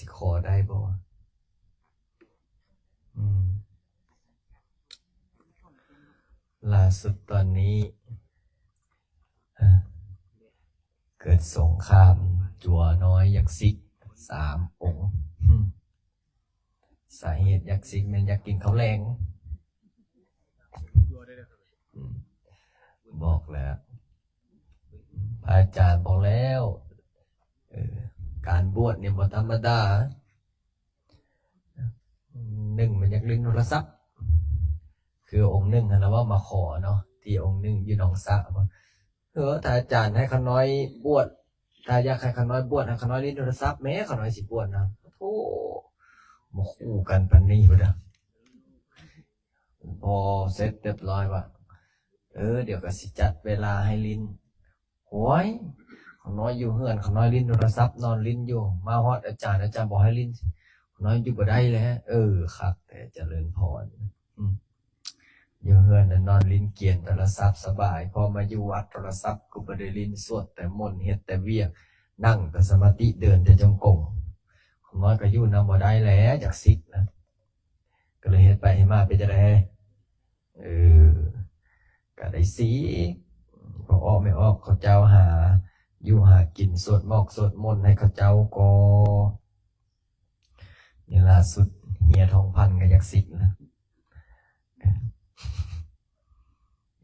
ຊິຂໍໄດ້ບໍ່ວະ? ອືມ ລ່າສຸດຕອນນີ້ ເກີດສົງຄາມ ຈົວນ້ອຍຢາກສິກສາມອົງ. ສາເຫດຢາກສິກແມ່ນຢາກກິນເຂົ້າແລງ. ອືມ ບອກແລ້ວ ພະອາຈານບອກແລ້ວ ເອີ ການບວດນີ້ບໍ່ທຳມະດາ. ໜຶ່ງ ມັນຢາກຫຼິ້ນໂທລະສັບ ຄືອົງໜຶ່ງຫັ້ນນະ ເວົ້າມາຂໍເນາະ ທີ່ອົງໜຶ່ງຢູ່ໜອງສະ ເອີ ຖ້າອາຈານໃຫ້ຂ້ານ້ອຍບວດ ຖ້າຢາກໃຫ້ຂ້ານ້ອຍບວດ ໃຫ້ຂ້ານ້ອຍຫຼິ້ນໂທລະສັບແມ້ ຂ້ານ້ອຍຊິບວດນຳ. ໂອ້ ມາຂູ່ກັນປານນີ້ພຸ້ນນະ. ພໍເສັດຮຽບຮ້ອຍວ່າ ເອີ ດຽວກໍຊິຈັດເວລາໃຫ້ຫຼິ້ນ. ໂອ້ຍ ຂ້ານ້ອຍຢູ່ເຮືອນ ຂ້ານ້ອຍຫຼິ້ນໂທລະສັບ ນອນຫຼິ້ນຢູ່ ມາຮອດອາຈານ ອາຈານບໍ່ໃຫ້ຫຼິ້ນ ຂ້ານ້ອຍຢູ່ບໍ່ໄດ້ແລ້ວ. ເອີ ຄັກແທ້ ຈະເລີນພອນ. ອືມ ຢູ່ເຮືອນນະນອນຫຼິ້ນເກມໂທລະສັບສະບາຍ ພໍມາຢູ່ວັດໂທລະສັບກໍບໍ່ໄດ້ຫຼິ້ນ ສວດແຕ່ມົນ ເຮັດແຕ່ວຽກ ນັ່ງແຕ່ສະມາທິ ເດີນແຕ່ຈົງກົມ. ຂ້ານ້ອຍກໍຢູ່ນຳບໍ່ໄດ້ແລ້ວ ຢາກສິກນະ. ກໍເລີຍເຮັດໄປເຮັດມາເປັນຈັ່ງໃດ? ເອີ ກໍໄດ້ສິກ ພໍ່ອອກແມ່ອອກ ເຂົາເຈົ້າຫາຢູ່ຫາກິນ ສວດໝອກສວດມົນໃຫ້ເຂົາເຈົ້າກໍ ນີ້ລ່າສຸດເຮຍທອງພັນກໍຢາກສິກນະ.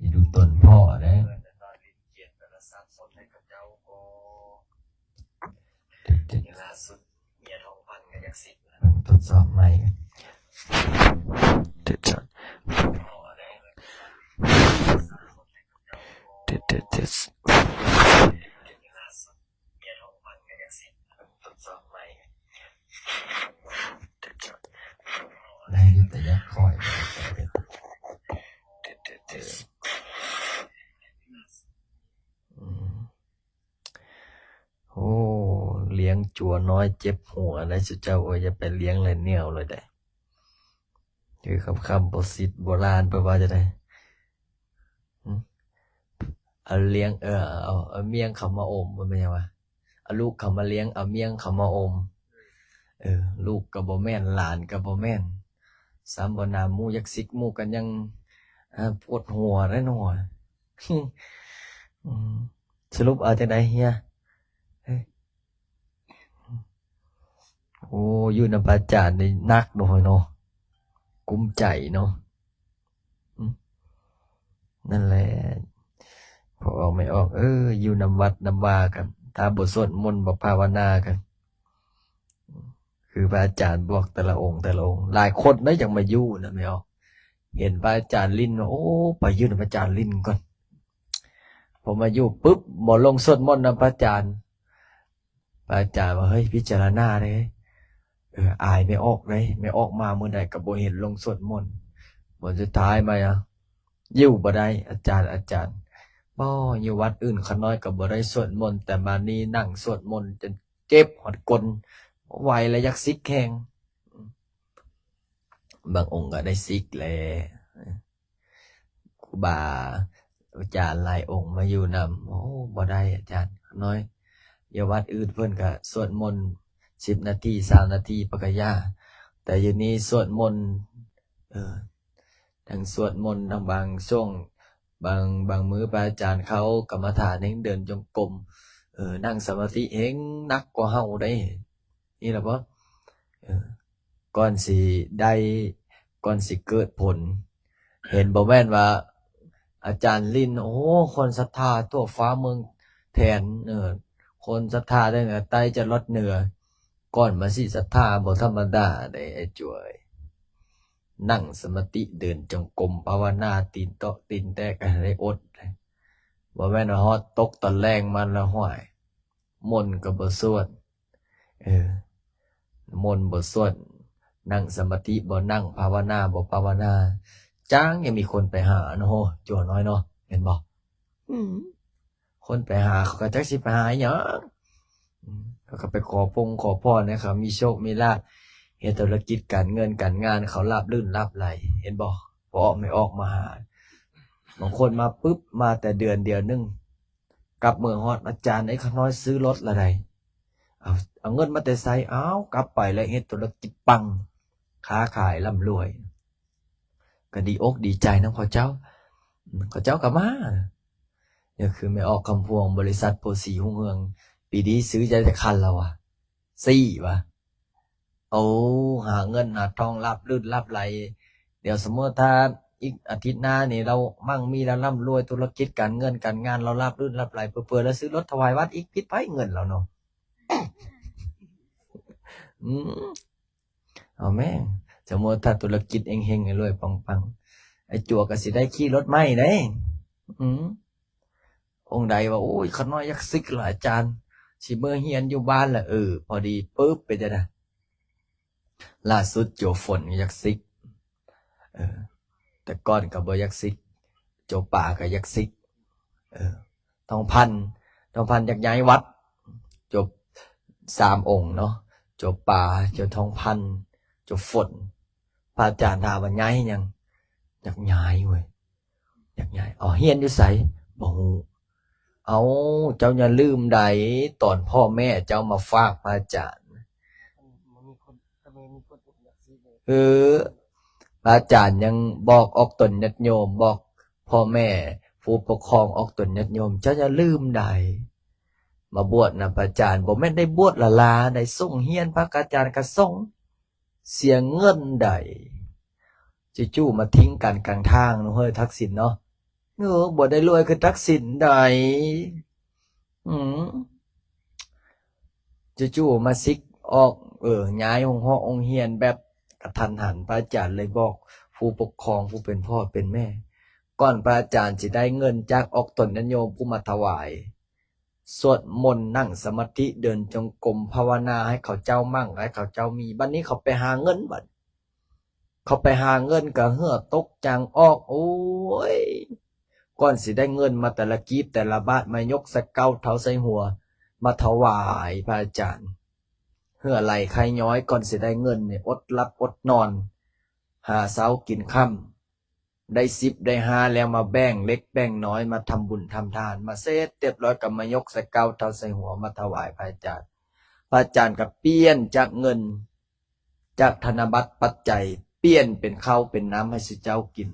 ຢ່າດູຕົນພໍ່ເດ້. ເຮັດ ເຮັດ ເຮັດ ທົດສອບໃໝ່. ເຮັດ ເຮັດ ເຮັດ ເຮັດ ໄດ້ຢູ່ ແຕ່ຢາກຄ່ອຍ. ອືມ ໂອ້ ລ້ຽງຈົວນ້ອຍເຈັບຫົວໄດ໋ ຊຸເຈົ້າເອີຍ ຢ່າໄປລ້ຽງຫຼາຍແນວເລີຍໄດ໋. ຄືຄຳໆ ບໍ່ສິດໂບລານເພິ່ນວ່າຈັ່ງໃດ? ຫຶ? ເອົາລ້ຽງ ເອີ ເອົາ ເອົາມ້ຽງເຂົ້າມາອົມ ບໍ່ແມ່ນຫຍັງວະ? ເອົາລູກເຂົ້າມາລ້ຽງ ເອົາມ້ຽງເຂົ້າມາອົມ. ເອີ ລູກກໍບໍ່ແມ່ນ ຫຼານກໍບໍ່ແມ່ນ ຊ້ຳບໍ່ໜາ ໝູ່ຢາກສິກ ໝູ່ກໍຍັງ ອາ ປວດຫົວໄດ໋ເນາະ. ອືມ ສະຫຼຸບເອົາຈັ່ງໃດເຮຍ? ໂອ້ ຢູ່ນຳພະອາຈານນີ້ໜັກເນາະ ເນາະ ກຸ້ມໃຈເນາະ. ອືມ ນັ້ນແຫຼະ ພໍ່ອອກແມ່ອອກເອີຍ ຢູ່ນຳວັດນຳວາກັນ ຖ້າບໍ່ສວດມົນ ບໍ່ພາວະນາກັນ ຄືພະອາຈານບອກແຕ່ລະອົງ ແຕ່ລະອົງ ຫຼາຍຄົນເດ້ຢາກມາຢູ່ນຳແມ່ອອກ. ເຫັນພະອາຈານຫຼິ້ນ ໂອ້ ໄປຢູ່ນຳພະອາຈານຫຼິ້ນກ່ອນ. ພໍມາຢູ່ປຶບ ບໍ່ລົງສວດມົນນຳພະອາຈານ ພະອາຈານວ່າ ເຮີ້ຍ ພິຈາລະນາເດ້ ເອີ ອາຍແມ່ອອກເດ້ ແມ່ອອກມາມື້ໃດກໍບໍ່ເຫັນລົງສວດມົນ. ຜົນສຸດທ້າຍມາ ຢູ່ບໍ່ໄດ້ ອາຈານ ອາຈານ ບໍ່ ຢູ່ວັດອື່ນຂ້ານ້ອຍກໍບໍ່ໄດ້ສວດມົນ ແຕ່ມານີ້ນັ່ງສວດມົນຈົນເຈັບຮອດກົ້ນ ບໍ່ໄຫວແລ້ວ ຢາກສິກແຮງ. ບາງອົງກໍໄດ້ສິກແຫຼະ ຄູບາອາຈານຫຼາຍອົງມາຢູ່ນຳ ໂອ້ ບໍ່ໄດ້ອາຈານ ຂ້ານ້ອຍ ຢູ່ວັດອື່ນເພິ່ນກໍສວດມົນສິບນາທີ ຊາວນາທີ ປະກະຢາ ແຕ່ຢູ່ນີ້ສວດມົນ ເອີ ທັງສວດມົນ ທັງບາງຊ່ວງ ບາງ ບາງມື້ພະອາຈານເຂົ້າກຳມະຖານແຮ່ງເດີນຈົງກົມ ເອີ ນັ່ງສະມາທິແຮ່ງໜັກກວ່າເຮົາໄດ໋. ນີ້ລະບໍ່ ເອີ ກ່ອນຊິໄດ້ ກ່ອນຊິເກີດຜົນ ເຫັນບໍ່ແມ່ນວ່າອາຈານຫຼິ້ນ ໂອ້ ຄົນສັດທາທົ່ວຟ້າເມືອງແທນ ເອີ ຄົນສັດທາແຕ່ເໜືອໃຕ້ຈະລອດເໜືອ ກ່ອນມາຊິສັດທາບໍ່ທຳມະດາເດ້ ໄອ້ຈວຍ. ນັ່ງສະມາທິ ເດີນຈົງກົມ ພາວະນາ ຕີນເຕາະຕີນແຕກ ກໍໃຫ້ໄດ້ອົດ ບໍ່ແມ່ນວ່າຮອດຕົກຕອນແລງມາແລ້ວ ຫ້ວຍ ມົນກໍບໍ່ສວດ ເອີ ມົນບໍ່ສວດ ນັ່ງສະມາທິບໍ່ນັ່ງ ພາວະນາບໍ່ພາວະນາ ຈັ່ງຍັງມີຄົນໄປຫາເນາະ ຈົວນ້ອຍເນາະ ແມ່ນບໍ່? ອືມ ຄົນໄປຫາ ເຂົາກໍຈັກຊິໄປຫາຫຍັງ ອືມ ເຂົາກໍໄປຂໍພົງຂໍພອນໃຫ້ເຂົາມີໂຊກມີລາບ ເຮັດທຸລະກິດການເງິນການງານເຂົາລາບລື່ນລາບໄຫຼ ເຫັນບໍ່? ພໍ່ອອກແມ່ອອກມາຫາ ບາງຄົນມາປຶບ ມາແຕ່ເດືອນດຽວໜຶ່ງ ກັບເມືອຮອດ ອາຈານເອີຍ ຂ້ານ້ອຍຊື້ລົດລະໃດ໋. ເອົາ ເອົາເງິນມາແຕ່ໃສ? ອ້າວ ກັບໄປແລ້ວເຮັດທຸລະກິດປັງ ຄ້າຂາຍລ່ຳລວຍ ກໍດີອົກດີໃຈນຳເຂົາເຈົ້າ ເຂົາເຈົ້າກໍມາ ກໍຄືແມ່ອອກຄຳພວງ ບໍລິສັດໂພສີຮຸ່ງເຮືອງ ປີນີ້ຊື້ໄດ້ຈັກຄັນແລ້ວວະ? ສີ່ວະ. ໂອ້ ຫາເງິນຫາທອງລາບລື່ນລາບໄຫຼ ດຽວສົມມຸດຖ້າອີກອາທິດໜ້ານີ້ລາວມັ່ງມີ ລາວລ່ຳລວຍ ທຸລະກິດການເງິນການງານລາວລາບລື່ນລາບໄຫຼ ເຜີໆລາວຊື້ລົດຖວາຍວັດອີກ ຜິດໄປເງິນລາວເນາະ. ອືມ ເອົາແມ່ ສົມມຸດຖ້າທຸລະກິດເຮັງໆ ລວຍໆ ປັງໆ ໄອ້ຈົວກໍຊິໄດ້ຂີ່ລົດໃໝ່ເດ້. ອືມ ອົງໃດວ່າ ໂອ້ຍ ຂ້ານ້ອຍຢາກສິກລະອາຈານ ຊິເມືອຮຽນຢູ່ບ້ານລະ. ເອີ ພໍດີປຶບ ເປັນຈັ່ງໃດ? ລ່າສຸດໂຈຝົນກໍຢາກສິກ ເອີ ແຕ່ກ່ອນກໍບໍ່ຢາກສິກ ໂຈປາກໍຢາກສິກ ເອີ ທອງພັນ ທອງພັນຢາກຍ້າຍວັດ ໂຈສາມອົງເນາະ ໂຈປາ ໂຈທອງພັນ ໂຈຝົນ. ພະອາຈານຖາມວ່າຍ້າຍຫຍັງ? ຢາກຍ້າຍເວີຍ ຢາກຍ້າຍ. ເອົາ ຮຽນຢູ່ໃສ? ບໍ່ຮູ້. ເອົາ ເຈົ້າຢ່າລືມໃດ ຕອນພໍ່ແມ່ເຈົ້າມາຝາກພະອາຈານ ເອີ ພະອາຈານຍັງບອກອອກຕົນຍາດໂຍມ ບອກພໍ່ແມ່ຜູ້ປົກຄອງອອກຕົນຍາດໂຍມ ເຈົ້າຢ່າລືມໃດ ມາບວດນຳພະອາຈານ ບໍ່ແມ່ນໄດ້ບວດລ້າໆໃດ ສົ່ງຮຽນພະອາຈານກະສົ່ງ ເສຍເງິນໃດ ຈູ່ໆມາຖິ້ມກັນກາງທາງເນາະ ເຮີຍ ທັກສິນເນາະ. ເອີ ບໍ່ໄດ້ລວຍຄືທັກສິນໃດ ອືມ ຈູ່ໆມາສິກອອກ ເອີ ຍ້າຍໂຮງຮອກໂຮງຮຽນແບບກະທັນຫັນ ພະອາຈານເລີຍບອກຜູ້ປົກຄອງ ຜູ້ເປັນພໍ່ເປັນແມ່ ກ່ອນພະອາຈານຊິໄດ້ເງິນຈາກອອກຕົນຍາດໂຍມຜູ້ມາຖວາຍ ສວດມົນ ນັ່ງສະມາທິ ເດີນຈົງກົມ ພາວະນາໃຫ້ເຂົາເຈົ້າໝັ້ງ ໃຫ້ເຂົາເຈົ້າມີ. ບັດນີ້ເຂົາໄປຫາເງິນ ບັດເຂົາໄປຫາເງິນກະເຫື່ອຕົກຈາງອອກ ໂອ້ຍ ກ່ອນຊິໄດ້ເງິນມາແຕ່ລະກີບແຕ່ລະບາດ ມາຍົກໃສ່ເກົ້າເທົ້າໃສ່ຫົວ ມາຖວາຍພະອາຈານ ເຫື່ອໄຫຼໄຄຍ້ອຍ ກ່ອນຊິໄດ້ເງິນນີ້ ອົດຫຼັບອົດນອນ ຫາເຊົ້າກິນຄ່ຳ ໄດ້ສິບໄດ້ຫ້າແລ້ວ ມາແບ່ງເລັກແບ່ງນ້ອຍ ມາທຳບຸນທຳທານ ມາເສັດຮຽບຮ້ອຍກໍມາຍົກໃສ່ເກົ້າເທົ້າໃສ່ຫົວ ມາຖວາຍພະອາຈານ. ພະອາຈານກໍປ່ຽນຈາກເງິນ ຈາກທະນະບັດປັດໄຈ ປ່ຽນເປັນເຂົ້າເປັນນ້ຳໃຫ້ຊຸເຈົ້າກິນ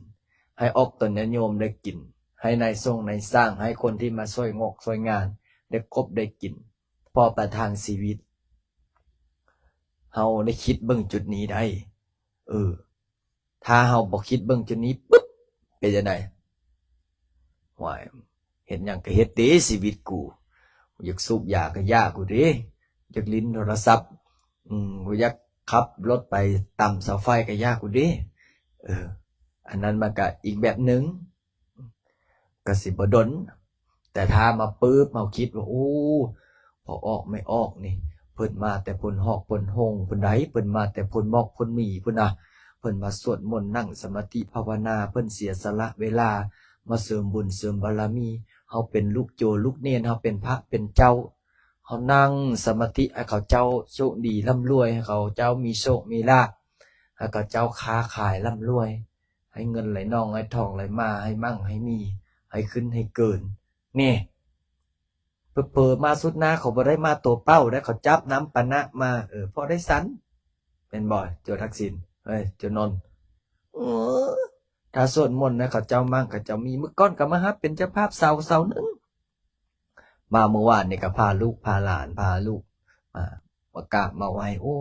ໃຫ້ອອກຕົນຍາດໂຍມໄດ້ກິນ ໃຫ້ນາຍສົ່ງນາຍຊ່າງ ໃຫ້ຄົນທີ່ມາຊ່ວຍງອກຊ່ວຍງານໄດ້ຄົບໄດ້ກິນ ພໍປະທັງຊີວິດ. ເຮົາໄດ້ຄິດເບິ່ງຈຸດນີ້ໄດ້ ເອີ ຖ້າເຮົາບໍ່ຄິດເບິ່ງຈຸດນີ້ປຶບ ເປັນຈັ່ງໃດ? ໂອ້ຍ ເຮັດຫຍັງກະເຮັດເດ ຊີວິດກູ ຢາກສູບຢາກະຢາກູເດ ຢາກຫຼິ້ນໂທລະສັບ ອືມ ຢາກຂັບລົດໄປຕຳເສົາໄຟກະຢາກູເດ. ເອີ ອັນນັ້ນມັນກະອີກແບບໜຶ່ງ ກະຊິບໍ່ດົນ ແຕ່ຖ້າມາປຶບ ເຮົາຄິດວ່າ ໂອ້ ພໍ່ອອກແມ່ອອກນີ້ ເພິ່ນມາແຕ່ພົ້ນຮອກພົ້ນໂຮງພຸ້ນໃດ໋ ເພິ່ນມາແຕ່ພົ້ນໝອກພົ້ນໝີພຸ້ນນະ ເພິ່ນມາສວດມົນ ນັ່ງສະມາທິພາວະນາ ເພິ່ນເສຍສະຫຼະເວລາມາເສີມບຸນເສີມບາລະມີ. ເຮົາເປັນລູກໂຈລູກເນນ ເຮົາເປັນພະເປັນເຈົ້າ ເຮົານັ່ງສະມາທິໃຫ້ເຂົາເຈົ້າໂຊກດີລ່ຳລວຍ ໃຫ້ເຂົາເຈົ້າມີໂຊກມີລາບ ໃຫ້ເຂົາເຈົ້າຄ້າຂາຍລ່ຳລວຍ ໃຫ້ເງິນໄຫຼນອງໄຫຼທອງໄຫຼມາ ໃຫ້ໝັ້ງໃຫ້ມີ ໃຫ້ຂຶ້ນໃຫ້ເກີນ. ນີ້ ເຜີໆມາສຸດໜ້າເຂົາບໍ່ໄດ້ມາຕົວເປົ່າໄດ໋ ເຂົາຈັບນ້ຳປານະມາ ເອີ ພໍໄດ້ສັນ ແມ່ນບໍ່ ໂຈທັກສິນ ເອີ ໂຈນົນ? ເອີ ຖ້າສວດມົນນະ ເຂົາເຈົ້າໝັ້ງ ເຂົາເຈົ້າມີ. ມື້ກ່ອນກໍມາຮັບເປັນເຈົ້າພາບເສົາ ເສົາໜຶ່ງ ມາມື້ວານນີ້ກໍພາລູກພາຫຼານ ພາລູກມາ ມາກາບມາໄຫວ້. ໂອ້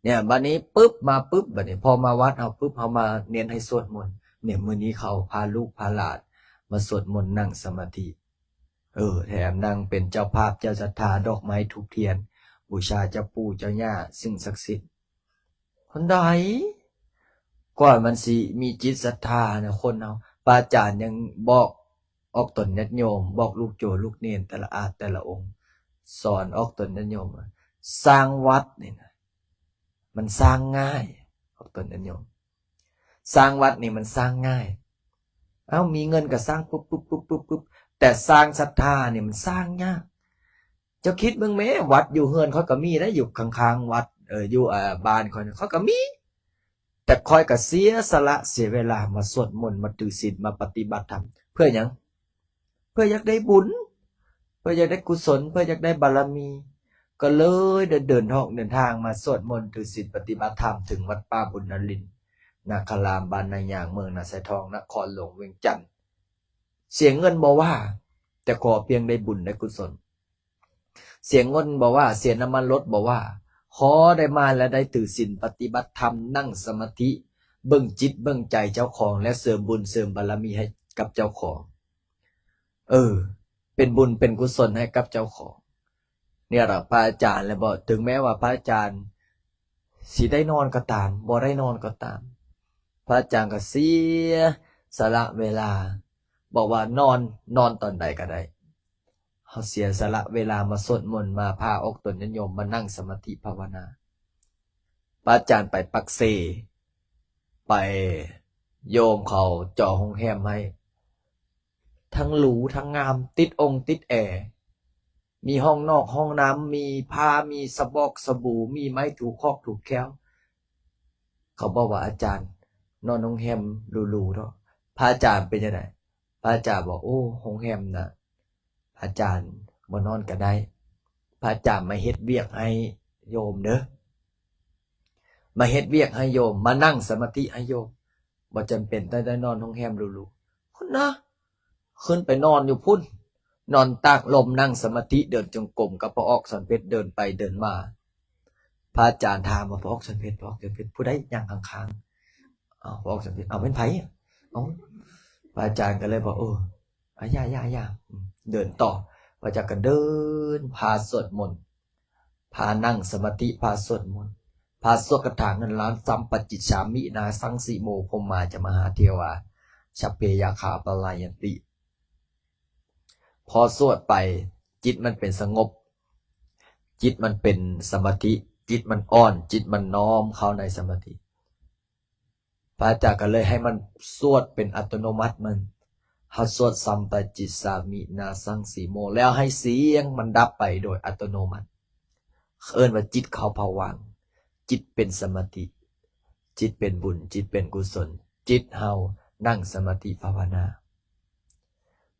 ເນຍ ບັດນີ້ປຶບ ມາປຶບ ບັດນີ້ພໍມາວັດເຮົາປຶບ ເຮົາມາເນັ້ນໃຫ້ສວດມົນ. ເນຍ ມື້ນີ້ເຂົາພາລູກພາຫຼານມາສວດມົນ ນັ່ງສະມາທິ ເອີ ແຖມນັ່ງເປັນເຈົ້າພາບເຈົ້າສັດທາ ດອກໄມ້ທູບທຽນ ບູຊາເຈົ້າປູ່ເຈົ້າຍ່າ ສິ່ງສັກສິດ. ຄົນໃດ ກ່ອນມັນຊິມີຈິດສັດທານະ ຄົນເຮົາ ພະອາຈານຍັງບອກອອກຕົນຍາດໂຍມ ບອກລູກໂຈລູກເນນ ແຕ່ລະອາດແຕ່ລະອົງ ສອນອອກຕົນຍາດໂຍມວ່າ ສ້າງວັດນີ້ນະ ມັນສ້າງງ່າຍ ອອກຕົນຍາດໂຍມ ສ້າງວັດນີ້ມັນສ້າງງ່າຍ. ເອົ້າ ມີເງິນກໍສ້າງປຶບໆໆໆ ແຕ່ສ້າງສັດທານີ້ມັນສ້າງຍາກ. ເຈົ້າຄິດເບິ່ງແມ້ ວັດຢູ່ເຮືອນຂ້ອຍກໍມີໄດ໋ ຢູ່ຂ້າງໆວັດ ເອີ ຢູ່ ເອີ ບ້ານຂ້ອຍ ຂ້ອຍກໍມີ ແຕ່ຂ້ອຍກໍເສຍສະຫຼະເສຍເວລາມາສວດມົນ ມາຖືສິນ ມາປະຕິບັດທຳ ເພື່ອຫຍັງ? ເພື່ອຢາກໄດ້ບຸນ ເພື່ອຢາກໄດ້ກຸສົນ ເພື່ອຢາກໄດ້ບາລະມີ. ກໍເລີຍໄດ້ເດີນທອກເດີນທາງມາສວດມົນຖືສິນປະຕິບັດທຳເຖິງວັດປ່າບຸນນະລິນນາຄາລາມ ບ້ານນາຍາງ ເມືອງນາຊາຍທອງ ນະຄອນຫຼວງວຽງຈັນ. ເສຍເງິນບໍ່ວ່າ, ແຕ່ຂໍພຽງໄດ້ບຸນໄດ້ກຸສົນ. ເສຍເງິນບໍ່ວ່າ, ເສຍນ້ຳມັນລົດບໍ່ວ່າ, ຂໍໄດ້ມາແລະໄດ້ຖືສິນປະຕິບັດທຳ, ນັ່ງສະມາທິ, ເບິ່ງຈິດເບິ່ງໃຈເຈົ້າຂອງ ແລະເສີມບຸນເສີມບາລະມີໃຫ້ກັບເຈົ້າຂອງ. ເອີ ເປັນບຸນເປັນກຸສົນໃຫ້ກັບເຈົ້າຂອງ. ນີ້ລະພະອາຈານແລ້ວບໍ ເຖິງແມ້ວ່າພະອາຈານຊິໄດ້ນອນກໍຕາມ, ບໍ່ໄດ້ນອນກໍຕາມ, ພະອາຈານກໍເສຍສະຫຼະເວລາ, ບອກວ່ານອນ, ນອນຕອນໃດກໍໄດ້. ເຮົາເສຍສະຫຼະເວລາມາສວດມົນ, ມາພາອອກຕົນຍາດໂຍມມານັ່ງສະມາທິພາວະນາ. ພະອາຈານໄປປັກເຊ, ໄປໂຍມເຂົາເຈາະໂຮງແຮມໃຫ້. ທັງຫຼູທັງງາມ, ຕິດອົງຕິດແອ, ມີຫ້ອງນອກຫ້ອງນ້ຳ, ມີຜ້າ, ມີສະບອກສະບູ, ມີໄມ້ຖູຄອກຖູແຂ້ວ. ເຂົາບອກວ່າ ອາຈານ ນອນໂຮງແຮມຫຼູໆເນາະ. ພະອາຈານເປັນຈັ່ງໃດ? ພະອາຈານບອກ ໂອ້ ໂຮງແຮມນະ ອາຈານບໍ່ນອນກໍໄດ້. ພະອາຈານມາເຮັດວຽກໃຫ້ໂຍມເດີ, ມາເຮັດວຽກໃຫ້ໂຍມ, ມານັ່ງສະມາທິໃຫ້ໂຍມ. ບໍ່ຈຳເປັນຕ້ອງໄດ້ນອນໂຮງແຮມຫຼູໆ ພຸ້ນນະ, ຂຶ້ນໄປນອນຢູ່ພຸ້ນ, ນອນຕາກລົມ, ນັ່ງສະມາທິ, ເດີນຈົງກົມກັບພໍ່ອອກສອນເພັດ, ເດີນໄປເດີນມາ. ພະອາຈານຖາມວ່າ ພໍ່ອອກສອນເພັດ, ພໍ່ອອກສອນເພັດ, ຜູ້ໃດຍ່າງຂ້າງໆ? ອ້າວ ພໍ່ອອກສອນເພັດ, ເອົາ ແມ່ນໃຜ? ເອົາ ພະອາຈານກໍເລີຍບອກ ເອີ ອາ ຢ່າ ຢ່າ ຢ່າ ອືມ ເດີນຕໍ່. ພະອາຈານກໍເດີນ ພາສວດມົນ, ພານັ່ງສະມາທິ, ພາສວດມົນ, ພາສວດຄາຖາເງິນລ້ານ, ສຳປະຈິດສາມິ ນາສັງສີໂມ ພົມມາຈະມະຫາເທວາ ສັບເພ ຍັກຂາ ປະລາຍັນຕິ. ພໍສວດໄປ ຈິດມັນເປັນສະຫງົບ, ຈິດມັນເປັນສະມາທິ, ຈິດມັນອ່ອນ, ຈິດມັນນ້ອມເຂົ້າໃນສະມາທິ. ພະອາຈານກໍເລີຍໃຫ້ມັນສວດເປັນອັດຕະໂນມັດມັນ. ເຮົາສວດ ສຳປະຈິດສາມິ ນາສັງສີໂມ ແລ້ວໃຫ້ສຽງມັນດັບໄປໂດຍອັດຕະໂນມັດ. ເອີ້ນວ່າຈິດເຂົ້າພະວັງ, ຈິດເປັນສະມາທິ, ຈິດເປັນບຸນ, ຈິດເປັນກຸສົນ, ຈິດເຮົານັ່ງສະມາທິພາວະນາ.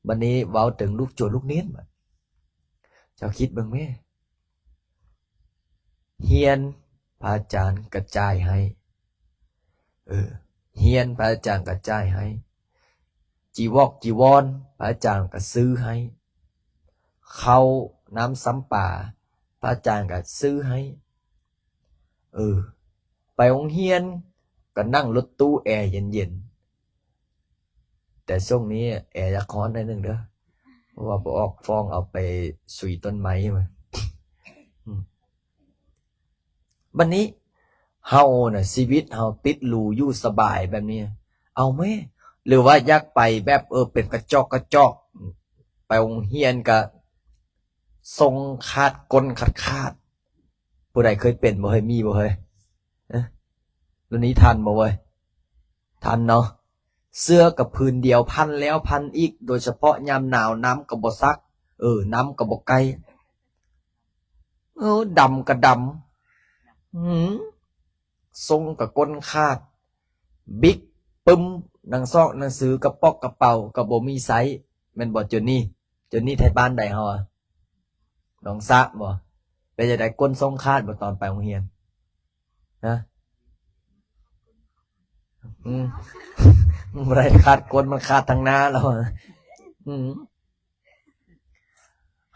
ບັດນີ້ເວົ້າເຖິງລູກໂຈນລູກເນນ, ເຈົ້າຄິດເບິ່ງແມ້. ຮຽນ ພະອາຈານກະຈ່າຍໃຫ້, ເອີ ຮຽນ ພະອາຈານກະຈ່າຍໃຫ້, ຈີວອກຈີວອນ ພະອາຈານກະຊື້ໃຫ້, ເຂົ້ານ້ຳຊຳປາ ພະອາຈານກະຊື້ໃຫ້, ເອີ ໄປໂຮງຮຽນກະນັ່ງລົດຕູ້ແອເຢັນໆ. ແຕ່ຊ່ວງນີ້ແອຢາກຮ້ອນໜ້ອຍໜຶ່ງເດີ ເພາະວ່າບໍ່ອອກຟ້ອງເອົາໄປສຸຍຕົ້ນໄມ້ມາ. ອືມ ບັດນີ້ເຮົານະ ຊີວິດເຮົາຕິດຫຼູຢູ່ສະບາຍແບບນີ້ ເອົາແມ້ ຫຼືວ່າຢາກໄປແບບ ເອີ ເປັນກະຈອກກະຈອກ ໄປໂຮງຮຽນກະຊົງຂາດກົ້ນຂາດໆ. ຜູ້ໃດເຄີຍເປັນບໍ່ເຮີ້ຍ? ມີບໍ່ເຮີ້ຍ? ເອີ ລຸ້ນນີ້ທັນບໍ່ເວີຍ? ທັນເນາະ. ເສື້ອກະຜືນດຽວ ພັນແລ້ວພັນອີກ, ໂດຍສະເພາະຍາມໜາວ ນ້ຳກະບໍ່ສັກ, ເອີ ນ້ຳກະບໍ່ໃກ້, ເອີ ດຳກະດຳ, ຫື ຊົງກະກົ້ນຂາດ, ບິກປຶ້ມ, ໜັງຊອກໜັງສື ກະປອກກະເປົາກະບໍ່ມີໃຊ້. ແມ່ນບໍ່ ໂຈນນີ້? ໂຈນນີ້ໄທບ້ານໃດເຮົາອະ? ໜອງສະບໍ່? ເປັນຈັ່ງໃດ ກົ້ນຊົງຂາດບໍ່ຕອນໄປໂຮງຮຽນ? ຮະ? ອືມ ບໍ່ໄດ້ຂາດກົ້ນ ມັນຂາດທາງໜ້າແລ້ວ. ອືມ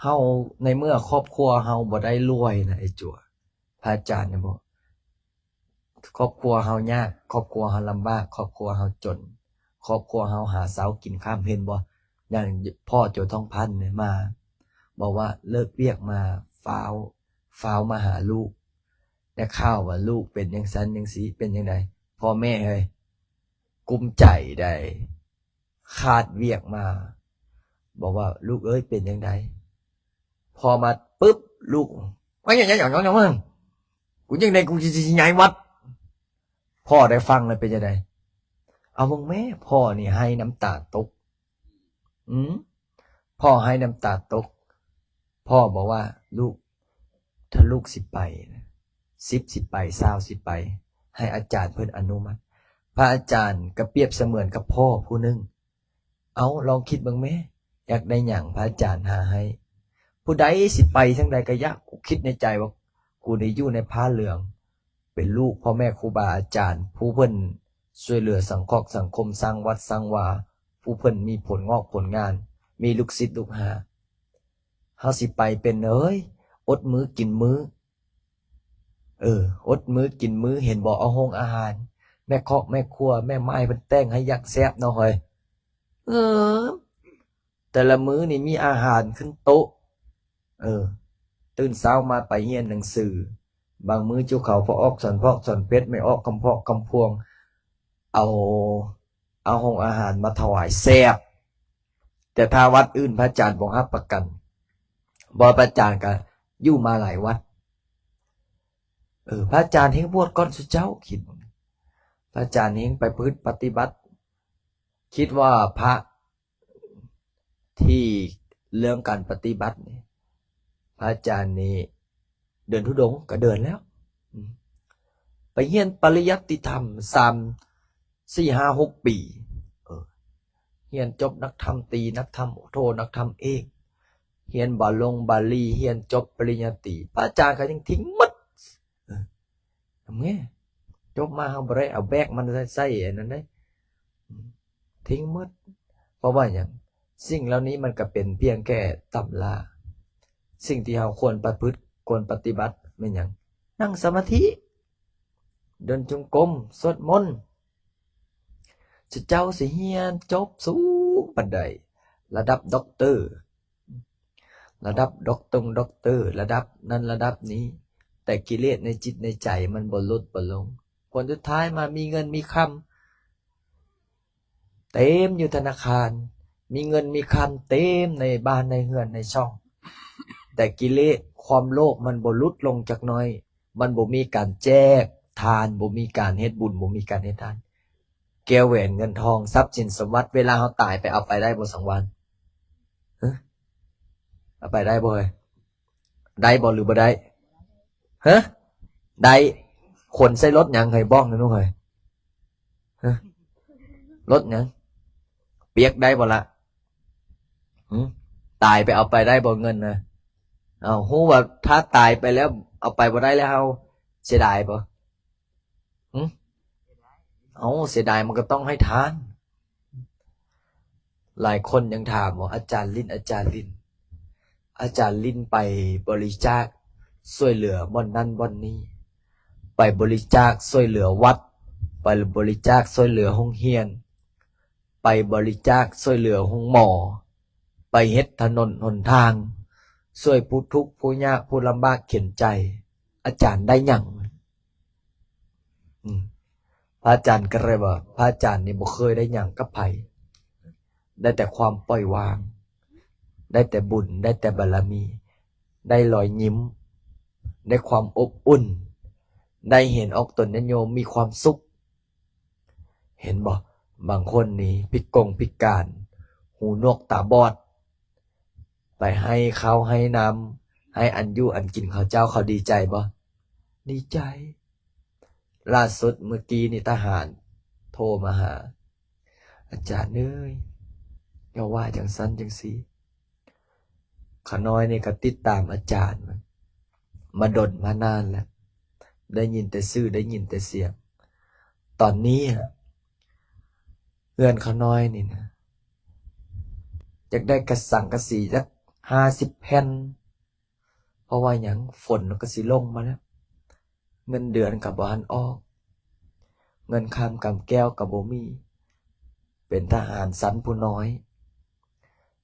ເຮົາ ໃນເມື່ອຄອບຄົວເຮົາບໍ່ໄດ້ລວຍນະ ໄອ້ຈົວ ພະອາຈານນີ້ບອກ ຄອບຄົວເຮົາຍາກ, ຄອບຄົວເຮົາລຳບາກ, ຄອບຄົວເຮົາຈົນ, ຄອບຄົວເຮົາຫາເຊົ້າກິນຄ່ຳ, ເຫັນບໍ່? ຢ່າງພໍ່ໂຈທອງພັນນີ້ມາ ບອກວ່າເລີກວຽກມາ ຟ້າວ ຟ້າວມາຫາລູກ, ໄດ້ຂ່າວວ່າລູກເປັນຈັ່ງຊັ້ນຈັ່ງຊີ້. ເປັນຈັ່ງໃດ? ພໍ່ແມ່ເອີຍ ກຸ້ມໃຈໃດ. ຂາດວຽກມາ ບອກວ່າ ລູກເອີຍ ເປັນຈັ່ງໃດ? ພໍ່ມາປຶບ ລູກ ວ່າຫຍັງ ຫຍັງ ຫຍັງ ຫຍັງ ຫຍັງ ກູຈັ່ງໃດ ກູຊິ ຊິຍ້າຍວັດ. ພໍ່ໄດ້ຟັງແລ້ວເປັນຈັ່ງໃດ? ເອົາເບິ່ງແມ້ ພໍ່ນີ້ໄຫ້ນ້ຳຕາຕົກ. ອືມ ພໍ່ໄຫ້ນ້ຳຕາຕົກ. ພໍ່ບອກວ່າ ລູກ ຖ້າລູກຊິໄປນະ ສິບ ຊິໄປ ຊາວ ຊິໄປ ໃຫ້ອາຈານເພິ່ນອະນຸມັດ. ພະອາຈານກະປຽບສະເໝືອນກັບພໍ່ຜູ້ໜຶ່ງ. ເອົາ ລອງຄິດເບິ່ງແມ້ ຢາກໄດ້ຫຍັງ ພະອາຈານຫາໃຫ້. ຜູ້ໃດຊິໄປທາງໃດກໍຢ່າ. ກູຄິດໃນໃຈວ່າ ກູນີ້ຢູ່ໃນຜ້າເຫຼືອງ ເປັນລູກພໍ່ແມ່ຄູບາອາຈານ ຜູ້ເພິ່ນຊ່ວຍເຫຼືອສັງຄອກສັງຄົມ ສ້າງວັດສ້າງວາ ຜູ້ເພິ່ນມີຜົນງອກຜົນງານ ມີລູກສິດລູກຫາ. ເຮົາຊິໄປເປັນເອີຍ ອົດມື້ກິນມື້ ເອີ ອົດມື້ກິນມື້ ເຫັນບໍ່ ເອົາໂຮງອາຫານ ແມ່ຄອກແມ່ຄົວ ແມ່ໝ້າຍເພິ່ນແຕ່ງໃຫ້ຢ່າງແຊບເນາະເຮີ້ຍ. ເອີ ແຕ່ລະມື້ນີ້ມີອາຫານຂຶ້ນໂຕະ. ເອີ ຕື່ນເຊົ້າມາໄປຮຽນໜັງສື ບາງມື້ຈຸເຂົ້າພໍ່ອອກສອນພອກສອນເພັດ ແມ່ອອກຄຳພອກຄຳພວງ ເອົາ ເອົາໂຮງອາຫານມາຖວາຍແຊບ. ແຕ່ຖ້າວັດອື່ນພະອາຈານບໍ່ຮັບປະກັນ ບໍ່ ພະອາຈານກໍຢູ່ມາຫຼາຍວັດ. ເອີ ພະອາຈານແຮ່ງບວດກ່ອນຊຸເຈົ້າ ຄິດ ພະອາຈານແຮ່ງໄປປະພຶດປະຕິບັດ ຄິດວ່າພະທີ່ເລື່ອງການປະຕິບັດນີ້ ພະອາຈານນີ້ເດີນທຸດົງກໍເດີນແລ້ວ ອືມ ໄປຮຽນປະລິຍັດຕິທຳສາມ ສີ່ ຫ້າ ຫົກປີ ເອີ ຮຽນຈົບນັກທຳຕີ ນັກທຳໂທ ນັກທຳເອກ ຮຽນບາລົງບາລີ ຮຽນຈົບປະລິນຍາຕີ ພະອາຈານກໍຍັງຖິ້ມໝົດ. ເອີ ແມ່ ຈົບມາເຮົາບໍ່ໄດ້ເອົາແບກມັນໃສ່ ໃສ່ອັນນັ້ນເດ້ ອືມ ຖິ້ມໝົດ. ເພາະວ່າຫຍັງ? ສິ່ງເຫຼົ່ານີ້ມັນກໍເປັນພຽງແຕ່ຕຳລາ. ສິ່ງທີ່ເຮົາຄວນປະພຶດ ຄວນປະຕິບັດແມ່ນຫຍັງ? ນັ່ງສະມາທິ ເດີນຈົງກົມ ສວດມົນ. ເຈົ້າຊິຮຽນຈົບສູງປານໃດ ລະດັບດັອກເຕີ ລະດັບດັອກຕົງດັອກເຕີ ລະດັບນັ້ນລະດັບນີ້ ແຕ່ກິເລດໃນຈິດໃນໃຈມັນບໍ່ຫຼຸດບໍ່ລົງ. ຜົນສຸດທ້າຍມາມີເງິນມີຄຳເຕັມຢູ່ທະນາຄານ ມີເງິນມີຄຳເຕັມໃນບ້ານໃນເຮືອນໃນຊ່ອງ ແຕ່ກິເລດຄວາມໂລບມັນບໍ່ຫຼຸດລົງຈັກໜ້ອຍ. ມັນບໍ່ມີການແຈກທານ ບໍ່ມີການເຮັດບຸນ ບໍ່ມີການເຮັດທານ. ແກ້ວແຫວນເງິນທອງ ຊັບສິນສົມບັດ ເວລາເຮົາຕາຍໄປເອົາໄປໄດ້ບໍ່ ສັງວານ? ຮະ? ເອົາໄປໄດ້ບໍ່ເຮີ້ຍ? ໄດ້ບໍ່ ຫຼືບໍ່ໄດ້? ຮະ? ໄດ້. ຂົນໃສ່ລົດຫຍັງເຮີ້ຍ? ບອກໜ່ອຍລູກເຮີ້ຍ. ຮະ? ລົດຫຍັງ? ປຽກໄດ້ບໍ່ລະ? ຫື? ຕາຍໄປເອົາໄປໄດ້ບໍ່ເງິນນະ? ເອົາ ຮູ້ວ່າຖ້າຕາຍໄປແລ້ວເອົາໄປບໍ່ໄດ້ແລ້ວ ເຮົາເສຍດາຍບໍ່? ຫື? ເອົາ ເສຍດາຍມັນກໍຕ້ອງໃຫ້ທານ. ຫຼາຍຄົນຍັງຖາມວ່າ ອາຈານລິນ ອາຈານລິນ ອາຈານລິນໄປບໍລິຈາກຊ່ວຍເຫຼືອບ່ອນນັ້ນບ່ອນນີ້ ໄປບໍລິຈາກຊ່ວຍເຫຼືອວັດ ໄປບໍລິຈາກຊ່ວຍເຫຼືອໂຮງຮຽນ ໄປບໍລິຈາກຊ່ວຍເຫຼືອໂຮງໝໍ ໄປເຮັດຖະໜົນຫົນທາງ ຊ່ວຍຜູ້ທຸກຜູ້ຍາກຜູ້ລຳບາກເຂັນໃຈ ອາຈານໄດ້ຫຍັງ? ອືມ ພະອາຈານກໍເລີຍວ່າ ພະອາຈານນີ້ບໍ່ເຄີຍໄດ້ຫຍັງກັບໃຜ ໄດ້ແຕ່ຄວາມປ່ອຍວາງ ໄດ້ແຕ່ບຸນ ໄດ້ແຕ່ບາລະມີ ໄດ້ລອຍຍິ້ມ ໄດ້ຄວາມອົບອຸ່ນ ໄດ້ເຫັນອອກຕົນຍາດໂຍມມີຄວາມສຸກ. ເຫັນບໍ່? ບາງຄົນນີ້ພິກົງພິການ ຫູໜວກຕາບອດ ໄປໃຫ້ເຂົ້າໃຫ້ນ້ຳ ໃຫ້ອັນຢູ່ອັນກິນເຂົາເຈົ້າ ເຂົາດີໃຈບໍ່? ດີໃຈ. ລ່າສຸດມື້ກີ້ນີ້ທະຫານໂທມາຫາ ອາຈານເອີຍ ຢ່າວ່າຈັ່ງຊັ້ນຈັ່ງຊີ້ ຂ້ານ້ອຍນີ້ກໍຕິດຕາມອາຈານມາດົນມານານແລ້ວ ໄດ້ຍິນແຕ່ຊື່ ໄດ້ຍິນແຕ່ສຽງ. ຕອນນີ້ເຮືອນຂ້ານ້ອຍນີ້ນະ ຢາກໄດ້ກະສັງກະສີຈັກຫ້າສິບແຜ່ນ ເພາະວ່າຫຍັງ? ຝົນກໍຊິລົງມາແລ້ວ ເງິນເດືອນກໍບໍ່ທັນອອກ ເງິນຄຳກຳແກ້ວກໍບໍ່ມີ ເປັນທະຫານຊັ້ນຜູ້ນ້ອຍ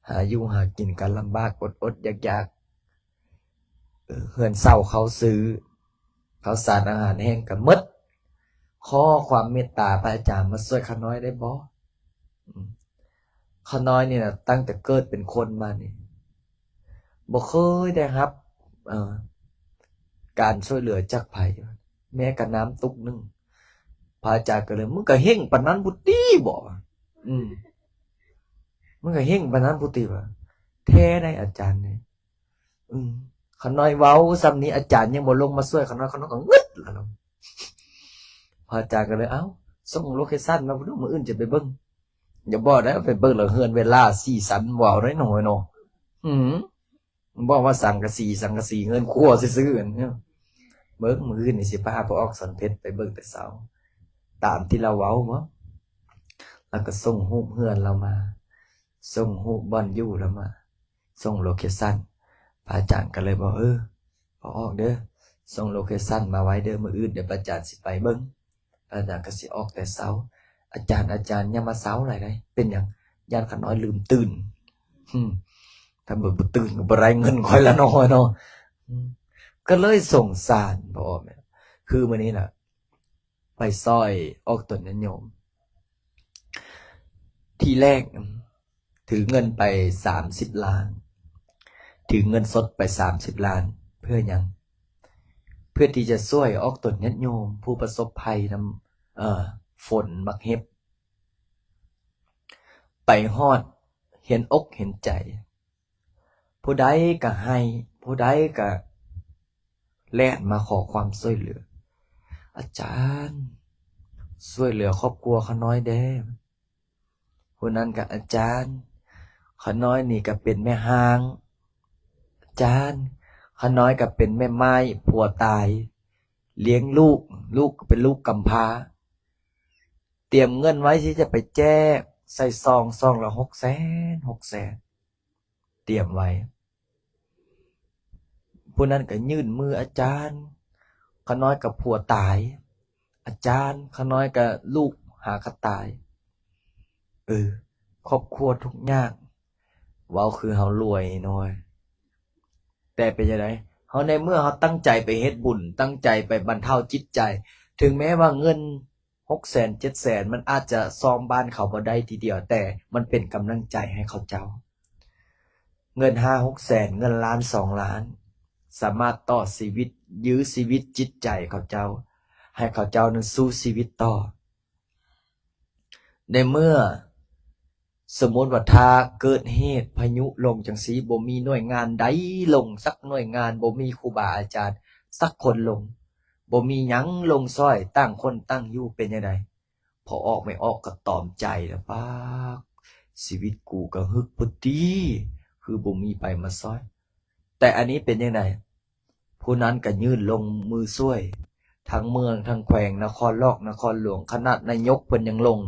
ຫາຢູ່ຫາກິນກໍລຳບາກ ອົດໆ ຢາກໆ ເອີ ເຮືອນເຊົ່າເຂົ້າຊື້ ເຂົ້າສານອາຫານແຫ້ງກໍໝົດ. ຂໍຄວາມເມດຕາພະອາຈານມາຊ່ວຍຂ້ານ້ອຍໄດ້ບໍ່? ອືມ ຂ້ານ້ອຍນີ້ນະ ຕັ້ງແຕ່ເກີດເປັນຄົນມານີ້ ບໍ່ເຄີຍໄດ້ຮັບ ເອີ ການຊ່ວຍເຫຼືອຈາກໃຜ ແມ້ກະນ້ຳຕຸກໜຶ່ງ. ພະອາຈານກໍເລີຍ ມຶງກະເຮັງປານນັ້ນພຸ້ນຕິບໍ? ອືມ ມຶງກະເຮັງປານນັ້ນພຸ້ນຕິບໍ? ແທ້ໄດ໋ອາຈານເອີຍ. ອືມ ຂ້ານ້ອຍເວົ້າສ່ຳນີ້ ອາຈານຍັງບໍ່ລົງມາຊ່ວຍຂ້ານ້ອຍ ຂ້ານ້ອຍກໍງຶດແລ້ວ. ພະອາຈານກໍເລີຍ ເອົ້າ ສົ່ງໂລເຄຊັນມາພຸ້ນ ມື້ອື່ນຈະໄປເບິ່ງ. ຢ່າບອກໄດ໋ ໄປເບິ່ງແລ້ວເຮືອນເວລາສີ່ຊັ້ນ ເວົ້າໄດ້ໜ້ອຍເນາະ. ອືມ ເວົ້າວ່າສັງກະສີ ສັງກະສີເຮືອນຄົວຊື່ໆ ເບິ່ງ ມື້ອື່ນນີ້ຊິພາພໍ່ອອກສອນເພັດໄປເບິ່ງແຕ່ເຊົ້າ ຕາມທີ່ລາວເວົ້າບໍ? ລາວກໍສົ່ງຮູບເຮືອນລາວມາ ສົ່ງຮູບບ່ອນຢູ່ລາວມາ ສົ່ງໂລເຄຊັນ. ພະອາຈານກໍເລີຍບອກ ເອີ ພໍ່ອອກເດີ ສົ່ງໂລເຄຊັນມາໄວ້ເດີ ມື້ອື່ນເດີ ພະອາຈານຊິໄປເບິ່ງ. ອາຈານກໍຊິອອກແຕ່ເຊົ້າ. ອາຈານ ອາຈານ ຢ່າມາເຊົ້າຫຼາຍໃດ໋. ເປັນຫຍັງ? ຢ້ານຂ້ານ້ອຍລືມຕື່ນ. ຫຶ ຖ້າບໍ່ ບໍ່ຕື່ນກໍບໍ່ໄດ້ເງິນຂ້ອຍລະເນາະ ເນາະ. ກໍເລີຍສົງສານພໍ່ແມ່. ຄືມື້ນີ້ນະ ໄປຊ່ອຍອອກຕົນຍາດໂຍມ. ທີແລກ ຖືເງິນໄປສາມສິບລ້ານ ຖືເງິນສົດໄປສາມສິບລ້ານ ເພື່ອຫຍັງ? ເພື່ອທີ່ຈະຊ່ວຍອອກຕົນຍາດໂຍມຜູ້ປະສົບໄພນຳ ເອີ ຝົນໝາກເຫັບ. ໄປຮອດເຫັນອົກເຫັນໃຈ ຜູ້ໃດກໍໃຫ້ ຜູ້ໃດກໍແລ່ນມາຂໍຄວາມຊ່ວຍເຫຼືອ. ອາຈານ ຊ່ວຍເຫຼືອຄອບຄົວຂ້ານ້ອຍແດ່. ຜູ້ນັ້ນກໍ ອາຈານ ຂ້ານ້ອຍນີ້ກໍເປັນແມ່ຮ້າງ. ອາຈານ ຂ້ານ້ອຍກໍເປັນແມ່ໝ້າຍ ຜົວຕາຍ ລ້ຽງລູກ ລູກກໍເປັນລູກກຳພ້າ. ຕຽມເງິນໄວ້ທີ່ຈະໄປແຈກໃສ່ຊອງ ຊອງລະຫົກແສນ ຫົກແສນ ຕຽມໄວ້. ຜູ້ນັ້ນກໍຍື່ນມື ອາຈານ ຂ້ານ້ອຍກໍຜົວຕາຍ. ອາຈານ ຂ້ານ້ອຍກໍລູກຫາກະຕາຍ. ເອີ ຄອບຄົວທຸກຍາກ ເວົ້າຄືເຮົາລວຍນ້ອຍ ແຕ່ເປັນຈັ່ງໃດ? ເຮົາ ໃນເມື່ອເຮົາຕັ້ງໃຈໄປເຮັດບຸນ ຕັ້ງໃຈໄປບັນເທົາຈິດໃຈ ເຖິງແມ້ວ່າເງິນຫົກແສນ ເຈັດແສນ ມັນອາດຈະສ້ອມບ້ານເຂົາບໍ່ໄດ້ທີດຽວ ແຕ່ມັນເປັນກຳລັງໃຈໃຫ້ເຂົາເຈົ້າ. ເງິນຫ້າຫົກແສນ ເງິນລ້ານສອງລ້ານ ສາມາດຕໍ່ຊີວິດ ຢື້ຊີວິດຈິດໃຈເຂົາເຈົ້າ ໃຫ້ເຂົາເຈົ້ານັ້ນສູ້ຊີວິດຕໍ່. ໃນເມື່ອສົມມຸດວ່າຖ້າເກີດເຫດພາຍຸລົງຈັ່ງຊີ້ ບໍ່ມີໜ່ວຍງານໃດລົງສັກໜ່ວຍງານ ບໍ່ມີຄູບາອາຈານສັກຄົນລົງ ບໍ່ມີຫຍັງລົງຊ່ອຍ ຕ່າງຄົນຕ່າງຢູ່ ເປັນຈັ່ງໃດ? ພໍອອກແມ່ອອກກໍຕອມໃຈແລ້ວ ປາກ ຊີວິດກູກໍຮຶກໂພດຕິ ຄືບໍ່ມີໃຜມາຊ່ອຍ. ແຕ່ອັນນີ້ເປັນຈັ່ງໃດ? ຜູ້ນັ້ນກໍຍື່ນລົງມືຊ່ວຍ ທັງເມືອງ ທັງແຂວງ ນະຄອນລອກ ນະຄອນຫຼວງ ຂະໜາດນາຍົກເພິ່ນຍັງລົງ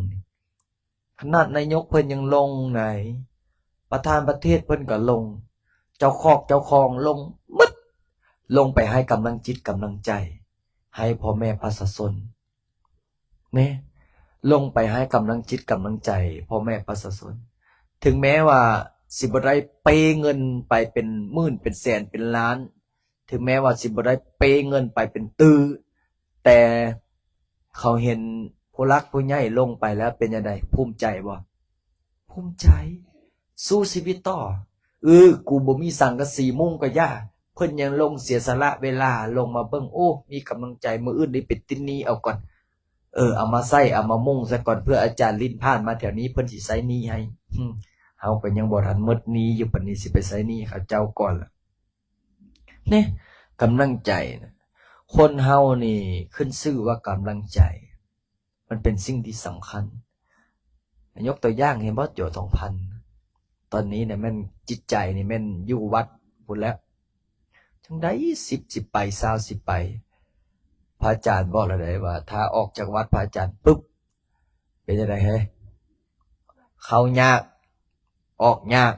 ຂະໜາດນາຍົກເພິ່ນຍັງລົງໃດ໋ ປະທານປະເທດເພິ່ນກໍລົງ ເຈົ້າຄອກເຈົ້າຄອງລົງໝົດ ລົງໄປໃຫ້ກຳລັງຈິດກຳລັງໃຈ ໃຫ້ພໍ່ແມ່ປະຊາຊົນ ແນ່ ລົງໄປໃຫ້ກຳລັງຈິດກຳລັງໃຈພໍ່ແມ່ປະຊາຊົນ ເຖິງແມ້ວ່າຊິບໍ່ໄດ້ເປເງິນໄປເປັນໝື່ນເປັນແສນເປັນລ້ານ ເຖິງແມ້ວ່າຊິບໍ່ໄດ້ເປເງິນໄປເປັນຕື້ ແຕ່ເຂົາເຫັນຜູ້ຫຼັກຜູ້ໃຫຍ່ລົງໄປແລ້ວເປັນຈັ່ງໃດ? ພູມໃຈບໍ່? ພູມໃຈ ສູ້ຊີວິດຕໍ່. ເອີ ກູບໍ່ມີສັງກະສີມຸງກໍຢ່າ ເພິ່ນຍັງລົງເສຍສະຫຼະເວລາລົງມາເບິ່ງ ໂອ້ ມີກຳລັງໃຈ ມື້ອື່ນໄດ້ໄປຕິດໜີ້ເອົາກ່ອນ ເອີ ເອົາມາໃຊ້ ເອົາມາມຸງຊະກ່ອນ ເພື່ອອາຈານລິ້ນຜ່ານມາແຖວນີ້ ເພິ່ນຊິໃຊ້ໜີ້ໃຫ້. ເຮົາກໍຍັງບໍ່ທັນໝົດໜີ້ຢູ່ ປານນີ້ຊິໄປໃຊ້ໜີ້ເຂົາເຈົ້າກ່ອນລະ ເນ ກຳລັງໃຈນະ ຄົນເຮົານີ້ຂຶ້ນຊື່ວ່າກຳລັງໃຈ ມັນເປັນສິ່ງທີ່ສຳຄັນ. ຍົກຕົວຢ່າງ ເຫັນບໍ່ ໂຈ ທອງພັນ ຕອນນີ້ນະແມ່ນຈິດໃຈນີ້ແມ່ນຢູ່ວັດພຸ້ນແລ້ວ ຈັ່ງໃດ ສິບ ສິບໄປ ຊາວ ສິບໄປ ພະອາຈານບອກແລ້ວເດ້ວ່າ ຖ້າອອກຈາກວັດພະອາຈານປຶບ ເປັນຈັ່ງໃດເຮີ້ຍ? ເຂົ້າຍາກ ອອກຍາກ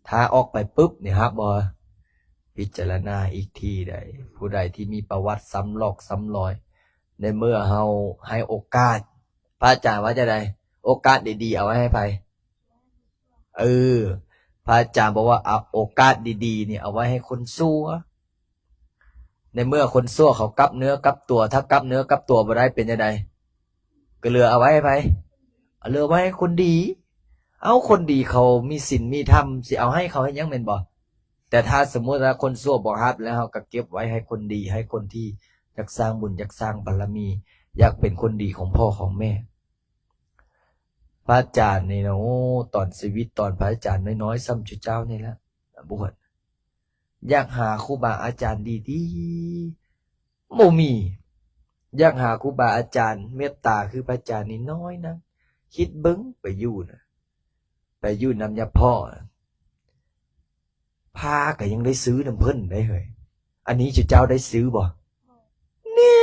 ຖ້າອອກໄປປຶບນີ້ ຮັບບໍ່? ພິຈາລະນາອີກທີໃດ ຜູ້ໃດທີ່ມີປະຫວັດຊ້ຳລອກຊ້ຳລອຍ ໃນເມື່ອເຮົາໃຫ້ໂອກາດ ພະອາຈານວ່າຈັ່ງໃດ? ໂອກາດດີໆ ເອົາໄວ້ໃຫ້ໃຜ? ເອີ ພະອາຈານບອກວ່າ ເອົາໂອກາດດີໆນີ້ ເອົາໄວ້ໃຫ້ຄົນຊົ່ວ. ໃນເມື່ອຄົນຊົ່ວເຂົາກັບເນື້ອກັບຕົວ ຖ້າກັບເນື້ອກັບຕົວບໍ່ໄດ້ເປັນຈັ່ງໃດ? ກໍເຫຼືອເອົາໄວ້ໃຫ້ໃຜ? ເອົາເຫຼືອໄວ້ໃຫ້ຄົນດີ. ເອົາ ຄົນດີເຂົາມີສິນມີທຳ ຊິເອົາໃຫ້ເຂົາເຮັດຫຍັງແມ່ນບໍ່? ແຕ່ຖ້າສົມມຸດວ່າຄົນຊົ່ວບໍ່ຮັບແລ້ວ ເຮົາກໍເກັບໄວ້ໃຫ້ຄົນດີ ໃຫ້ຄົນທີ່ຢາກສ້າງບຸນ ຢາກສ້າງບາລະມີ ຢາກເປັນຄົນດີຂອງພໍ່ຂອງແມ່. ພະອາຈານນີ້ນະ ໂອ້ ຕອນຊີວິດຕອນພະອາຈານນ້ອຍໆ ສ່ຳຈຸເຈົ້ານີ້ແຫຼະ ບວດ ຢາກຫາຄູບາອາຈານດີໆ ບໍ່ມີ ຢາກຫາຄູບາອາຈານເມດຕາຄືພະອາຈານນີ້ນ້ອຍນະ. ຄິດເບິ່ງ ໄປຢູ່ນະ ໄປຢູ່ນຳຍາພໍ່ນະ ຜ້າກໍຍັງໄດ້ຊື້ນຳເພິ່ນໄດ໋ເຮີ້ຍ. ອັນນີ້ເຈົ້າໄດ້ຊື້ບໍ່? ແນ່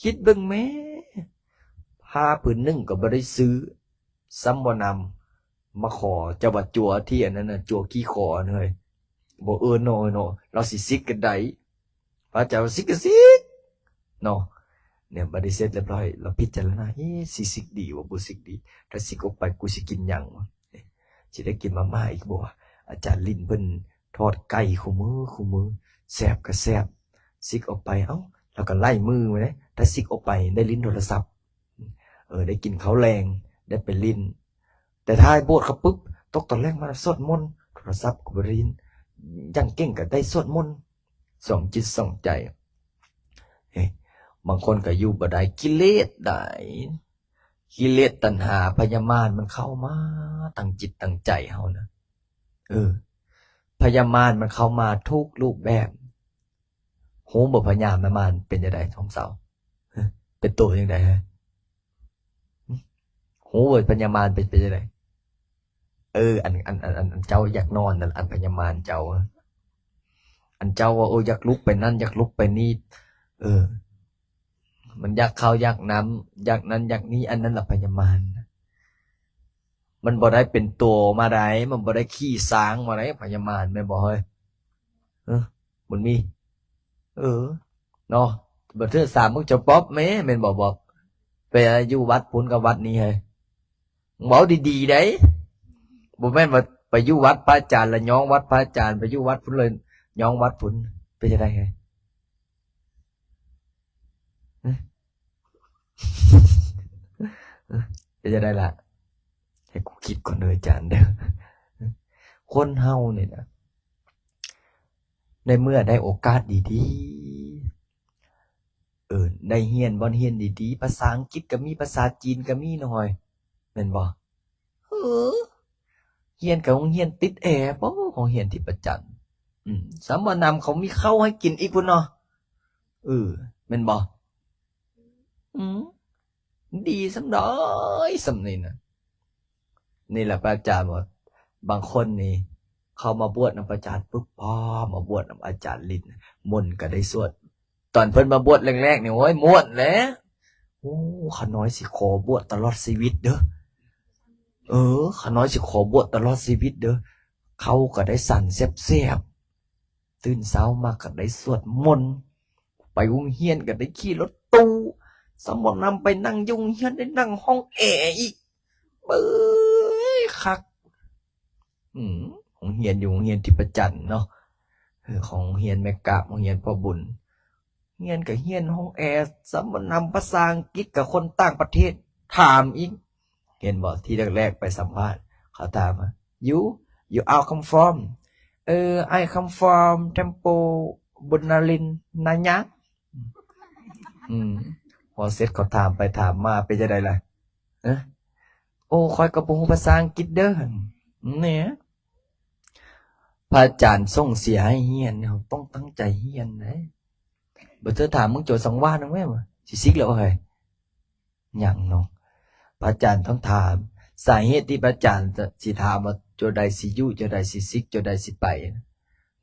ຄິດເບິ່ງແມ້ ຜ້າຜືນໜຶ່ງກໍບໍ່ໄດ້ຊື້ ຊ້ຳບໍ່ນຳ ມາຂໍເຈົ້າວ່າຈົວທີ່ອັນນັ້ນນະ ຈົວຂີ້ຄໍຫັ້ນເຮີ້ຍ. ບໍ່ເອີ້ນເນາະ ເນາະ ລາວຊິສິກກໍໄດ້ ພະເຈົ້າຊິກກໍສິກເນາະ. ເນຍ ບັດນີ້ເສັດລຽບຮ້ອຍ ລາວພິຈາລະນາ ເອ ຊິສິກດີບໍ່ ບໍ່ສິກດີ ຖ້າສິກອອກໄປກູຊິກິນຫຍັງວະ ຊິໄດ້ກິນມາມ່າອີກບໍ່ວະ. ອາຈານລິນເພິ່ນທອດໄກ່ຄູ່ມື້ ຄູ່ມື້ ແຊບກໍແຊບ ສິກອອກໄປ ເອົ້າ ລາວກໍໄລ່ມືໄວ້ເດ້ ຖ້າສິກອອກໄປໄດ້ຫຼິ້ນໂທລະສັບ ເອີ ໄດ້ກິນເຂົ້າແລງ ໄດ້ໄປຫຼິ້ນ. ແຕ່ຖ້າບວດເຂົ້າປຶບ ຕົກຕອນແລງມາສວດມົນ ໂທລະສັບກໍບໍ່ໄດ້ຫຼິ້ນ ຢ່າງເກັ່ງກໍໄດ້ສວດມົນ ສອງຈິດສອງໃຈ. ເອີ ບາງຄົນກໍຢູ່ບໍ່ໄດ້ ກິເລດໄດ໋ ກິເລດຕັນຫາພະຍາມານມັນເຂົ້າມາຕັ້ງຈິດຕັ້ງໃຈເຮົານະ. ເອີ ພະຍາມານມັນເຂົ້າມາທຸກຮູບແບບ. ຮູ້ບໍ່ພະຍາມານເປັນຈັ່ງໃດ ທອງເສົາ? ເປັນໂຕຈັ່ງໃດ? ຮູ້ບໍ່ພະຍາມານເປັນ ເປັນຈັ່ງໃດ? ເອີ ອັນ ອັນ ອັນ ອັນ ອັນເຈົ້າຢາກນອນນັ້ນ ອັນພະຍາມານເຈົ້າ ອັນເຈົ້າວ່າ ໂອ້ ຢາກລຸກໄປນັ້ນ ຢາກລຸກໄປນີ້ ເອີ ມັນຢາກເຂົ້າຢາກນ້ຳ ຢາກນັ້ນຢາກນີ້ ອັນນັ້ນລະພະຍາມານ. ມັນບໍ່ໄດ້ເປັນໂຕມາໃດ໋ ມັນບໍ່ໄດ້ຂີ່ຊ້າງມາໃດ໋ ພະຍາມານ ແມ່ນບໍ່ເຮີ້ຍ? ເອີ ບຸນມີ ເອີ ເນາະ ບໍ່ເທື່ອສາມມື້ເຈົ້າປອບແມ້ ແມ່ນບໍ່ບອກ? ໄປຢູ່ວັດພຸ້ນກັບວັດນີ້ເຮີ້ຍ ເວົ້າດີໆໄດ໋ ບໍ່ແມ່ນວ່າໄປຢູ່ວັດພະອາຈານລະຍ້ອງວັດພະອາຈານ ໄປຢູ່ວັດພຸ້ນລະຍ້ອງວັດພຸ້ນ ເປັນຈັ່ງໃດເຮີ້ຍ? ເປັນຈັ່ງໃດລະ? ໃຫ້ກູຄິດກ່ອນເດີອາຈານເດີ. ຄົນເຮົານີ້ນະ ໃນເມື່ອໄດ້ໂອກາດດີໆ ເອີ ໄດ້ຮຽນບ່ອນຮຽນດີໆ ພາສາອັງກິດກໍມີ ພາສາຈີນກໍມີນ້ອຍ ແມ່ນບໍ່? ເອີ ຮຽນກັບໂຮງຮຽນຕິດແອບໍ ໂຮງຮຽນທິບປະຈັນ ອືມ ສຳມະນຳເຂົາມີເຂົ້າໃຫ້ກິນອີກພຸ້ນເນາະ ເອີ ແມ່ນບໍ່? ອືມ ດີສ່ຳໃດສ່ຳນີ້ນະ. ນີ້ແຫຼະພະອາຈານວ່າ ບາງຄົນນີ້ເຂົ້າມາບວດນຳພະອາຈານປຶບ ພໍມາບວດນຳອາຈານລິນ ມົນກໍໄດ້ສວດ ຕອນເພິ່ນມາບວດແລກໆນີ້ ໂອ້ຍ ມ່ວນແຫຼະ ໂອ້ ຂ້ານ້ອຍຊິຂໍບວດຕະຫຼອດຊີວິດເດີ ເອີ ຂ້ານ້ອຍຊິຂໍບວດຕະຫຼອດຊີວິດເດີ ເຂົ້າກໍໄດ້ສັນແຊບໆ ຕື່ນເຊົ້າມາກໍໄດ້ສວດມົນ ໄປໂຮງຮຽນກໍໄດ້ຂີ່ລົດຕູ້ ສຳມະນຳໄປນັ່ງຢູ່ໂຮງຮຽນໄດ້ນັ່ງຫ້ອງແອອີກ ເອີຍ ຄັກ. ອືມ ໂຮງຮຽນຢູ່ໂຮງຮຽນທິບປະຈັນເນາະ ເອີ ຂອງໂຮງຮຽນແມ່ກາບ ໂຮງຮຽນພໍ່ບຸນ ຮຽນກໍຮຽນຫ້ອງແອ ສຳມະນຳພາສາອັງກິດກັບຄົນຕ່າງປະເທດ ຖາມອີກ ເຫັນບໍ່ ທີແລກໆໄປສຳພາດ ເຂົາຖາມວ່າ You, you are come from? ເອີ I come from Temple Bunarin Nanya. ອືມ ພໍເສັດເຂົາຖາມໄປຖາມມາ ເປັນຈັ່ງໃດລະ? ເອີ ໂອ້ ຂ້ອຍກໍບໍ່ຮູ້ພາສາອັງກິດເດີ ແນ່ ພະອາຈານສົ່ງເສຍໃຫ້ຮຽນ ເຮົາຕ້ອງຕັ້ງໃຈຮຽນເດ້ ບໍ່ເທື່ອຖາມ ມຶງຈົບສັງວານນຳແມ່ ຊິສິກແລ້ວເຮີ້ຍ ຍັງເນາະ ພະອາຈານຕ້ອງຖາມ ສາເຫດທີ່ພະອາຈານຊິຖາມວ່າ ຈົວໃດຊິຢູ່ ຈົວໃດຊິສິກ ຈົວໃດຊິໄປ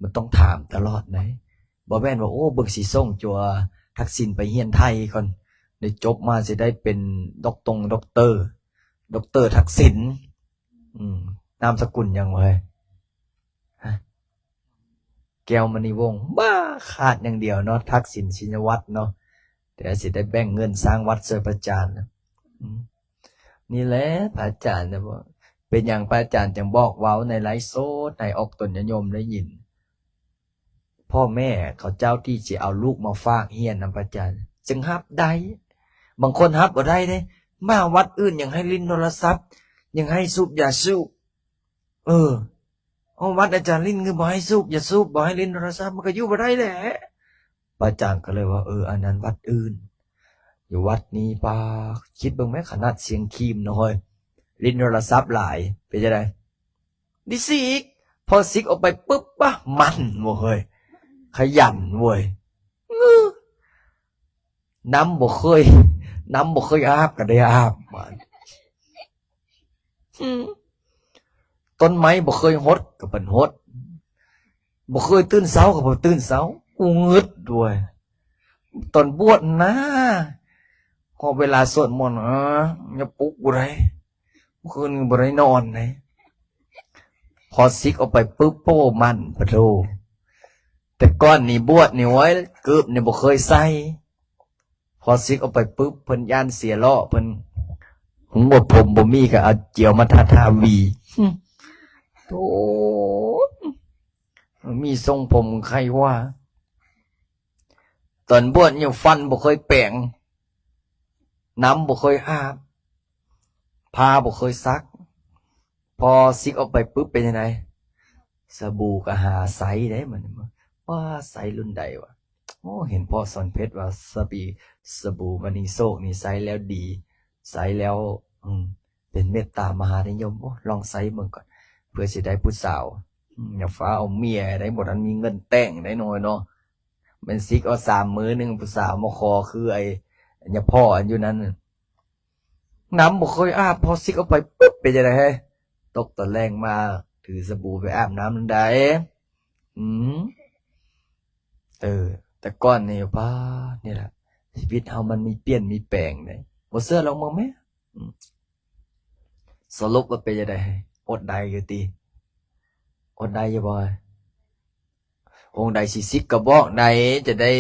ມັນຕ້ອງຖາມຕະຫຼອດເດ້ ບໍ່ແມ່ນວ່າ ໂອ້ ເບິ່ງຊິສົ່ງຈົວທັກສິນໄປຮຽນໄທກ່ອນ ໄດ້ຈົບມາຊິໄດ້ເປັນດັອກຕົງດັອກເຕີ ດັອກເຕີທັກສິນ ອືມ ນາມສະກຸນຫຍັງວະເຮີ້ຍ? ແກ້ວມະນີວົງ ບ້າ ຂາດຢ່າງດຽວເນາະ ທັກສິນ ຊິນຍະວັດເນາະ ແຕ່ຊິໄດ້ແບ່ງເງິນສ້າງວັດຊ່ວຍພະອາຈານນະ ອືມ ນີ້ແຫຼະ ພະອາຈານນະ ເປັນຫຍັງພະອາຈານຈຶ່ງບອກເວົ້າໃນໄລຟ໌ສົດໃຫ້ອອກຕົນຍາດໂຍມໄດ້ຍິນ? ພໍ່ແມ່ເຂົາເຈົ້າທີ່ຊິເອົາລູກມາຝາກຮຽນນຳພະອາຈານ ຈຶ່ງຮັບໄດ້ ບາງຄົນຮັບບໍ່ໄດ້ເດ້ ມາວັດອື່ນຍັງໃຫ້ຫຼິ້ນໂທລະສັບ ຍັງໃຫ້ສູບຢາສູບ ເອີ ເອົາວັດອາຈານລິນຄືບໍ່ໃຫ້ສູບຢາສູບ ບໍ່ໃຫ້ຫຼິ້ນໂທລະສັບ ມັນກໍຢູ່ບໍ່ໄດ້ແຫຼະ. ພະອາຈານກໍເລີຍວ່າ ເອີ ອັນນັ້ນວັດອື່ນ ຢູ່ວັດນີ້ປາ ຄິດເບິ່ງແມ້ ຂະໜາດຊຽງຄີມນະເຮີ້ຍ ຫຼິ້ນໂທລະສັບຫຼາຍ ເປັນຈັ່ງໃດ? ດິຊິກ ພໍຊິກອອກໄປປຶບ ປະ ໝັ່ນເວີ້ຍ ຂະຫຍັນເວີ້ຍ ງື ນ້ຳບໍ່ເຄີຍ ນ້ຳບໍ່ເຄີຍອາບກໍໄດ້ອາບ ອືມ ຕົ້ນໄມ້ບໍ່ເຄີຍຫົດກໍເພິ່ນຫົດ ບໍ່ເຄີຍຕື່ນເຊົ້າກໍບໍ່ຕື່ນເຊົ້າ. ກູງຶດດ້ວຍ ຕອນບວດນະ ຮອດເວລາສວດມົນ ເອີ ຢ່າປຸກກູໄດ໋ ມື້ຄືນນີ້ບໍ່ໄດ້ນອນເດ້. ພໍຊິກອອກໄປປຶບ ໂປ້ ໝັ້ນ ປະໂທ. ແຕ່ກ່ອນນີ້ບວດນີ້ ໂອ້ຍ ເກີບນີ້ບໍ່ເຄີຍໃສ່. ພໍຊິກອອກໄປປຶບ ເພິ່ນຢ້ານເສຍລໍ້ ເພິ່ນຫຸງບົດຜົມບໍ່ມີ ກໍເອົາຈຽວມາທາໆຫວີ. ໂທ້ ມີຊົງຜົມໃຄວ່າ ຕອນບວດນີ້ ຟັນບໍ່ເຄີຍແປງ, ນ້ຳບໍ່ເຄີຍອາບ, ຜ້າບໍ່ເຄີຍຊັກ. ພໍຊິກອອກໄປປຶບ ເປັນຈັ່ງໃດ? ສະບູກໍຫາໃຊ້ໄດ້ມັນ. ວ່າໃຊ້ລຸ້ນໃດວະ? ໂອ້ ເຫັນພໍ່ສອນເພັດວ່າສະບີ ສະບູມະນີໂຊກນີ້ໃຊ້ແລ້ວດີ, ໃຊ້ແລ້ວ ອືມ ເປັນເມດຕາມະຫານິຍົມ. ໂອ້ ລອງໃຊ້ເບິ່ງກ່ອນ ເພື່ອຊິໄດ້ຜູ້ສາວ. ອືມ ຢ່າຟ້າວເອົາເມຍໄດ໋, ບໍ່ທັນມີເງິນແຕ່ງໄດ໋ນ້ອຍເນາະ. ແມ່ນຊິກເອົາສາມມື້ໜຶ່ງ ຜູ້ສາວມາຂໍຄືໄອ້ຍາພໍ່ອັນຢູ່ນັ້ນ. ນ້ຳບໍ່ເຄີຍອາບ ພໍຊິກອອກໄປປຶບ ເປັນຈັ່ງໃດເຮີ້ຍ? ຕົກຕອນແລງມາ ຖືສະບູໄປອາບນ້ຳນັ້ນໃດ. ອືມ ເອີ ແຕ່ກ່ອນນີ້ ປ້າ ນີ້ແຫຼະ ຊີວິດເຮົາມັນມີປ່ຽນມີແປງເດ້. ບໍ່ເຊື່ອລອງເບິ່ງແມ. ອືມ ສະຫຼຸບວ່າເປັນຈັ່ງໃດ? ອົດໄດ້ຢູ່ຕິ? ອົດໄດ້ຢູ່ບໍ່? ອົງໃດຊິຊິກກໍບອກໄດ້ ຈະໄດ້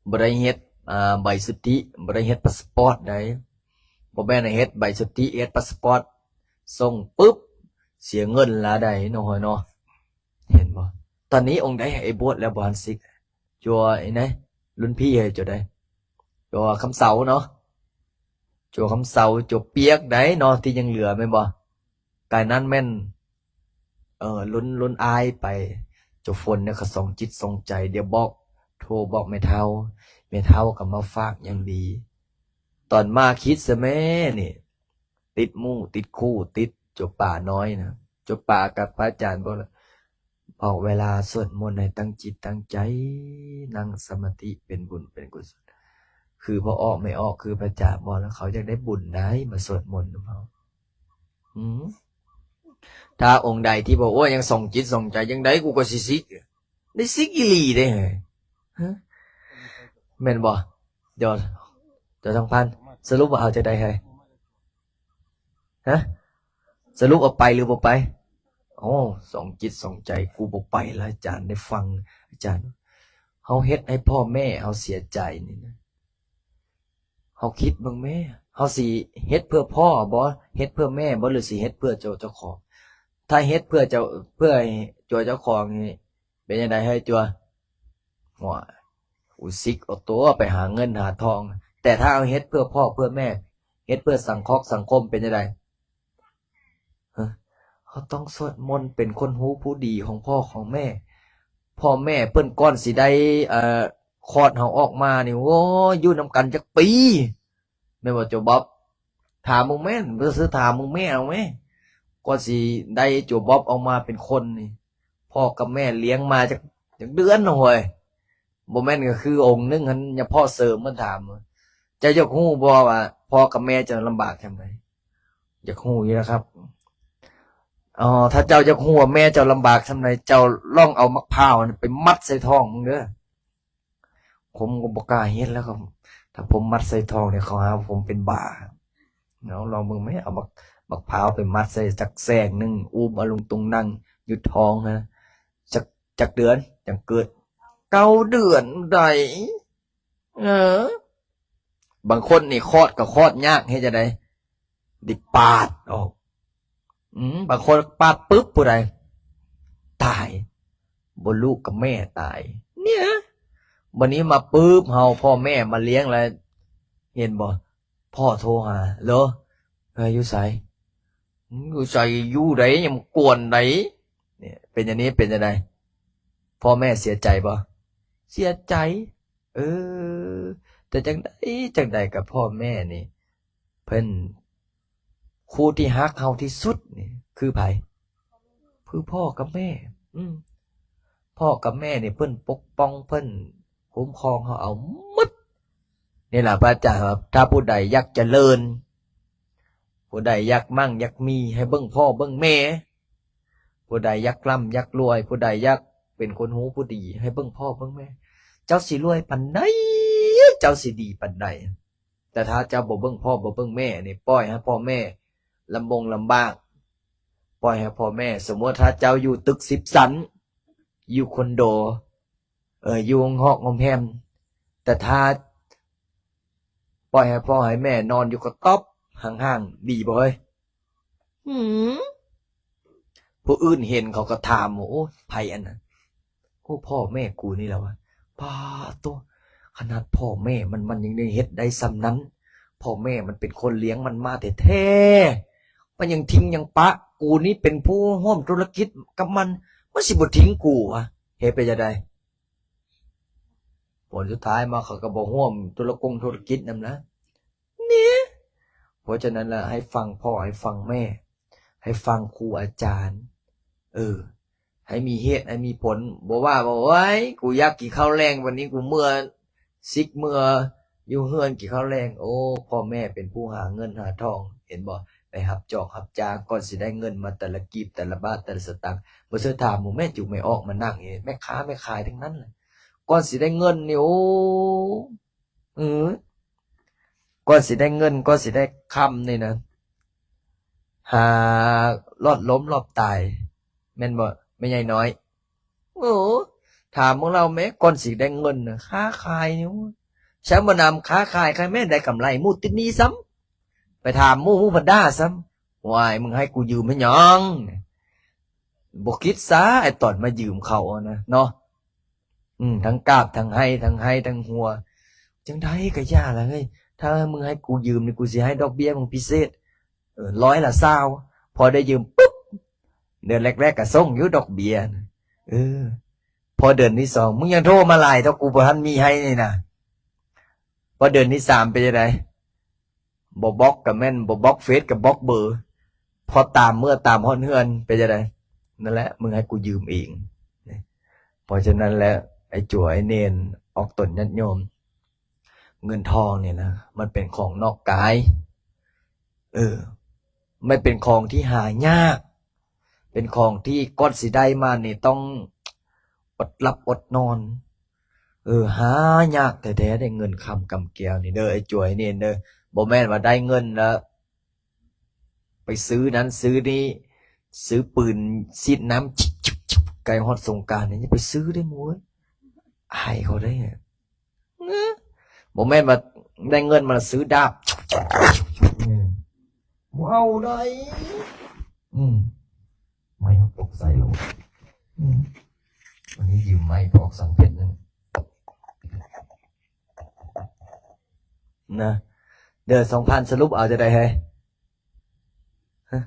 ບໍ່ໄດ້ເຮັດ ອ່າ ໃບສຸດທິ ບໍ່ໄດ້ເຮັດພາສປອດໄດ໋. ບໍ່ແມ່ນໃຫ້ເຮັດໃບສຸດທິ ເຮັດພາສປອດ ສົ່ງປຶບ ເສຍເງິນລະໄດ໋ ນ້ອງເອີຍເນາະ. ເຫັນບໍ່? ຕອນນີ້ອົງໃດໃຫ້ບວດແລ້ວບໍ່ທັນຊິກ? ຈົວໄອ້ໃນ ລຸ້ນພີ່ໃຫ້ຈົວໃດ? ຈົວຄຳເສົາເນາະ, ຈົວຄຳເສົາ ຈົວປຽກໄດ໋ເນາະ ທີ່ຍັງເຫຼືອແມ່ນບໍ່? ກາຍນັ້ນແມ່ນ ເອີ ລຸ້ນ ລຸ້ນອ້າຍໄປ. ຈົວຝົນນີ້ກໍສອງຈິດສອງໃຈ ດຽວບອກ ໂທບອກແມ່ເຖົ້າ, ແມ່ເຖົ້າກໍມາຝາກຢ່າງດີ. ຕອນມາຄິດຊະແມ້ນີ້ ຕິດໝູ່ຕິດຄູ່ ຕິດຈົວປານ້ອຍນະ. ຈົວປາກັບພະອາຈານບອກ ບອກເວລາສວດມົນໃຫ້ຕັ້ງຈິດຕັ້ງໃຈ ນັ່ງສະມາທິ ເປັນບຸນເປັນກຸສົນ. ຄືພໍ່ອອກແມ່ອອກ ຄືພະອາຈານບອກ ແລ້ວເຂົາຢາກໄດ້ບຸນໄດ໋ ມາສວດມົນນຳເຮົາ. ອືມ ຖ້າອົງໃດທີ່ບອກ ໂອ້ຍ ຍັງສອງຈິດສອງໃຈ ຈັ່ງໃດກູກໍຊິຊິກ ໄດ້ຊິກອີ່ຫຼີເດ້ ຮະ ແມ່ນບໍ່? ເຈົ້າ ເຈົ້າທອງພັນ ສະຫຼຸບວ່າເອົາຈັ່ງໃດໃຫ້? ຮະ ສະຫຼຸບເອົາໄປຫຼືບໍ່ໄປ? ໂອ້ ສອງຈິດສອງໃຈ ກູບໍ່ໄປລະ ອາຈານ ໄດ້ຟັງອາຈານ ເຮົາເຮັດໃຫ້ພໍ່ແມ່ເຮົາເສຍໃຈນີ້ນະ. ເຮົາຄິດເບິ່ງແມ້ ເຮົາຊິເຮັດເພື່ອພໍ່ບໍ? ເຮັດເພື່ອແມ່ບໍ? ຫຼືຊິເຮັດເພື່ອຕົວເຈົ້າຂອງ? ຖ້າເຮັດເພື່ອເຈົ້າ ເພື່ອຕົວເຈົ້າຂອງນີ້ ເປັນຈັ່ງໃດເຮີ້ຍຈົວ? ໂອ້ຍ ອຸຊິກເອົາຕົວໄປຫາເງິນຫາທອງ. ແຕ່ຖ້າເຮົາເຮັດເພື່ອພໍ່ເພື່ອແມ່ ເຮັດເພື່ອສັງຄອກສັງຄົມ ເປັນຈັ່ງໃດ? ຮະ ເຮົາຕ້ອງສວດມົນເປັນຄົນຮູ້ຜູ້ດີຂອງພໍ່ຂອງແມ່. ພໍ່ແມ່ເພິ່ນກ່ອນຊິໄດ້ ເອີ ຄອດເຮົາອອກມານີ້ ໂອ້ຍ ຢູ່ນຳກັນຈັກປີ ແມ່ນບໍ່ ໂຈບອບ? ຖາມເບິ່ງແມ່ ບໍ່ຊື່ຖາມເບິ່ງແມ່ເອົາແມ້. ກ່ອນຊິໄດ້ໂຈບອບອອກມາເປັນຄົນນີ້ ພໍ່ກັບແມ່ລ້ຽງມາຈັກ ຈັກເດືອນເນາະເຮີ້ຍ? ບໍ່ແມ່ນກໍຄືອົງໜຶ່ງຫັ້ນ ຍາພໍ່ເສີມເພິ່ນຖາມ ເຈົ້າຢາກຮູ້ບໍ່ວ່າພໍ່ກັບແມ່ເຈົ້າລຳບາກສ່ຳໃດ? ຢາກຮູ້ຢູ່ນະຄັບ. ອໍ ຖ້າເຈົ້າຢາກຮູ້ວ່າແມ່ເຈົ້າລຳບາກສ່ຳໃດ ເຈົ້າລອງເອົາໝາກພ້າວຫັ້ນໄປມັດໃສ່ທ້ອງເບິ່ງເດີ. ຜົມກໍບໍ່ກ້າເຮັດແລ້ວ ກໍຖ້າຜົມມັດໃສ່ທ້ອງນີ້ ເຂົາຫາວ່າຜົມເປັນບ້າ. ເອົາ ລອງເບິ່ງແມ້ ເອົາໝາກ ໝາກພ້າວໄປມັດໃສ່ຈັກແສງໜຶ່ງ ອຸ້ມເອົາລຸງຕຸງນັ່ງຢູ່ທ້ອງນະ ຈັກ ຈັກເດືອນຈັ່ງເກີດ? ເກົ້າເດືອນໃດ໋. ເອີ ບາງຄົນນີ້ຄອດກໍຄອດຍາກ ເຮັດຈັ່ງໃດ? ໄດ້ປາດອອກ. ອືມ ບາງຄົນປາດປຶບ ຜູ້ໃດຕາຍ? ບໍ່ ລູກກັບແມ່ຕາຍ ເນຍ. ບັດນີ້ມາປຶບ ເຮົາພໍ່ແມ່ມາລ້ຽງແລ້ວ ເຫັນບໍ່? ພໍ່ໂທຫາ ເລີ ເອີ ຢູ່ໃສ? ຢູ່ໃສ? ຢູ່ໃດ? ຍັງມາກວນໃດ? ເປັນຈັ່ງນີ້ເປັນຈັ່ງໃດ? ພໍ່ແມ່ເສຍໃຈບໍ່? ເສຍໃຈ. ເອີ ແຕ່ຈັ່ງໃດຈັ່ງໃດກໍພໍ່ແມ່ນີ້ ເພິ່ນ ຜູ້ທີ່ຮັກເຮົາທີ່ສຸດນີ້ຄືໃຜ? ຄືພໍ່ກັບແມ່. ອືມ ພໍ່ກັບແມ່ນີ້ເພິ່ນປົກປ້ອງ ເພິ່ນຄຸ້ມຄອງເຮົາເອົາໝົດ. ນີ້ລະພະອາຈານວ່າ ຖ້າຜູ້ໃດຢາກຈະເລີນ ຜູ້ໃດຢາກໝັ້ງຢາກມີ ໃຫ້ເບິ່ງພໍ່ເບິ່ງແມ່. ຜູ້ໃດຢາກລ່ຳຢາກລວຍ ຜູ້ໃດຢາກເປັນຄົນຮູ້ຜູ້ດີ ໃຫ້ເບິ່ງພໍ່ເບິ່ງແມ່. ເຈົ້າຊິລວຍປານໃດ ເຈົ້າຊິດີປານໃດ ແຕ່ຖ້າເຈົ້າບໍ່ເບິ່ງພໍ່ບໍ່ເບິ່ງແມ່ນີ້ ປ່ອຍໃຫ້ພໍ່ແມ່ລຳບົງລຳບາກ ປ່ອຍໃຫ້ພໍ່ແມ່ ສົມມຸດຖ້າເຈົ້າຢູ່ຕຶກສິບຊັ້ນ ຢູ່ຄອນໂດ ເອີ ຢູ່ຮອກໂຮງແຮມ ແຕ່ຖ້າປ່ອຍໃຫ້ພໍ່ໃຫ້ແມ່ນອນຢູ່ກະຕ໊ອບຫ່າງໆ ດີບໍ່ເຮີ້ຍ? ຫື ຜູ້ອື່ນເຫັນເຂົາກໍຖາມວ່າ ໂອ້ ໃຜອັນນັ້ນ? ໂອ້ ພໍ່ແມ່ກູນີ້ແຫຼະວ່າ. ປາໂຕ ຂະໜາດພໍ່ແມ່ມັນ ມັນຍັງໄດ້ເຮັດໄດ້ສ່ຳນັ້ນ ພໍ່ແມ່ມັນເປັນຄົນລ້ຽງມັນມາແທ້ໆ ມັນຍັງຖິ້ມຍັງປະ ກູນີ້ເປັນຜູ້ຮ່ວມທຸລະກິດກັບມັນ ມັນຊິບໍ່ຖິ້ມກູຫວາ? ເຮັດໄປຈັ່ງໃດ? ຜົນສຸດທ້າຍມາເຂົາກໍບໍ່ຮ່ວມທຸລະກົງທຸລະກິດນຳນະ ນີ້. ເພາະສະນັ້ນລະ ໃຫ້ຟັງພໍ່ໃຫ້ຟັງແມ່ ໃຫ້ຟັງຄູອາຈານ ເອີ ໃຫ້ມີເຫດໃຫ້ມີຜົນ ບໍ່ວ່າວ່າ ໂອ້ຍ ກູຢາກກິນເຂົ້າແລງ ວັນນີ້ກູເມື່ອ ຊິກເມື່ອຢູ່ເຮືອນກິນເຂົ້າແລງ. ໂອ້ ພໍ່ແມ່ເປັນຜູ້ຫາເງິນຫາທອງ ເຫັນບໍ່? ໄປຮັບຈອກຮັບຈ້າງ ກ່ອນຊິໄດ້ເງິນມາແຕ່ລະກີບແຕ່ລະບາດແຕ່ລະສະຕາງ. ບໍ່ເຊື່ອຖາມໝູ່ແມ່ຈຸແມ່ອອກມານັ່ງນີ້ ແມ່ຄ້າແມ່ຂາຍທັງນັ້ນແຫຼະ ກ່ອນຊິໄດ້ເງິນນີ້ ໂອ້ ເອີ ກ່ອນຊິໄດ້ເງິນ ກ່ອນຊິໄດ້ຄຳນີ້ນະ ຫາລອດລົ້ມລອດຕາຍ ແມ່ນບໍ່ ແມ່ໃຫຍ່ນ້ອຍ? ໂອ້ ຖາມພວກລາວແມ້ ກ່ອນຊິໄດ້ເງິນນະ ຄ້າຂາຍນີ້ ໂອ້ຍ ຊ່າງບໍ່ນຳ ຄ້າຂາຍ ຄັນແມ່ນໄດ້ກຳໄລ ໝູດຕິດໜີ້ຊ້ຳ ໄປຖາມໝູ່ ໝູ່ພັນດ່າຊ້ຳ ວ້າຍ ມຶງໃຫ້ກູຢືມເຮັດຫຍັງ? ບໍ່ຄິດຊະ ໄອ້ຕອນມາຢືມເຂົາຫັ້ນນະເນາະ ອືມ ທັງກາບທັງໄຫ້ ທັງໄຫ້ທັງຫົວ ຈັ່ງໃດກໍຢ່າລະເຮີ້ຍ ຖ້າມຶງໃຫ້ກູຢືມນີ້ ກູຊິໃຫ້ດອກເບ້ຍມຶງພິເສດ ເອີ ຮ້ອຍລະຊາວ ພໍໄດ້ຢືມປຶບ ເດືອນແລກໆກໍສົ່ງຢູ່ດອກເບ້ຍ ເອີ ພໍເດືອນທີສອງ ມຶງຍັງໂທມາຫຼາຍເທົ່າ ກູບໍ່ທັນມີໃຫ້ນີ້ນະ ພໍເດືອນທີສາມເປັນຈັ່ງໃດ? ບໍ່ບລັອກກໍແມ່ນ ບໍ່ບລັອກເຟສກໍບລັອກເບີ ພໍຕາມເມືອຕາມຮອດເຮືອນ ເປັນຈັ່ງໃດ? ນັ້ນແຫຼະ ມຶງໃຫ້ກູຢືມເອງ. ເພາະສະນັ້ນແຫຼະ ໄອ້ຈົວໄອ້ເນນ ອອກຕົນຍາດໂຍມ ເງິນທອງນີ້ນະ ມັນເປັນຂອງນອກກາຍ ເອີ ມັນເປັນຂອງທີ່ຫາຍາກ ເປັນຂອງທີ່ກ່ອນຊິໄດ້ມານີ້ຕ້ອງອົດຫຼັບອົດນອນ ເອີ ຫາຍາກແທ້ໆເດ້ ເງິນຄຳກຳແກ້ວນີ້ເດີ ໄອ້ຈົວໄອ້ເນນເດີ ບໍ່ແມ່ນວ່າໄດ້ເງິນແລ້ວໄປຊື້ນັ້ນຊື້ນີ້ ຊື້ປືນສີດນ້ຳ ໃກ້ຮອດສົງການນີ້ ຢ່າໄປຊື້ເດ້ໝູ່ເອີຍ ອາຍເຂົາເດ້. ບໍ່ແມ່ນວ່າໄດ້ເງິນມາຊື້ດາບ ອືມ ບໍ່ເອົາໄດ໋ ອືມ ໄມ້ເຮົາຕົກໃສ່ແລ້ວ ອືມ ວັນນີ້ຢືມໄມ້ພວກສັງເພັດນັ້ນນະ ເດືອນສອງພັນ ສະຫຼຸບເອົາຈັ່ງໃດເຮີ້ຍ? ຮະ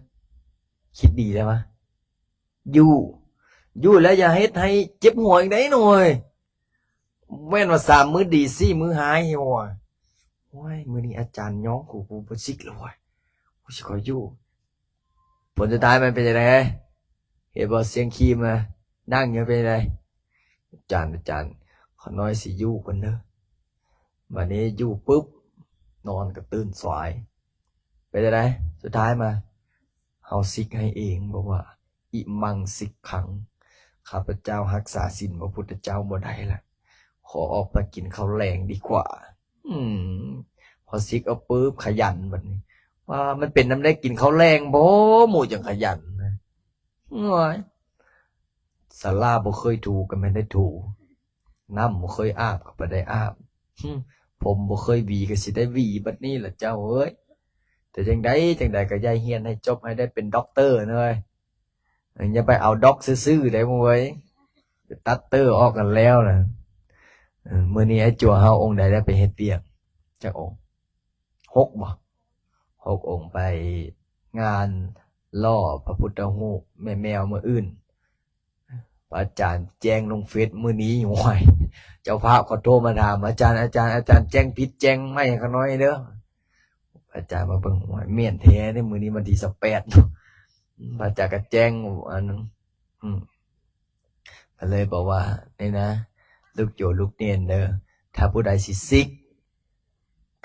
ຄິດດີແລ້ວວະ? ຢູ່ ຢູ່ແລ້ວຢ່າເຮັດໃຫ້ເຈັບຫົວອີກໄດ໋ນ້ອຍ ແມ່ນວ່າສາມມື້ດີ ສີ່ມື້ຮ້າຍ ໂອ້ຍ ໂອ້ຍ ມື້ນີ້ອາຈານຍ້ອງກູ ກູບໍ່ຊິກແລ້ວ ໂອ້ຍ ກູຊິຂໍຢູ່. ຜົນສຸດທ້າຍມັນເປັນຈັ່ງໃດ? ເຫັນບໍ່ ສຽງຄີມານັ່ງຢູ່ເປັນຈັ່ງໃດ? ອາຈານ ອາຈານ ຂ້ານ້ອຍຊິຢູ່ກ່ອນເດີ. ບາດນີ້ຢູ່ປຶບ ນອນກໍຕື່ນສວາຍ ເປັນຈັ່ງໃດ? ສຸດທ້າຍມາ ເຮົາສິກໃຫ້ເອງ ບອກວ່າ ອິມັງສິກຂັງ ຂ້າພະເຈົ້າຮັກສາສິນພະພຸດທະເຈົ້າບໍ່ໄດ້ລະ ຂໍອອກໄປກິນເຂົ້າແລງດີກວ່າ. ອືມ ພໍສິກເອົາປຶບ ຂະຫຍັນບາດນີ້ ວ່າມັນເປັນນຳໄດ້ກິນເຂົ້າແລງບໍ່ ໝູ່ຈັ່ງຂະຫຍັນນະ ໂອ້ຍ ສາລາບໍ່ເຄີຍຖູກໍແມ່ນໄດ້ຖູ ນ້ຳບໍ່ເຄີຍອາບກໍບໍ່ໄດ້ອາບ ຜົມບໍ່ເຄີຍຫວີກໍຊິໄດ້ຫວີບັດນີ້ລະເຈົ້າເອີຍ. ແຕ່ຈັ່ງໃດຈັ່ງໃດກໍຢ່າຮຽນໃຫ້ຈົບ ໃຫ້ໄດ້ເປັນດັອກເຕີເອີຍ ຢ່າໄປເອົາດັອກຊື່ໆເດ້ເວີຍ ໄປຕັດເຕີອອກກັນແລ້ວນະ. ເອີ ມື້ນີ້ອ້າຍຈົວເຮົາອົງໃດໄດ້ໄປເຮັດວຽກຈັກອົງ? ຫົກບໍ່? ຫົກອົງ ໄປງານຫຼໍ່ພະພຸດທະຮູບແມ່ແມວມື້ອື່ນ ພະອາຈານແຈ້ງລົງເຟສມື້ນີ້ ໂອ້ຍ ເຈົ້າພາບເຂົາໂທມາຖາມ ອາຈານ ອາຈານ ອາຈານແຈ້ງຜິດແຈ້ງໃໝ່ໃຫ້ຂ້ານ້ອຍເດີ. ອາຈານມາເບິ່ງ ໂອ້ຍ ແມ່ນແທ້ເດ້ ມື້ນີ້ວັນທີຊາວແປດ ພະອາຈານກໍແຈ້ງອັນ ອືມ ກໍເລີຍບອກວ່າ ນີ້ນະ ລູກໂຍລູກເນນເດີ ຖ້າຜູ້ໃດຊິສິກ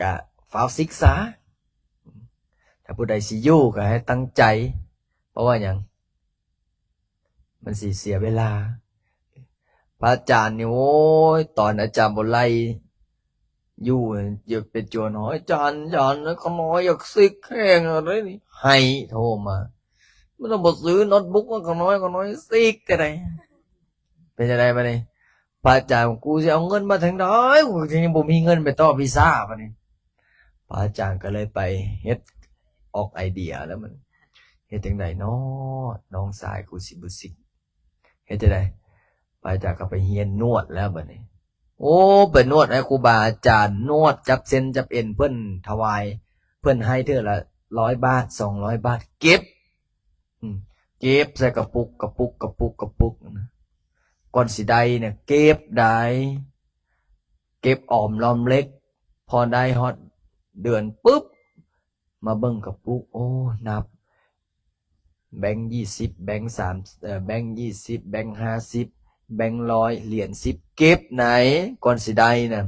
ກະຟ້າວສິກສາ ຖ້າຜູ້ໃດຊິຢູ່ກະໃຫ້ຕັ້ງໃຈ ເພາະວ່າຫຍັງ? ມັນຊິເສຍເວລາ. ພະອາຈານນີ້ ໂອ້ຍ ຕອນອາຈານບໍ່ໄລ່ຢູ່ ຢ່າໄປຈວນ ອາຈານ ອາຈານ ຂ້ານ້ອຍຢາກຊິກແຮງເລີຍນີ້ ໃຫ້ໂທມາ ມັນຕ້ອງບໍ່ຊື້ໂນ້ດບຸກໃຫ້ຂ້ານ້ອຍ ຂ້ານ້ອຍຊິກແຕ່ໃດ. ເປັນຈັ່ງໃດບາດນີ້? ພະອາຈານ ກູຊິເອົາເງິນມາທາງໃດ? ກູຍັງບໍ່ມີເງິນໄປຕໍ່ວີຊາບາດນີ້. ພະອາຈານກໍເລີຍໄປເຮັດອອກໄອເດຍແລ້ວ ມັນເຮັດຈັ່ງໃດນໍ ນ້ອງຊາຍກູຊິບໍ່ຊິກ ເຮັດຈັ່ງໃດ? ພະອາຈານກໍໄປຮຽນນວດແລ້ວບາດນີ້. ໂອ້ ໄປນວດໃຫ້ຄູບາອາຈານ ນວດຈັບເສັ້ນຈັບເອັນ ເພິ່ນຖວາຍ ເພິ່ນໃຫ້ເທື່ອລະຮ້ອຍບາດ ສອງຮ້ອຍບາດ ເກັບ ອືມ ເກັບໃສ່ກະປຸກ ກະປຸກ ກະປຸກ ກະປຸກນະ ກ່ອນຊິໄດ້ນະ ເກັບໄດ້ ເກັບອອມລອມເລັກ. ພໍໄດ້ຮອດເດືອນປຶບ ມາເບິ່ງກະປຸກ ໂອ້ ນັບ ແບງຊາວ ແບງສາມ ເອີ ແບງຊາວ ແບງຫ້າສິບ ແບງຮ້ອຍ ຫຼຽນສິບ ເກັບໃນ ກ່ອນຊິໄດ້ນະ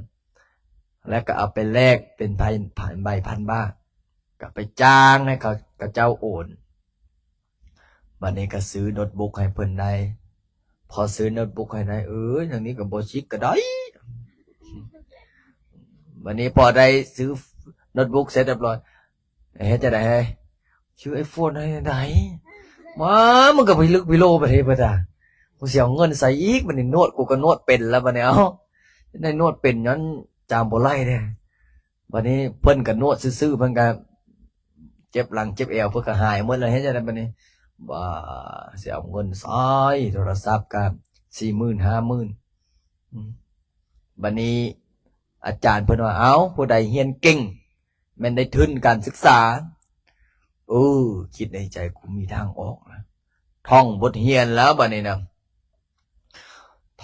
ແລ້ວກໍເອົາໄປແລກເປັນໃບ ໃບພັນບາດ ກໍໄປຈ້າງໃຫ້ເຂົາ ເຂົາເຈົ້າໂອນ. ບາດນີ້ກໍຊື້ໂນ້ດບຸກໃຫ້ເພິ່ນໄດ້ ພໍຊື້ໂນ້ດບຸກໃຫ້ໄດ້ ເອີຍ ຢ່າງນີ້ກໍບໍ່ຊິກກໍໄດ້. ບາດນີ້ພໍໄດ້ຊື້ໂນ້ດບຸກເສັດຮຽບຮ້ອຍ ເຮັດຈັ່ງໃດເຮີ້ຍ? ຊື້ໄອໂຟນໃຫ້ໃດ? ມາ ມັນກໍພິລຶກພິໂລປະເທດປະດາ ກູຊິເອົາເງິນໃສອີກ? ບາດນີ້ນວດ ກູກໍນວດເປັນແລ້ວ ບາດນີ້ ເອົ້າ ໄດ້ນວດເປັນຍ້ອນຈາມບໍ່ໄລ່ເດ້. ບາດນີ້ເພິ່ນກໍນວດຊື່ໆ ເພິ່ນກໍເຈັບຫຼັງເຈັບແອວ ເພິ່ນກໍຫາຍໝົດແລ້ວ. ເຮັດຈັ່ງໃດບາດນີ້? ບາ ຊິເອົາເງິນໃສ? ໂທລະສັບກໍສີ່ໝື່ນ ຫ້າໝື່ນ. ອືມ ບາດນີ້ອາຈານເພິ່ນວ່າ ເອົ້າ ຜູ້ໃດຮຽນເກັ່ງ ແມ່ນໄດ້ທຶນການສຶກສາ. ເອີ ຄິດໃນໃຈ ກູມີທາງອອກລະ ທ່ອງບົດຮຽນແລ້ວບາດນີ້ນະ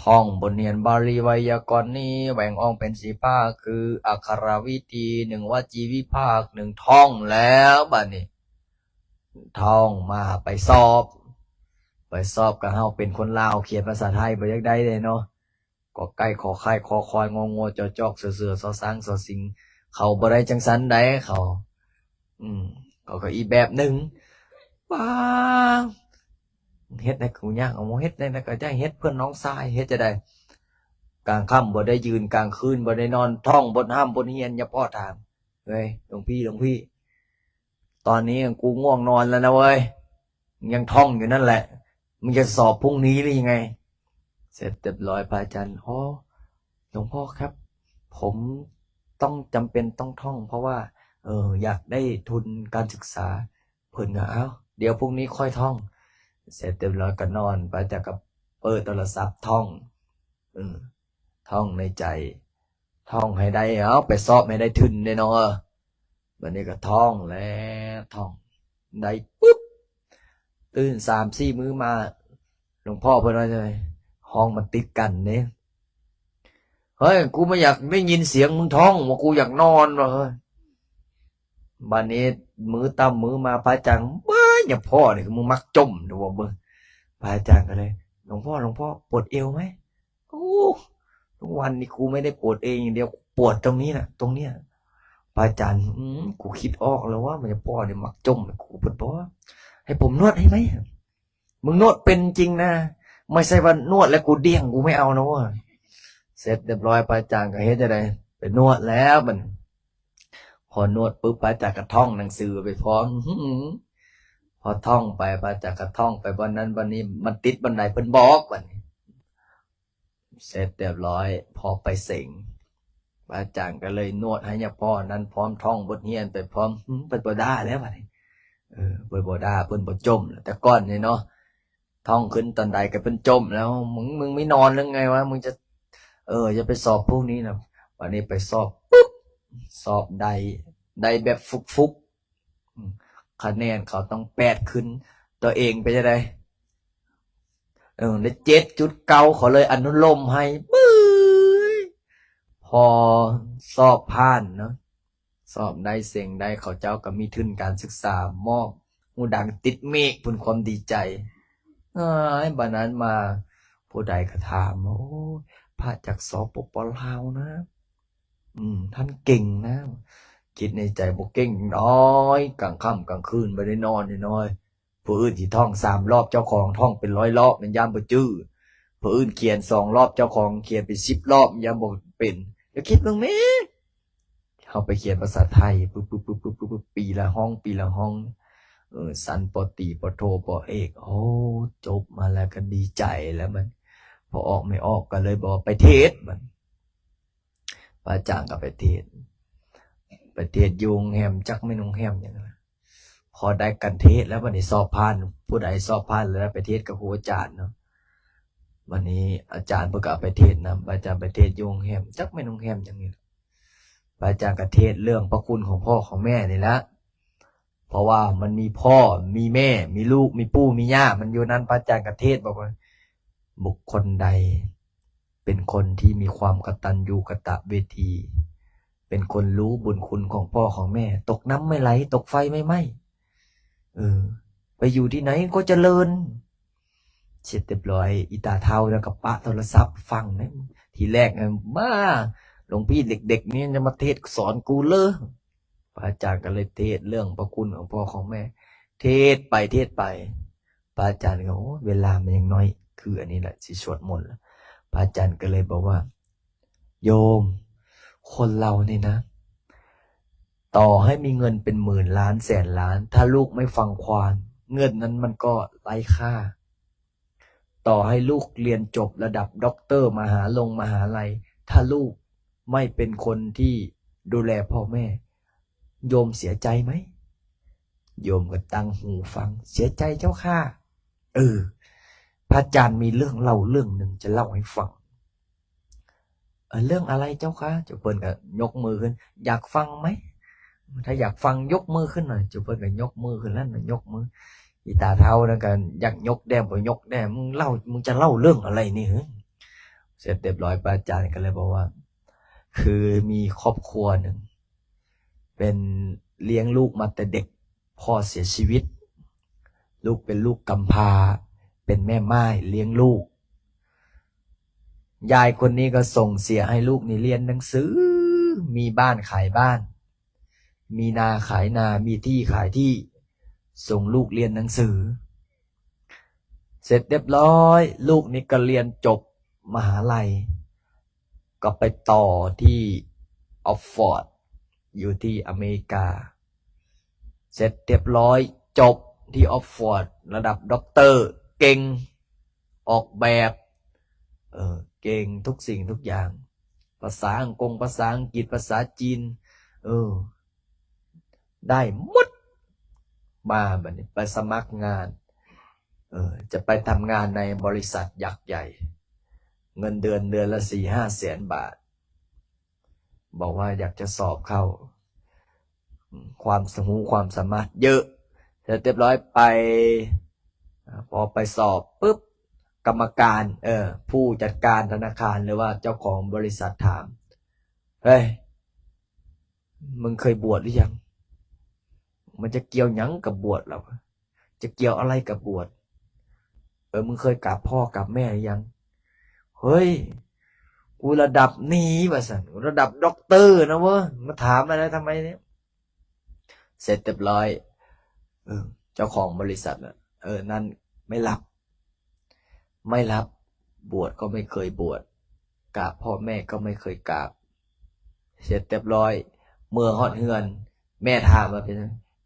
ທ່ອງບົດຮຽນບາລີໄວຍາກອນນີ້ ແບ່ງອອກເປັນສີ່ພາກ ຄື ອັກຂະລະວິທີ ໜຶ່ງ ວະຈີວິພາກ ໜຶ່ງ ທ່ອງແລ້ວບາດນີ້ ທ່ອງມາໄປສອບ ໄປສອບ ກໍເຮົາເປັນຄົນລາວ ຂຽນພາສາໄທບໍ່ຢາກໄດ້ເດ້ເນາະ ກ ໄກ່ ຂ ໄຂ່ ຄ ຄວາຍ ງ ງວ ຈ ຈອກ ຊ ເສືອ ຊ ຊ້າງ ຊ ສິງ ເຂົາບໍ່ໄດ້ຈັ່ງຊັ້ນໃດ ເຂົາ ອືມ ເຂົາກໍອີກແບບໜຶ່ງ. ປາ ເຮັດໃຫ້ກູຍາກ ເອົາ ເຮັດໃດກໍໄດ້ ເຮັດເພື່ອນ້ອງຊາຍ. ເຮັດຈັ່ງໃດ? ກາງຄ່ຳບໍ່ໄດ້ຢືນ ກາງຄືນບໍ່ໄດ້ນອນ ທ່ອງບົດຮ່ຳບົດຮຽນ. ຍາພໍ່ຖາມ ເອີຍ ຫຼວງພີ່ ຫຼວງພີ່ ຕອນນີ້ກູງ່ວງນອນແລ້ວນະເວີຍ ຍັງທ່ອງຢູ່ນັ້ນແຫຼະ ມຶງຈະສອບພຸ່ງນີ້ຫຼືຍັງໄງ? ເສັດຮຽບຮ້ອຍ ພະອາຈານ ອໍ ຫຼວງພໍ່ຄັບ ຜົມຕ້ອງ ຈຳເປັນຕ້ອງທ່ອງ ເພາະວ່າ ເອີ ຢາກໄດ້ທຶນການສຶກສາ. ເພິ່ນກໍ ເອົ້າ ດຽວພຸ່ງນີ້ຄ່ອຍທ່ອງ. ເສັດຮຽບຮ້ອຍກໍນອນ ພະອາຈານກໍເປີດໂທລະສັບທ່ອງ ເອີ ທ່ອງໃນໃຈ ທ່ອງໃຫ້ໄດ້ ເອົາ ໄປສອບໃຫ້ໄດ້ທຶນເດ້ນ້ອງເອີຍ. ບາດນີ້ກໍທ່ອງແລ້ວ ທ່ອງໄດ້ປຶບ ຕື່ນສາມສີ່ມື້ມາ ຫຼວງພໍ່ເພິ່ນວ່າຈັ່ງໃດ? ຫ້ອງມັນຕິດກັນເດ້. ເຮີ້ຍ ກູບໍ່ຢາກໄດ້ຍິນສຽງມຶງທ່ອງ ວ່າກູຢາກນອນວ່າ ເຮີ້ຍ. ບາດນີ້ມື້ຕໍ່າມື້ມາ ພະອາຈານ ເບິ່ງ ຍາພໍ່ນີ້ຄືມຶງມັກຈົ່ມແທ້ວ່າເບິ່ງ. ພະອາຈານກໍເລີຍ ຫຼວງພໍ່ ຫຼວງພໍ່ ປວດເອວໄໝ? ໂອ້ ທຸກວັນນີ້ກູໄມ່ໄດ້ປວດເອວຢ່າງດຽວ ປວດຕົງນີ້ນະ ຕົງເນີ້ຍ. ພະອາຈານ ອືມ ກູຄິດອອກແລ້ວວ່າ ຍາພໍ່ນີ້ມັກຈົ່ມໃຫ້ກູເບິດບໍ່? ໃຫ້ຜົມນວດໃຫ້ໄໝ? ມຶງນວດເປັນຈິງນະ ໄມ່ໃຊ່ວ່ານວດແລ້ວກູດ່ຽງ ກູໄມ່ເອົານະເວີຍ. ເສັດຮຽບຮ້ອຍ ພະອາຈານກໍເຮັດຈັ່ງໃດ? ໄປນວດແລ້ວບັດນີ້ ພໍນວດປຶບ ພະອາຈານກໍທ່ອງໜັງສືໄປພ້ອມ. ພໍທ່ອງໄປ ພະອາຈານກໍທ່ອງໄປບ່ອນນັ້ນບ່ອນນີ້ ມັນຕິດບ່ອນໃດເພິ່ນບອກບັດນີ້. ເສັດຮຽບຮ້ອຍ ພໍໄປເສັງ ພະອາຈານກໍເລີຍນວດໃຫ້ຍາພໍ່ນັ້ນພ້ອມ ທ່ອງບົດຮຽນໄປພ້ອມ. ເພິ່ນບໍ່ດ່າແລ້ວບັດນີ້ ເອີ ເພິ່ນບໍ່ດ່າ ເພິ່ນບໍ່ຈົ່ມແລ້ວ. ແຕ່ກ່ອນນີ້ເນາະ ທ່ອງຂຶ້ນຕອນໃດກໍເພິ່ນຈົ່ມແລ້ວ ມຶງ ມຶງໄມ່ນອນເລື່ອງໄງວະ ມຶງຈະ ເອີ ຢ່າໄປສອບພວກນີ້ນະ. ບັດນີ້ໄປສອບປຶບ ສອບໄດ້ ໄດ້ແບບຟຸກໆ ອືມ ຄະແນນເຂົາຕ້ອງແປດຂຶ້ນ ຕົວເອງເປັນຈັ່ງໃດ? ເອີ ໄດ້ເຈັດຈຸດເກົ້າ ເຂົາເລີຍອະນຸໂລມໃຫ້ ບຶ້ຍ ພໍສອບຜ່ານເນາະ ສອບໄດ້ເສັງໄດ້ ເຂົາເຈົ້າກໍມີທຶນການສຶກສາມອບ ຫູດັງຕິດເມກພຸ້ນ ຄວາມດີໃຈ. ເອີຍ ບາດນັ້ນມາ ຜູ້ໃດກໍຖາມ ໂອ້ຍ ພະຈາກ ສປປ ລາວນະ ອືມ ທ່ານເກັ່ງນະ. ຄິດໃນໃຈ ບໍ່ເກັ່ງດອຍ ກາງຄ່ຳກາງຄືນບໍ່ໄດ້ນອນແນ່ນອນ. ຜູ້ອື່ນຊິທ່ອງສາມລອບ ເຈົ້າຂອງທ່ອງເປັນຮ້ອຍລອບ ມັນຢ້ານບໍ່ຈື່. ຜູ້ອື່ນຂຽນສອງລອບ ເຈົ້າຂອງຂຽນເປັນສິບລອບ ມັນຢ້ານບໍ່ເປັນ. ແລ້ວຄິດເບິ່ງແມ້ ເຮົາໄປຂຽນພາສາໄທ ປຶບໆໆໆໆ ປີລະຫ້ອງ ປີລະຫ້ອງ ເອີ ຊັ້ນ ປ.ຕີ ປ.ໂທ ປ.ເອກ ໂອ້ ຈົບມາແລ້ວກໍດີໃຈແລ້ວ ມັນພໍອອກໄມ່ອອກ ກໍເລີຍບອກໄປເທດ ບັດ ພະອາຈານກໍໄປເທດ ໄປເທດຢູ່ໂຮງແຮມ ຈັກແມ່ນໂຮງແຮມຫຍັງນະ. ພໍໄດ້ກັນເທດແລ້ວ ບັດນີ້ສອບຜ່ານ ຜູ້ໃດສອບຜ່ານແລ້ວໄປເທດກັບຄູອາຈານເນາະ. ບັດນີ້ອາຈານເພິ່ນກໍເອົາໄປເທດນຳ ພະອາຈານໄປເທດຢູ່ໂຮງແຮມ ຈັກແມ່ນໂຮງແຮມຫຍັງນີ້. ພະອາຈານກໍເທດເລື່ອງພະຄຸນຂອງພໍ່ຂອງແມ່ນີ້ແຫຼະ ເພາະວ່າມັນມີພໍ່ ມີແມ່ ມີລູກ ມີປູ່ ມີຍ່າ ມັນຢູ່ນັ້ນ. ພະອາຈານກໍເທດບອກວ່າ ບຸກຄົນໃດເປັນຄົນທີ່ມີຄວາມກະຕັນຍູກະຕະເວທີ ເປັນຄົນຮູ້ບຸນຄຸນຂອງພໍ່ຂອງແມ່ ຕົກນ້ຳໄມ່ໄຫຼ ຕົກໄຟໄມ່ໄໝ້ ເອີ ໄປຢູ່ທີ່ໃດກໍຈະເລີນ. ເສັດຮຽບຮ້ອຍ ອີຕາເຖົ້ານັ້ນກໍປະໂທລະສັບຝັງນະ. ທີແລກນັ້ນ ບ້າ ຫຼວງພີ່ເດັກໆນີ້ຈະມາເທດສອນກູເລີ. ພະອາຈານກໍເລີຍເທດເລື່ອງພະຄຸນຂອງພໍ່ຂອງແມ່ ເທດໄປເທດໄປ ພະອາຈານກໍ ໂອ້ ເວລາມັນຍັງໜ້ອຍ ຄືອັນນີ້ແຫຼະ ຊິສວດມົນລະ. ພະອາຈານກໍເລີຍບອກວ່າ ໂຍມ ຄົນເຮົານີ້ນະ ຕໍ່ໃຫ້ມີເງິນເປັນໝື່ນລ້ານແສນລ້ານ ຖ້າລູກໄມ່ຟັງຄວາມ ເງິນນັ້ນມັນກໍໄຮ້ຄ່າ. ຕໍ່ໃຫ້ລູກຮຽນຈົບລະດັບດັອກເຕີມະຫາລົງມະຫາໄລ ຖ້າລູກໄມ່ເປັນຄົນທີ່ດູແລພໍ່ແມ່ ໂຍມເສຍໃຈໄໝ? ໂຍມກໍຕັ້ງຫູຟັງ ເສຍໃຈເຈົ້າຂ້າ. ເອີ ພະອາຈານມີເລື່ອງເລົ່າເລື່ອງໜຶ່ງຈະເລົ່າໃຫ້ຟັງ. ເອີ ເລື່ອງອະໄລເຈົ້າຂ້າ? ເຈົ້າເພິ່ນກໍຍົກມືຂຶ້ນ ຢາກຟັງໄໝ? ຖ້າຢາກຟັງຍົກມືຂຶ້ນໜ່ອຍ. ເຈົ້າເພິ່ນກໍຍົກມືຂຶ້ນແລ້ວນະ ຍົກມື. ອີຕາເຖົ້ານັ້ນກໍຢາກຍົກແດ່ ບໍ່ຍົກແດ່ ມຶງເລົ່າ ມຶງຈະເລົ່າເລື່ອງອະໄລນີ້ຫື? ເສັດຮຽບຮ້ອຍ ພະອາຈານກໍເລີຍບອກວ່າ ຄືມີຄອບຄົວໜຶ່ງ ເປັນ ລ້ຽງລູກມາແຕ່ເດັກ ພໍ່ເສຍຊີວິດ ລູກເປັນລູກກຳພ້າ ເປັນແມ່ໝ້າຍລ້ຽງລູກ. ຍາຍຄົນນີ້ກໍສົ່ງເສຍໃຫ້ລູກນີ້ຮຽນໜັງສື ມີບ້ານຂາຍບ້ານ ມີນາຂາຍນາ ມີທີ່ຂາຍທີ່ ສົ່ງລູກຮຽນໜັງສື. ເສັດຮຽບຮ້ອຍ ລູກນີ້ກໍຮຽນຈົບມະຫາໄລ ກໍໄປຕໍ່ທີ່ອອກຟອດ ຢູ່ທີ່ອາເມລິກາ. ເສັດຮຽບຮ້ອຍ ຈົບທີ່ອອກຟອດ ລະດັບດັອກເຕີ ເກັ່ງ ອອກແບບ ເອີ ເກັ່ງທຸກສິ່ງທຸກຢ່າງ ພາສາອັງກົງ ພາສາອັງກິດ ພາສາຈີນ ເອີ ໄດ້ໝົດ. ມາບັດນີ້ໄປສະໝັກງານ ເອີ ຈະໄປທຳງານໃນບໍລິສັດຍັກໃຫຍ່ ເງິນເດືອນເດືອນລະສີ່ຫ້າແສນບາດ. ບອກວ່າຢາກຈະສອບເຂົ້າ ຄວາມ ຮູ້ຄວາມສາມາດເຍີະ. ເສັດຮຽບຮ້ອຍໄປ ອາ ພໍໄປສອບປຶບ ກຳມະການ ເອີ ຜູ້ຈັດການທະນາຄານ ຫຼືວ່າເຈົ້າຂອງບໍລິສັດຖາມ ເຮີ້ຍ ມຶງເຄີຍບວດຫຼືຍັງ? ມັນຈະກ່ຽວຫຍັງກັບບວດລະ? ຈະກ່ຽວອະໄລກັບບວດ? ເອີ ມຶງເຄີຍກາບພໍ່ກາບແມ່ຫຼືຍັງ? ເຮີ້ຍ ກູລະດັບນີ້ວ່າຊັ້ນ ລະດັບດັອກເຕີນະເວີ້ຍ ມາຖາມອະໄລທຳໄມເນຍ? ເສັດຮຽບຮ້ອຍ ເອີ ເຈົ້າຂອງບໍລິສັດນະ ເອີ ນັ້ນໄມ່ຮັບ ໄມ່ຮັບ ບວດກໍໄມ່ເຄີຍບວດ ກາບພໍ່ແມ່ກໍໄມ່ເຄີຍກາບ. ເສັດຮຽບຮ້ອຍ ເມືອຮອດເຮືອນ ແມ່ຖາມວ່າ ເປັນ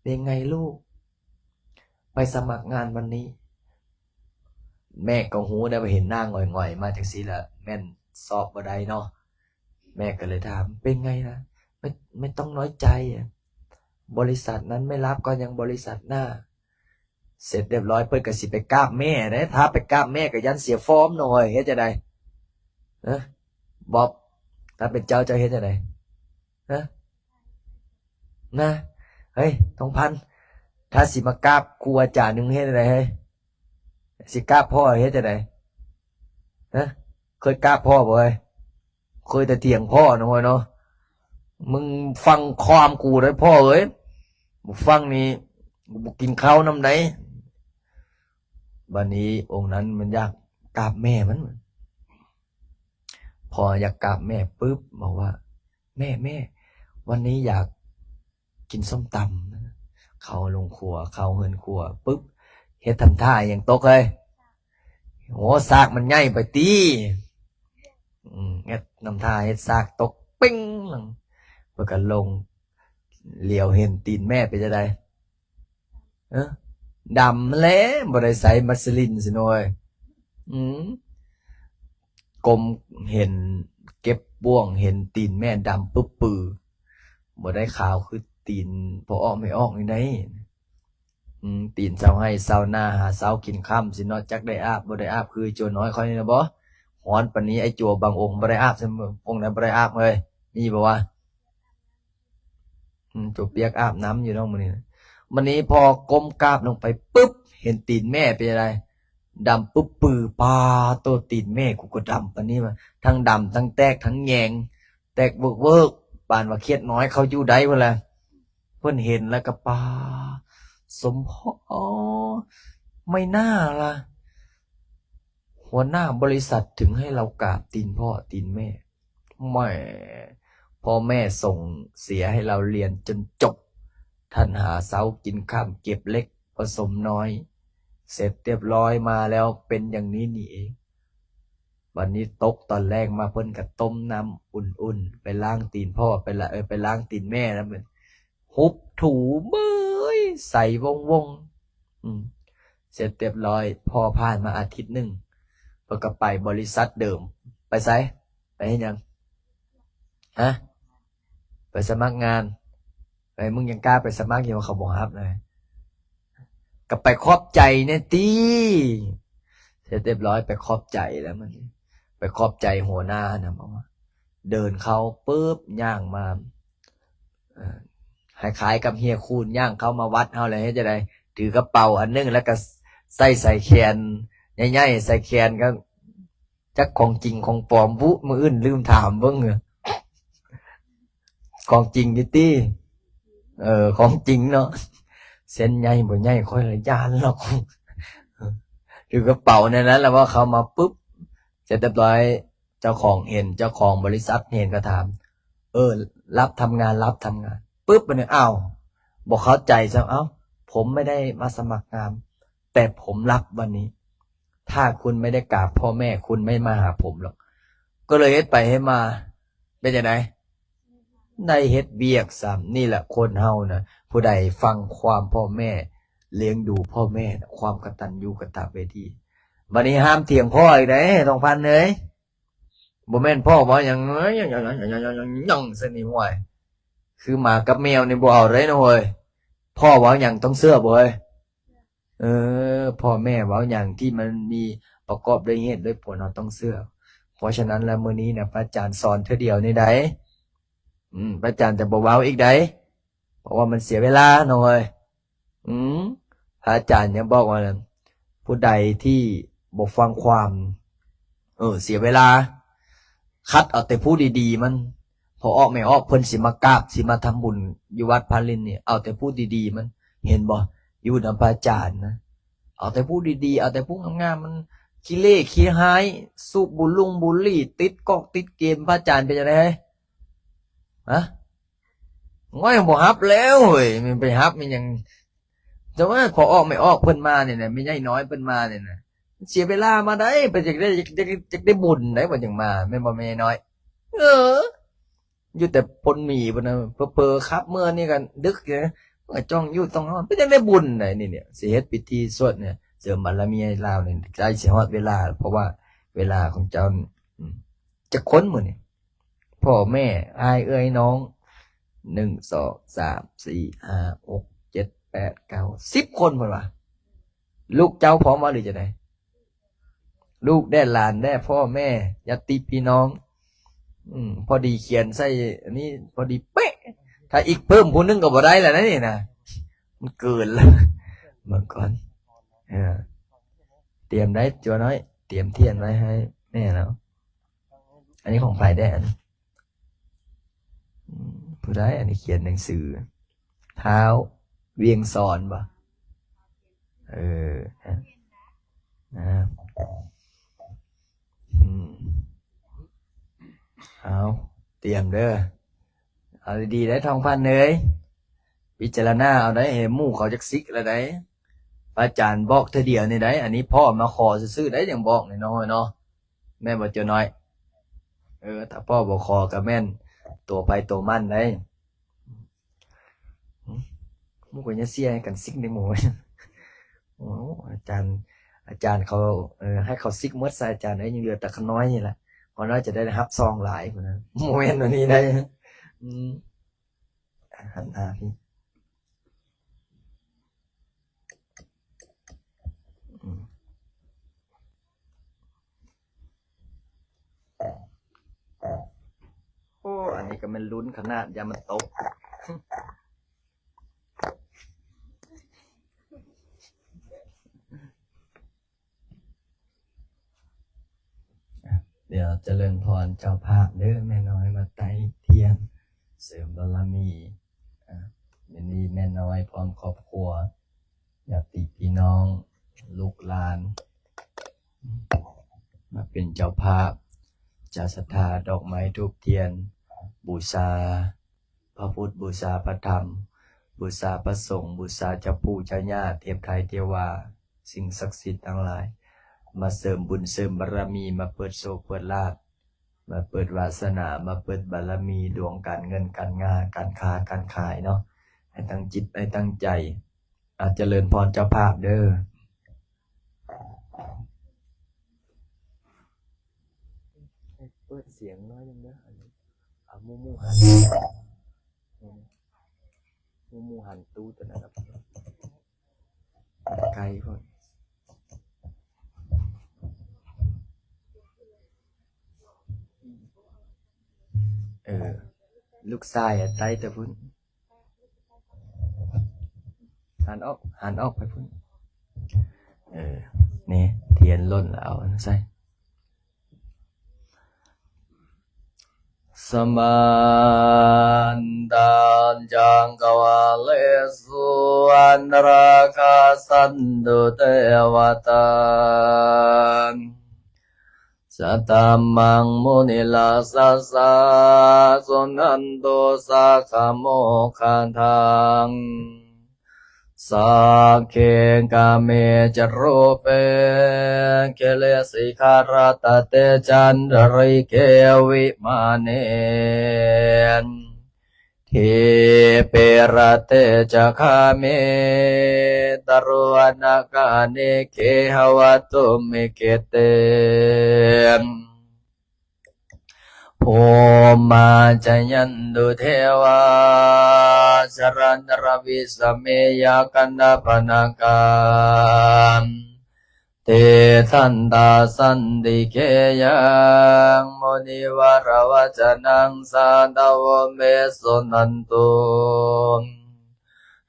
ເປັນໄງລູກ? ໄປສະໝັກງານວັນນີ້ ແມ່ກໍຮູ້ໄດ້ວ່າເຫັນໜ້າຫງອຍໆມາຈັ່ງຊີ້ລະ ແມ່ນສອບບໍ່ໄດ້ເນາະ. ແມ່ກໍເລີຍຖາມ ເປັນໄງລະ? ໄມ່ ໄມ່ຕ້ອງນ້ອຍໃຈ ບໍລິສັດນັ້ນໄມ່ຮັບກໍຍັງບໍລິສັດໜ້າ. ເສັດຮຽບຮ້ອຍ ເພິ່ນກໍຊິໄປກາບແມ່ເດ້ ຖ້າໄປກາບແມ່ກໍຢ້ານເສຍຟອມເນາະ ເຮີ້ຍ ເຮັດຈັ່ງໃດ? ຮະ ບອບ ຖ້າເປັນເຈົ້າ ເຈົ້າເຮັດຈັ່ງໃດ? ຮະ ນະ ເຮີ້ຍ ທອງພັນ ຖ້າຊິມາກາບຄູອາຈານ ມຶງເຮັດຈັ່ງໃດເຮີ້ຍ? ຊິກາບພໍ່ເຮັດຈັ່ງໃດ? ຮະ ເຄີຍກາບພໍ່ບໍ່ເຮີ້ຍ? ເຄີຍແຕ່ຖຽງພໍ່ເນາະເຮີ້ຍເນາະ. ມຶງຟັງຄວາມກູເດີ້ພໍ່ເອີຍ ບໍ່ຟັງນີ້ ບໍ່ກິນເຂົ້ານຳໃດ. ບັດນີ້ອົງນັ້ນມັນຢາກກາບແມ່ມັນ ພໍຢາກກາບແມ່ປຶບ ບອກວ່າ ແມ່ ແມ່ ວັນນີ້ຢາກ ກິນສົ້ມຕຳ ເຂົ້າໂຮງຄົວ ເຂົ້າເຮືອນຄົວປຶບ ເຮັດທຳທ່າຫຍັງຕົກເຮີ້ຍ? ໂອ້ ຊາກມັນໃຫຍ່ໄປຕິ. ອືມ ເຮັດທຳທ່າເຮັດຊາກຕົກເປັ້ງ. ເພິ່ນກໍລົງ ຫຼຽວເຫັນຕີນແມ່ເປັນຈັ່ງໃດ? ເອີ ດຳແຫຼະ ບໍ່ໄດ້ໃສ່ມາສະລິນຊິນ້ອຍ. ອືມ ກົ້ມເຫັນ ເກັບບ່ວງເຫັນຕີນແມ່ດຳປຶບປື ບໍ່ໄດ້ຂາວຄືຕີນພໍ່ອອກແມ່ອອກນີ້ໃດ. ອືມ ຕີນຊາວໄຮ່ຊາວນາ ຫາເຊົ້າກິນຄ່ຳຊິເນາະ ຈັກໄດ້ອາບບໍ່ໄດ້ອາບ ຄືຈົວນ້ອຍຂ້ອຍນີ້ນະບໍ? ຮ້ອນປານນີ້ ໄອ້ຈົວບາງອົງບໍ່ໄດ້ອາບ ອົງໃດບໍ່ໄດ້ອາບເຮີ້ຍ? ມີບໍ່ວະ? ອືມ ຈົວປຽກອາບນ້ຳຢູ່ເນາະມື້ນີ້. ມື້ນີ້ພໍກົ້ມກາບລົງໄປປຶບ ເຫັນຕີນແມ່ເປັນຈັ່ງໃດ? ດຳປຶບປື. ປາໂຕ ຕີນແມ່ກູກໍດຳປານນີ້ວະ ທັງດຳ ທັງແຕກ ທັງແຍງ ແຕກເວີກໆ ປານວ່າຂຽດນ້ອຍເຂົາຢູ່ໄດ້ພຸ້ນລະ. ເພິ່ນເຫັນແລ້ວກໍ ປາ ສົມພໍ້ ອໍ ໄມ່ໜ້າລະ ຫົວໜ້າບໍລິສັດເຖິງໃຫ້ເຮົາກາບຕີນພໍ່ຕີນແມ່. ແໝ່ ພໍ່ແມ່ສົ່ງເສຍໃຫ້ເຮົາຮຽນຈົນຈົບ ທ່ານຫາເຊົ້າກິນຄ່ຳ ເກັບເລັກປະສົມນ້ອຍ ເສັດຮຽບຮ້ອຍມາແລ້ວເປັນຢ່າງນີ້ນີ້ເອງ. ບັດນີ້ຕົກຕອນແລງມາ ເພິ່ນກໍຕົ້ມນ້ຳອຸ່ນໆ ໄປລ້າງຕີນພໍ່ ໄປລະ ເອີ ໄປລ້າງຕີນແມ່ ແລ້ວມັນ ຮຸບຖູເມີຍໃສວົງໆ. ອືມ ເສັດຮຽບຮ້ອຍ ພໍຜ່ານມາອາທິດໜຶ່ງ ເພິ່ນກໍໄປບໍລິສັດເດີມ. ໄປໃສ? ໄປເຮັດຫຍັງ? ຮະ? ໄປສະໝັກງານ. ໄປ ມຶງຍັງກ້າໄປສະໝັກຢູ່ ເຂົາບໍ່ຮັບນະ. ກໍໄປຂອບໃຈແດ່ຕິ. ເສັດຮຽບຮ້ອຍ ໄປຂອບໃຈແລ້ວມັນ ໄປຂອບໃຈຫົວໜ້ານະ ເພາະວ່າເດີນເຂົ້າປຶບ ຍ່າງມາ ເອີ ຄ້າຍໆກັບເຮຍຄູນຍ່າງເຂົ້າມາວັດເຮົາແລ້ວ ເຮັດຈັ່ງໃດ? ຖືກະເປົາອັນໜຶ່ງ ແລ້ວກໍໃສ່ສາຍແຂນໃຫຍ່ໆ ສາຍແຂນກໍ ຈັກຂອງຈິງຂອງປອມບຸ ມື້ອື່ນລືມຖາມເບິ່ງ. ຂອງຈິງຢູ່ຕິ? ເອີ ຂອງຈິງເນາະ. ເສັ້ນໃຫຍ່ບໍ່ໃຫຍ່ ຂ້ອຍລະຢ້ານລອກ. ຖືກະເປົາແນວນັ້ນ ແລ້ວວ່າເຂົ້າມາປຶບ ເສັດຮຽບຮ້ອຍ ເຈົ້າຂອງເຫັນ ເຈົ້າຂອງບໍລິສັດເຫັນກໍຖາມ ເອີ ຮັບທຳງານ ຮັບທຳງານ ປຶບ ບັດນີ້ ອ້າວ ບໍ່ເຂົ້າໃຈຊ້ຳ ເອົ້າ ຜົມໄມ່ໄດ້ມາສະໝັກງານ ແຕ່ຜົມຮັບວັນນີ້ ຖ້າຄຸນໄມ່ໄດ້ກາບພໍ່ແມ່ ຄຸນໄມ່ມາຫາຜົມຫຼອກ. ກໍເລີຍເຮັດໄປເຮັດມາ ເປັນຈັ່ງໃດ? ໄດ້ເຮັດວຽກຊ້ຳ. ນີ້ແຫຼະຄົນເຮົານະ ຜູ້ໃດຟັງຄວາມພໍ່ແມ່ ລ້ຽງດູພໍ່ແມ່ນະ ຄວາມກະຕັນຍູກະຕະເວທີ. ບັດນີ້ຫ້າມຖຽງພໍ່ອີກເດ້ ທອງພັນເອີຍ. ບໍ່ແມ່ນພໍ່ເວົ້າຫຍັງ ຫຍັງຊະນີ້ ຫ້ວຍ ຄືໝາກັບແມວນີ້ບໍ່ເອົາເດ້ນ້ອງເອີຍ. ພໍ່ເວົ້າຫຍັງຕ້ອງເຊື່ອບໍ່ເອີຍ? ເອີ ພໍ່ແມ່ເວົ້າຫຍັງທີ່ມັນມີປະກອບດ້ວຍເຫດດ້ວຍຜົນ ເຮົາຕ້ອງເຊື່ອ. ເພາະສະນັ້ນແລ້ວ ມື້ນີ້ນະ ພະອາຈານສອນເທື່ອດຽວນີ້ໃດ. ອືມ ພະອາຈານຈະບໍ່ເວົ້າອີກໃດ ເພາະວ່າມັນເສຍເວລານ້ອງເອີຍ. ອືມ ພະອາຈານຍັງບອກວ່າ ຜູ້ໃດທີ່ບໍ່ຟັງຄວາມ ເອີ ເສຍເວລາ ຄັດເອົາແຕ່ຜູ້ດີໆມັນ. ພໍ່ອອກແມ່ອອກເພິ່ນຊິມາກາບ ຊິມາທຳບຸນຢູ່ວັດພະລິນນີ້ ເອົາແຕ່ຜູ້ດີໆມັນ. ເຫັນບໍ່? ຢູ່ນຳພະອາຈານນະ ເອົາແຕ່ຜູ້ດີໆ ເອົາແຕ່ຜູ້ງາມໆ. ມັນຂີ້ເລ່ຂີ້ຮ້າຍ ສູບບຸລຸ່ງບຸຫຼີ່ ຕິດກອກຕິດເກມ. ພະອາຈານເປັນຈັ່ງໃດ? ຮະ? ໂອ້ຍ ບໍ່ຮັບແລ້ວເຮີ້ຍ ມັນໄປຮັບແມ່ນຫຍັງ? ແຕ່ວ່າພໍ່ອອກແມ່ອອກເພິ່ນມານີ້ນະ ແມ່ໃຫຍ່ນ້ອຍເພິ່ນມານີ້ນະ ເສຍເວລາມາໄດ໋. ເພິ່ນຢາກໄດ້ ຢາກ ຢາກ ຢາກໄດ້ບຸນໄດ໋ ເພິ່ນຈັ່ງມາ ແມ່ນບໍ່ແມ່ໃຫຍ່ນ້ອຍ? ເອີ ຢູ່ແຕ່ພົນໝີພຸ້ນນະ ເຜີໆຂັບເມືອນີ້ກໍດຶກຢູ່ນະ ກໍຈ້ອງຢູ່ຕ້ອງນອນ ເພິ່ນຢາກໄດ້ບຸນໄດ໋. ນີ້ ນີ້ຊິເຮັດພິທີສວດນີ້ ເສີມບາລະມີໃຫ້ລາວນີ້ ໃກ້ຊິຮອດເວລາ ເພາະວ່າເວລາຂອງເຈົ້າ ອືມ ຈັກຄົນມື້ນີ້? ພໍ່ແມ່ ອ້າຍເອື້ອຍນ້ອງ ໜຶ່ງ ສອງ ສາມ ສີ່ ຫ້າ ຫົກ ເຈັດ ແປດ ເກົ້າ ສິບຄົນ ເພິ່ນວ່າ. ລູກເຈົ້າພ້ອມບໍ່ ຫຼືຈັ່ງໃດ? ລູກແດ່ ຫຼານແດ່ ພໍ່ແມ່ ຍາດຕິພີ່ນ້ອງ. ອືມ ພໍດີຂຽນໃສ່ອັນນີ້ ພໍດີເປະ. ຖ້າອີກເພີ່ມຜູ້ໜຶ່ງກໍບໍ່ໄດ້ແລ້ວນະນີ້ນະ ມັນເກີນແລ້ວ. ເບິ່ງກ່ອນ ເອີ ຕຽມໄດ້ ຈົວນ້ອຍ ຕຽມທຽນໄວ້ໃຫ້ແມ່ແລ້ວ. ອັນນີ້ຂອງໃຜແດ່? ອືມ ຜູ້ໃດອັນນີ້ຂຽນໜັງສື? ທ້າວວຽງສອນບໍ່? ເອີ ອາ ອືມ ເອົາ ຕຽມເດີ ເອົາດີໆໄດ໋ ທອງພັນເອີຍ. ພິຈາລະນາເອົາໄດ໋ ເຫັນໝູ່ເຂົາຈັກສິກລະໄດ໋. ພະອາຈານບອກເທື່ອດຽວນີ້ໄດ໋ ອັນນີ້ພໍ່ມາຂໍຊື່ໆໄດ໋ ຍັງບອກນ້ອຍໆເນາະ ແມ່ນບໍ່ເຈົ້ານ້ອຍ? ເອີ ຖ້າພໍ່ບໍ່ຂໍກໍແມ່ນຕົວໃຜຕົວມັນໄດ໋. ໝູ່ກໍຢ່າເສຍໃຫ້ກັນຊິກໃນໝູ່. ໂອ້ ອາຈານ ອາຈານເຂົາ ເອີ ໃຫ້ເຂົາຊິກໝົດຊະອາຈານເອີຍ ຍັງເຫຼືອແຕ່ຂ້ານ້ອຍນີ້ລະ ຂ້ານ້ອຍຈະໄດ້ຮັບຊອງຫຼາຍພຸ້ນນະ ບໍ່ແມ່ນອັນນີ້ໄດ໋. ອືມ ຫັນໜ້າພີ່ ອືມ. ໂອ້ ອັນນີ້ກໍແມ່ນລຸ້ນຂະໜາດ ຢ້ານມັນຕົກ. ດຽວຈະເລີນພອນເຈົ້າພາບເດີ ແມ່ນ້ອຍມາໄຕ້ທຽນເສີມບາລະມີ. ອາ ມື້ນີ້ແມ່ນ້ອຍພ້ອມຄອບຄົວ ຍາດຕິພີ່ນ້ອງ ລູກຫຼານ ມາເປັນເຈົ້າພາບ ຈະສັດທາດອກໄມ້ທູບທຽນ ບູຊາພະພຸດ ບູຊາພະທຳ ບູຊາພະສົງ ບູຊາເຈົ້າປູ່ເຈົ້າຍ່າ ເທບໄທເທວາ ສິ່ງສັກສິດທັງຫຼາຍ ມາເສີມບຸນເສີມບາລະມີ ມາເປີດໂຊກເປີດລາບ ມາເປີດວາສະໜາ ມາເປີດບາລະມີ ດວງການເງິນການງານ ການຄ້າການຂາຍເນາະ ໃຫ້ຕັ້ງຈິດໃຫ້ຕັ້ງໃຈ. ອາ ຈະເລີນພອນເຈົ້າພາບເດີ. ເປີດສຽງໜ້ອຍໜຶ່ງເດີ ອັນນີ້ ເອົາໝູ່ໆຫັນ ໝູ່ໆຫັນຕູ້ຕົວນັ້ນ ໃກ້ພຸ້ນ. ເອີ ລູກຊາຍອະໄຕ້ແຕ່ພຸ້ນ ຫັນອອກ ຫັນອອກໄປພຸ້ນ. ເອີ ນີ້ທຽນຫຼົ່ນແລ້ວ ເອົາອັນນັ້ນໃສ່. Samantā cakkavāḷesu atrāgacchantu devatā. Saddhammaṃ munirājassa suṇantu saggamokkhadaṃ. Sagge kāme ca rūpe girisikharataṭe cantalikkhe vimāne, dīpe raṭṭhe ca gāme taruvanagahane gehavatthumhi khette, bhummā cāyantu devā jalathalavisame yakkhagandhabbanāgā, tiṭṭhantā santike yaṃ munivaravacanaṃ sādhavo me suṇantu.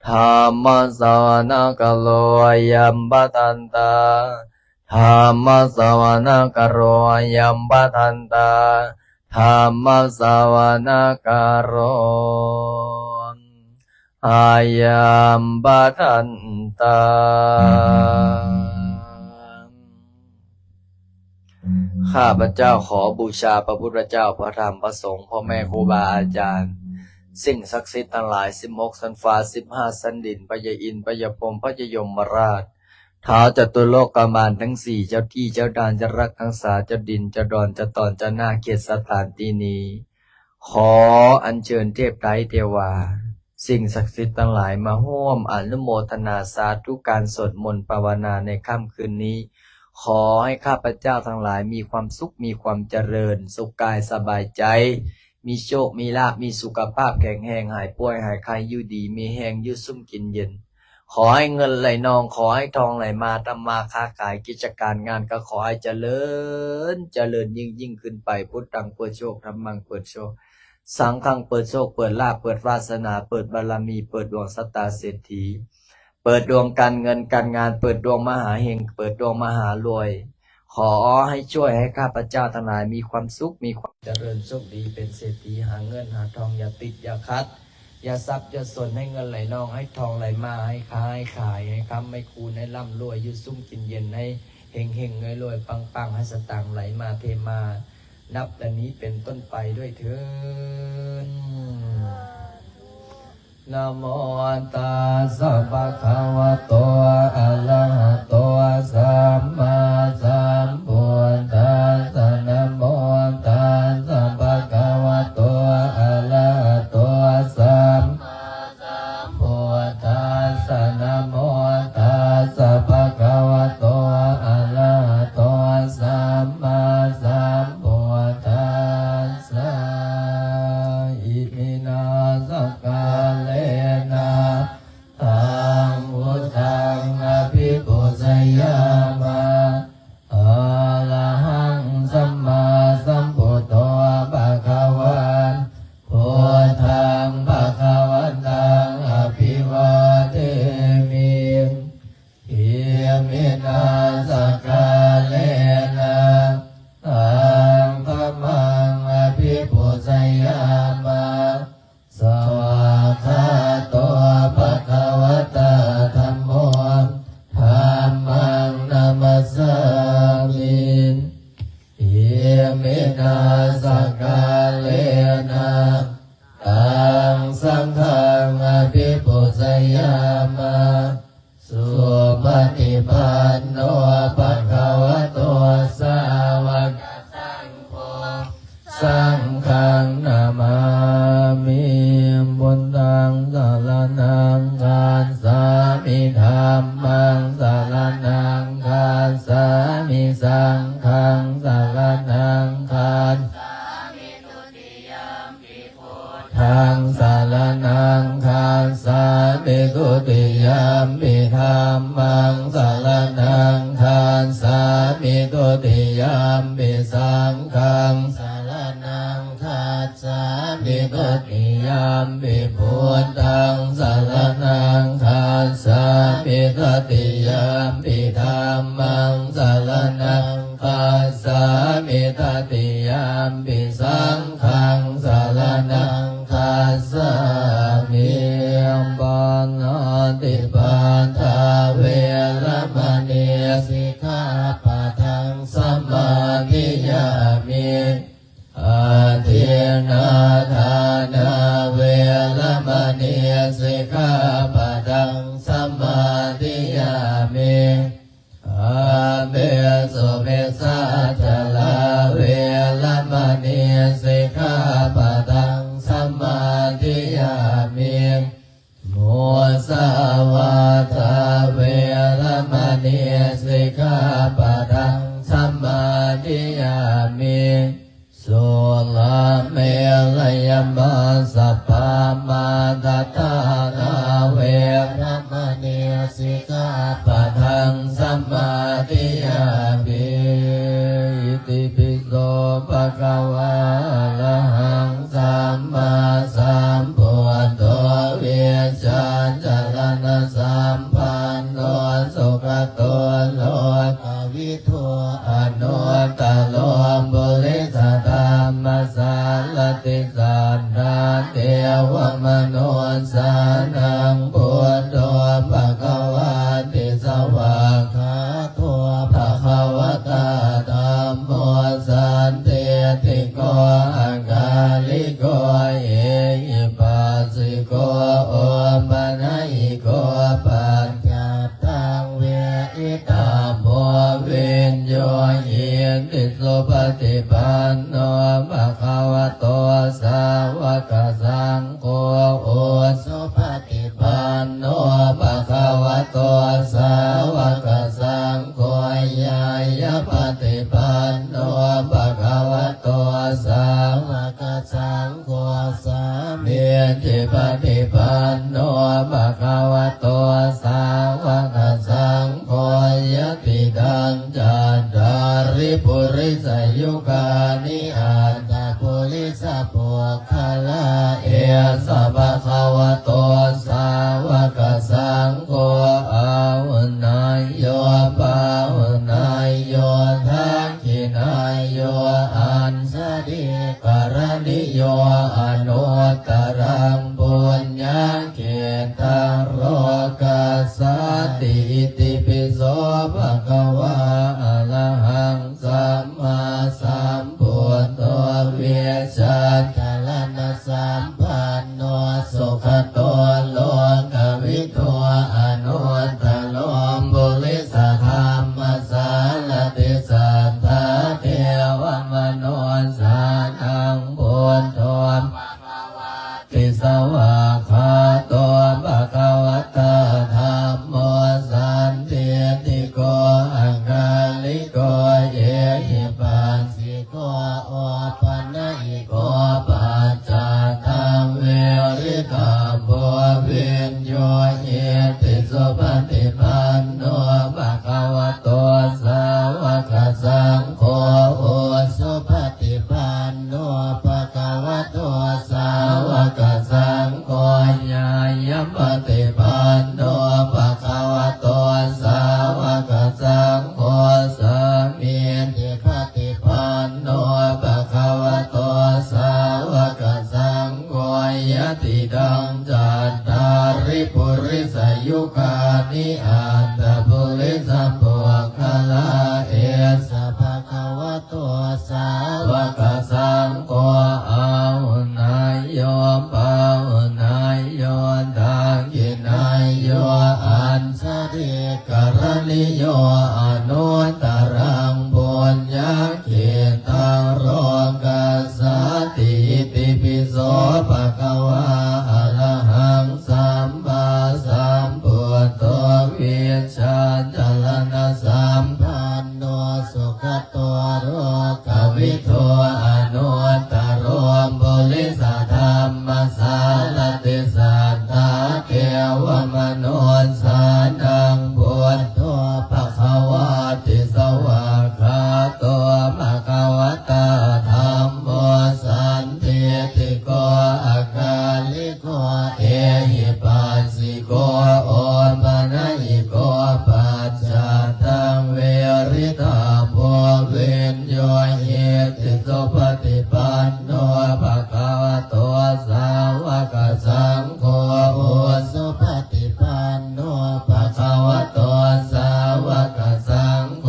Dhammassavanakālo ayambhadantā. Dhammassavanakālo ayambhadantā. Dhammassavanakālo ayambhadantā. ຂ້າພະເຈົ້າຂໍບູຊາພະພຸດທະເຈົ້າ, ພະທຳ, ພະສົງ, ພໍ່ແມ່ຄູບາອາຈານ, ສິ່ງສັກສິດທັງຫຼາຍ ສິບຫົກຊັ້ນຟ້າ, ສິບຫ້າຊັ້ນດິນ, ພະຍາອິນ, ພະຍາພົມ, ພະຍາຍົມມະລາດ, ທ້າວຈະຕຸໂລກະມານທັງສີ່, ເຈົ້າທີ່ເຈົ້າທານ, ເຈົ້າລັກຮັກສາ, ເຈົ້າດິນ, ເຈົ້າດອນ, ເຈົ້າຕອນ, ເຈົ້າໜ້າເຂດສະຖານທີ່ນີ້, ຂໍອັນເຊີນເທບໄຕເທວາ, ສິ່ງສັກສິດທັງຫຼາຍມາຮ່ວມອະນຸໂມທະນາສາທຸການສວດມົນພາວະນາໃນຄ່ຳຄືນນີ້. ຂໍໃຫ້ຂ້າພະເຈົ້າທັງຫຼາຍມີຄວາມສຸກ, ມີຄວາມຈະເລີນ, ສຸກກາຍສະບາຍໃຈ, ມີໂຊກມີລາບ, ມີສຸຂະພາບແຂງແຮງ, ຫາຍປ່ວຍຫາຍໄຂ້, ຢູ່ດີມີແຮງ, ຢູ່ຊຸ່ມກິນເຢັນ. ຂໍໃຫ້ເງິນໄຫຼນອງ, ຂໍໃຫ້ທອງໄຫຼມາ, ທຳມາຄ້າຂາຍ, ກິດຈະການງານກໍຂໍໃຫ້ຈະເລີນ, ຈະເລີນຍິ່ງໆຂຶ້ນໄປ. ພຸດຕັງເປີດໂຊກ, ທຳມັງເປີດໂຊກ, ສັງຄັງເປີດໂຊກ, ເປີດລາບ, ເປີດວາສະໜາ, ເປີດບາລະມີ, ເປີດດວງຊະຕາເສດຖີ, ເປີດດວງການເງິນການງານ, ເປີດດວງມະຫາເຮງ, ເປີດດວງມະຫາລວຍ. ຂໍໃຫ້ຊ່ວຍໃຫ້ຂ້າພະເຈົ້າທັງຫຼາຍມີຄວາມສຸກ, ມີຄວາມຈະເລີນ, ໂຊກດີ, ເປັນເສດຖີ, ຫາເງິນຫາທອງ, ຢ່າຕິດຢ່າຂັດ, ຢ່າສັບຢ່າສົນ, ໃຫ້ເງິນໄຫຼນອງ, ໃຫ້ທອງໄຫຼມາ, ໃຫ້ຄ້າໃຫ້ຂາຍ, ໃຫ້ຄ້ຳໃຫ້ຄູນ, ໃຫ້ລ່ຳລວຍ, ຢູ່ຊຸ່ມກິນເຢັນ, ໃຫ້ເຮັງໆລວຍໆ ປັງໆ, ໃຫ້ສະຕາງໄຫຼມາເທມາ, ນັບແຕ່ນີ້ເປັນຕົ້ນໄປດ້ວຍເທີ້ນ. Namo tassa bhagavato arahato sammāsambuddhassa. Namo tassa bhagavato arahato sammāsambuddhassa. Namo tassa bhagavato arahato sammāsambuddhassa. Iminā sakkārena taṃ buddhaṃ abhipūjayāma. Arahaṃ sammāsambuddho bhagavā, buddhaṃ bhagavantaṃ abhivādemi. Iminā sakkārena taṃ dhammaṃ abhipūjayāma. Svākkhāto bhagavatā dhammo, dhammaṃ namassāmi. Iminā sakkārena taṃ saṅghaṃ abhipūjayāma. Supaṭipanno bhagavato sāvakasaṅgho, saṅghaṃ namāmi. Buddhaṃ saraṇaṃ gacchāmi. Dhammaṃ saraṇaṃ gacchāmi. Saṅghaṃ saraṇaṃ gacchāmi. Dutiyampi buddhaṃ saraṇaṃ gacchāmi. Dutiyampi dhammaṃ saraṇaṃ gacchāmi. Dutiyampi saṅghaṃ saraṇaṃ gacchāmi. Dutiyampi buddhaṃ saraṇaṃ gacchāmi. Tatiyampi dhammaṃ saraṇaṃ gacchāmi. Tatiyampi saṅghaṃ saraṇaṃ gacchāmi. Pāṇātipātā veramaṇī sikkhāpadaṃ samādiyāmi. Adinnādānā veramaṇī sikkhāpadaṃ samādiyāmi. Kāmesu micchācārā veramaṇī sikkhāpadaṃ samādiyāmi. Musāvādā veramaṇī sikkhāpadaṃ samādiyāmi. Surāmerayamajjapamādaṭṭhānā veramaṇī sikkhāpadaṃ samādiyāmi. Itipi so bhagavā arahaṃ sammāsambuddho vijjācaraṇasampanno sugato lokavidū anuttaro purisadammasārathi satthā devamanussānaṃ buddho bhagavāti. Svākkhā to bhagavatā dhammo sandiṭṭhiko akāliko ehipassiko opanayiko paccattaṃ veditabbo viññūhīti. Supaṭipanno bhagavato sāvakasaṅ gho ujupaṭipanno bhagavato sāvakasaṅgho ñāyapaṭipanno bhagavato sāvakasaṅgho sāmīcipaṭipanno ໂພວິນຍູຫິຕິ ສຸປະຕິປັນໂນ ພະຄະວະໂຕ ສາວະກະສັງໂຄ ອຸສຸປະຕິປັນໂນ ພະຄະວະໂຕ ສາວະກະສັງໂຄ ຍາຍະປະຕິປັນໂນ ພະຄະວະໂຕ ສາວະກະສັງໂຄ ສາມີ ຕິປະຕິປັນໂນ ພະຄະວະໂຕ ສາວະກະສັງໂຄ ຍະຕິຕັງ ຈັດຕາລິ ປຸລິສະຍຸຄານິ ອັດຖະປຸລິສະປຸກຄະລາ ເອສະ ພະຄະວະໂຕ ສາວະກະສັງໂຄ ອາຫຸນາໂຍ ປາຫຸນາໂຍ ທັກຂິນາໂຍ ອັນ ຊະລີກະລະນິໂຍ ອະນຸດຕະລັງ ປຸນຍະເຂດຕັງ ໂລກັດສາຕິ ອິຕິປິໂສ ພະຄະວາ ອະລະຫັງ ສຳມາສຳພຸດໂທ ວິຊາຈະລະນະສຳປັນໂນ ສຸກະໂຕ ໂລກະວິທູ ອະນຸດຕະໂລ ປຸລິສະທຳມະສາລະຕິ ສັດຖາເທວະມະນຸດສານັງ ພຸດໂທ ພະຄະວາຕິ ສະຫວາກຂາໂຕ ພະຄະວະຕາ ທຳໂມ ສັນທິດຖິໂກ ອາກາລິ ໂກ ເອຫິປັດສິໂກ ໂອປະນະຍິໂກ ປັດຈັດຕັງ ວິລິຕາໂພ ວິນຍູຫິຕິ ສຸປະຕິປັນໂນ ພະຄະວະໂຕ ສາວະກະສັງໂຄ ອຸສຸປະຕິປັນໂນ ພະຄະວະໂຕ ສາວະກະສັງໂຄ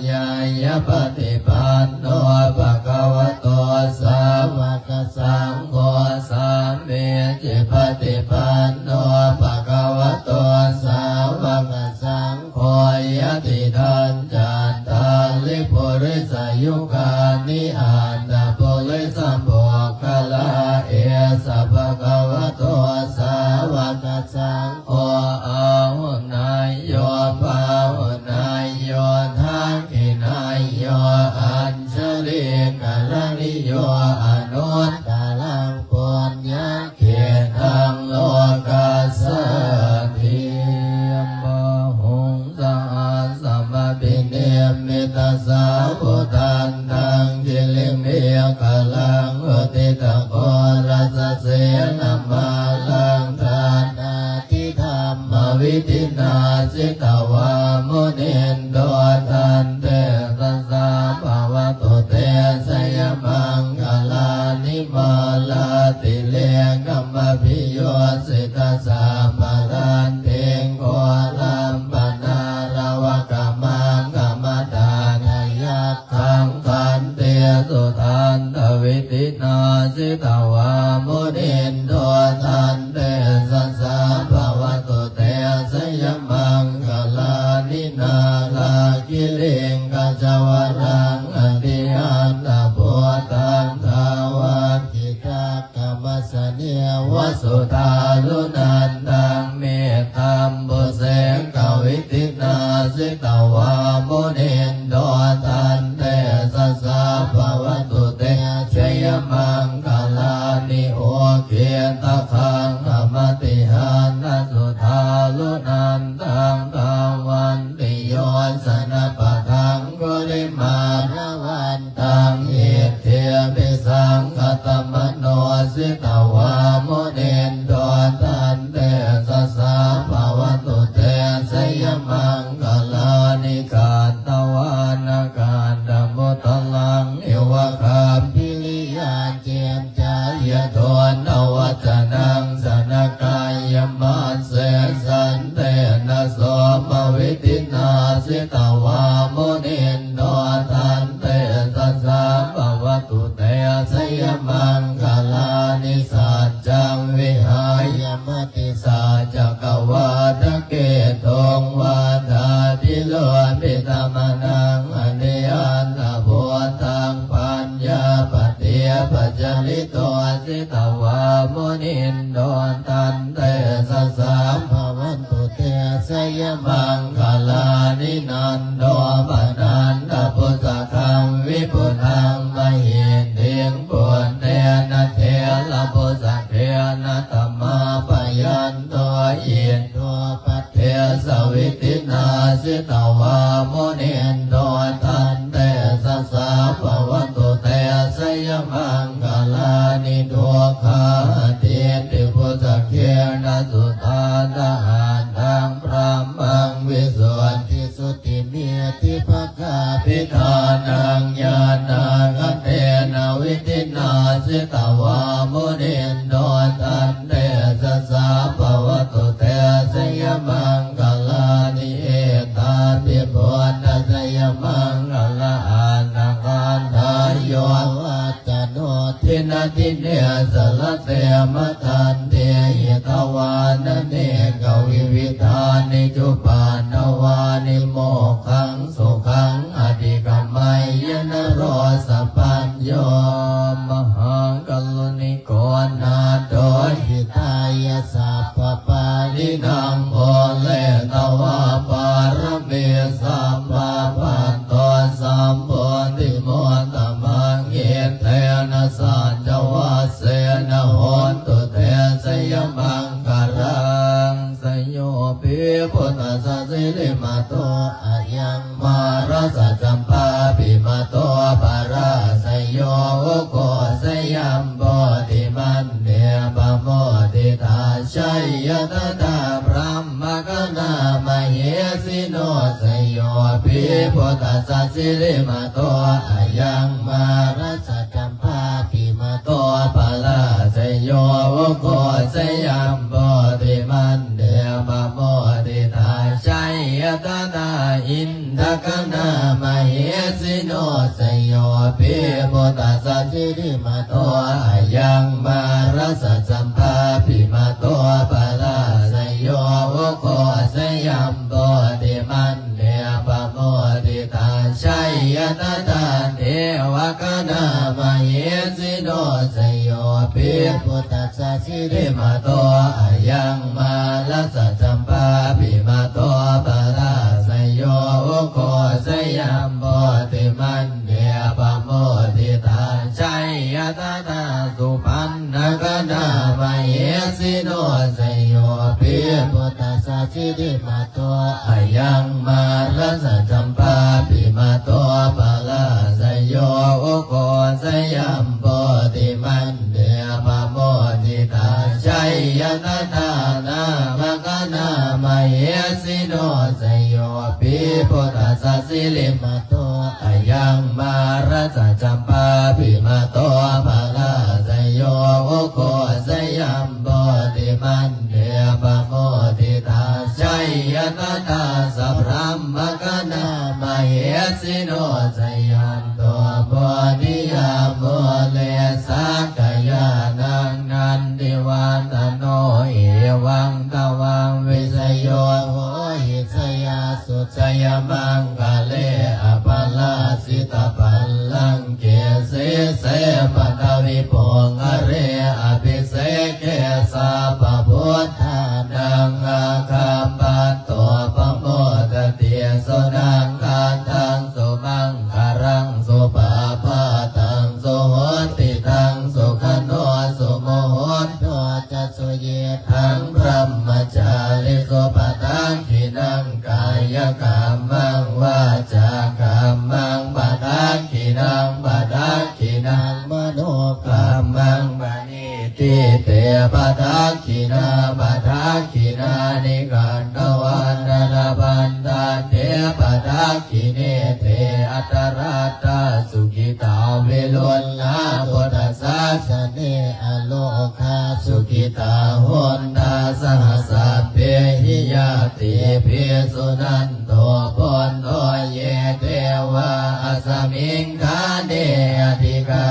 ຍາຍະປະຕິປັນໂນ ພະຄະວະໂຕ ສາວະກະສັງໂຄ ສາ ມີຈິປະຕິປັນໂນ ພະຄະວະໂຕ ສາວະກະສັງໂຄ ຍະຕິທັງ ຈັດຕາລິ ປຸລິສະຍຸຄານິ ອັດຖະປຸລິສະປຸກຄະລາ ເອສະ ພະຄະວະໂຕ ສາວະກະສັງໂຄ ອາຫຸນາໂຍ ປາຫຸນາໂຍ ທັກຂິນາໂຍ ອັນ ຊະລີກະລະນິໂຍ ອະນຸດຕະລັງ ປຸນຍະເຂດຕັງ ໂລກັດສາຕິ ບາຫຸງ ສະຫັດສະມະພິນິມມິຕະສາວຸທັນຕັງ ກິລິງເມຂະລັງ ອຸທິຕະໂກລະສະເສນະມາລັງ ທານາ ທິທຳມະວິທິນາ ສິຕະວາ ມຸນິນໂດ ຕັນເຕຊະສາ ພະວະຕຸເຕ ຊະຍະມັງຄະລານິ ມາລາຕິເລກະມະພິໂຍສິຕະສາພະລັນຕິງ ໂຄລັມປະນາລະວະກະມັງຄະມະຕານະຍັກ ຂັງ ຂັນຕິ ສຸທັນຕະວິທິນາ ສິຕະວາ ມຸນິນໂດ ຕັນເຕຊະສາ ພະວະຕຸເຕ ຊະຍະມັງຄະລານິ ນາລະກິລິງກະຊະວະລັງ ອະຕິອັນດາພູຕັງ ທາວັກ ກິຕະກະມະສະເນວະ ສຸທາລຸນັນຕັງ ເມຕຕຳບຸເສກະວິທິນາ ສິຕະວາ ມຸນິນໂດ ຕັນເຕຊະສາ ພະວະຕຸເຕ ຊະຍະມັງຄະລານິ ອຸກິດຕະຄັງຄະມະຕິຮັນນະ ສຸທາລຸນັນຕັງ ທາວັນຕິໂຍ ຊະນະປະທັງ ກຸລິມາລະວັນ ຕັງ ອິດທິພິສັງຄະຕະມະໂນ ສິຕະວາ ມຸນິນໂດ ຕັນເຕຊະສາ ພະວະຕຸເຕ ຊະຍະມັງຄະລານິ ກັດຕະວານະກັນຕະມຸດຕະລັງ ອິວະຄາພິລິຍາ ຈິນຈາຍະໂທນະວັດຈະນັງ ສະນະກາຍະມັດ ເສສັນເຕນະໂສມະວິທິນາ ສິຕະວາ ມຸນິນໂດ ຕັນເຕຊະສາ ພະວະຕຸເຕ ຊະຍະມັງຄະລານິ ສັດຈັງ ວິຫາຍະ ມະຕິສັດຈະກະວາທະເກຕຸງ ວັດຖາພິໂລມພິຕະມະນັງ ອະຕິອັນດາພູຕັງ ປັນຍາປະຕິປະຈາລິໂຕ ສິຕະວາ ມຸນິນໂດ ຕັນເຕຊະສາ ພະວັນຕຸເຕ ຊະຍະມັງຄະລານິ ນັນໂດປະນັນດາພຸດສະຄັງ ວິພຸດທັງມະຫິດທິງ ປຸນເນນະເຖລະບຸດສະເກນະ ຕະມາປະ Jayanto, Iddhūpadesavidhinā jitavā munindo, taṃ tejasā bhavatu te jayamaṅgalāni. Duggāhadiṭṭhibhujagena sudaṭṭhahatthaṃ, brahmaṃ visuddhi jutimiddhibakābhidhānaṃ, ñāṇāgadena vidhinā jitavā munindo, taṃ tejasā bhavatu te jayamaṅgalāni. Etāpi buddhajayamaṅgalaaṭṭhagāthā, yo vācano dinadine sarate matandī, hitvānanekavividhāni cupaddavāni, mokkhaṃ sukhaṃ adhigameyya naro sapañño. Mahākāruṇiko nātho, hitāya sabbapāṇinaṃ, pūretvā pāramī sabbā, patto sambodhimuttamaṃ, etena saccavajjena, hotu te jayamaṅgalaṃ. Jayo hi buddhassa sirīmato, ayaṃ mārassa campābhimāno, parājayo ugghosayuṃ, bodhimaṇḍe pamoditā, jaya tadā brahmagaṇā mahesino. Jayo hi buddhassa sirīmato, ayaṃ mārassa campābhimāno, parājayo ugghosayuṃ, bodhimaṇḍe pamoditā, jaya tadā indagaṇā mahesino. Jayo hi buddhassa sirīmato, ayaṃ mārassa campābhimāno, parājayo ugghosayuṃ, bodhimaṇḍe pamoditā, jaya tadā devagaṇā mahesino. Jayo hi buddhassa sirīmato, ayaṃ mārassa campābhimāno, parājayo ugghosayuṃ, bodhimaṇḍe pamoditā, jaya tadā supaṇṇagaṇā mahesino. Jayo hi buddhassa sirīmato, ayaṃ mārassa campābhimāno, parājayo ugghosayuṃ, bodhimaṇḍe pamoditā, jaya tadā nāgagaṇā mahesino. Jayo hi buddhassa sirīmato, ayaṃ mārassa campābhimāno, parājayo ugghosayuṃ, bodhimaṇḍe pamoditā, jaya tadā sabrahmagaṇā mahesino. Jayanto bodhiyā mūle, sakyānaṃ nandivaḍḍhano, evaṃ tvaṃ vijayo hohi, jayassu jayamaṅgale, aparājitapallaṅke, sīse paṭhavipokkhare, abhiseke sabbabuddhānaṃ, aggappatto pamodati. Sunakkhattaṃ sumaṅgalaṃ, supabhātaṃ suhuṭṭhitaṃ, sukhaṇo sumuhutto ca, suyiṭṭhaṃ brahmacārisu. Padakkhiṇaṃ kāyakammaṃ, vācākammaṃ padakkhiṇaṃ, padakkhiṇaṃ manokammaṃ, paṇidhī te padakkhiṇā, padakkhiṇāni katvāna, labhantatthe padakkhiṇe. Te atthaladdhā sukhitā viruḷhā, buddhasāsane arogā sukhitā hotha, saha sabbehi ñātibhi. Suṇantu bhonto ye devā, asmiṃ ṭhāne adhikā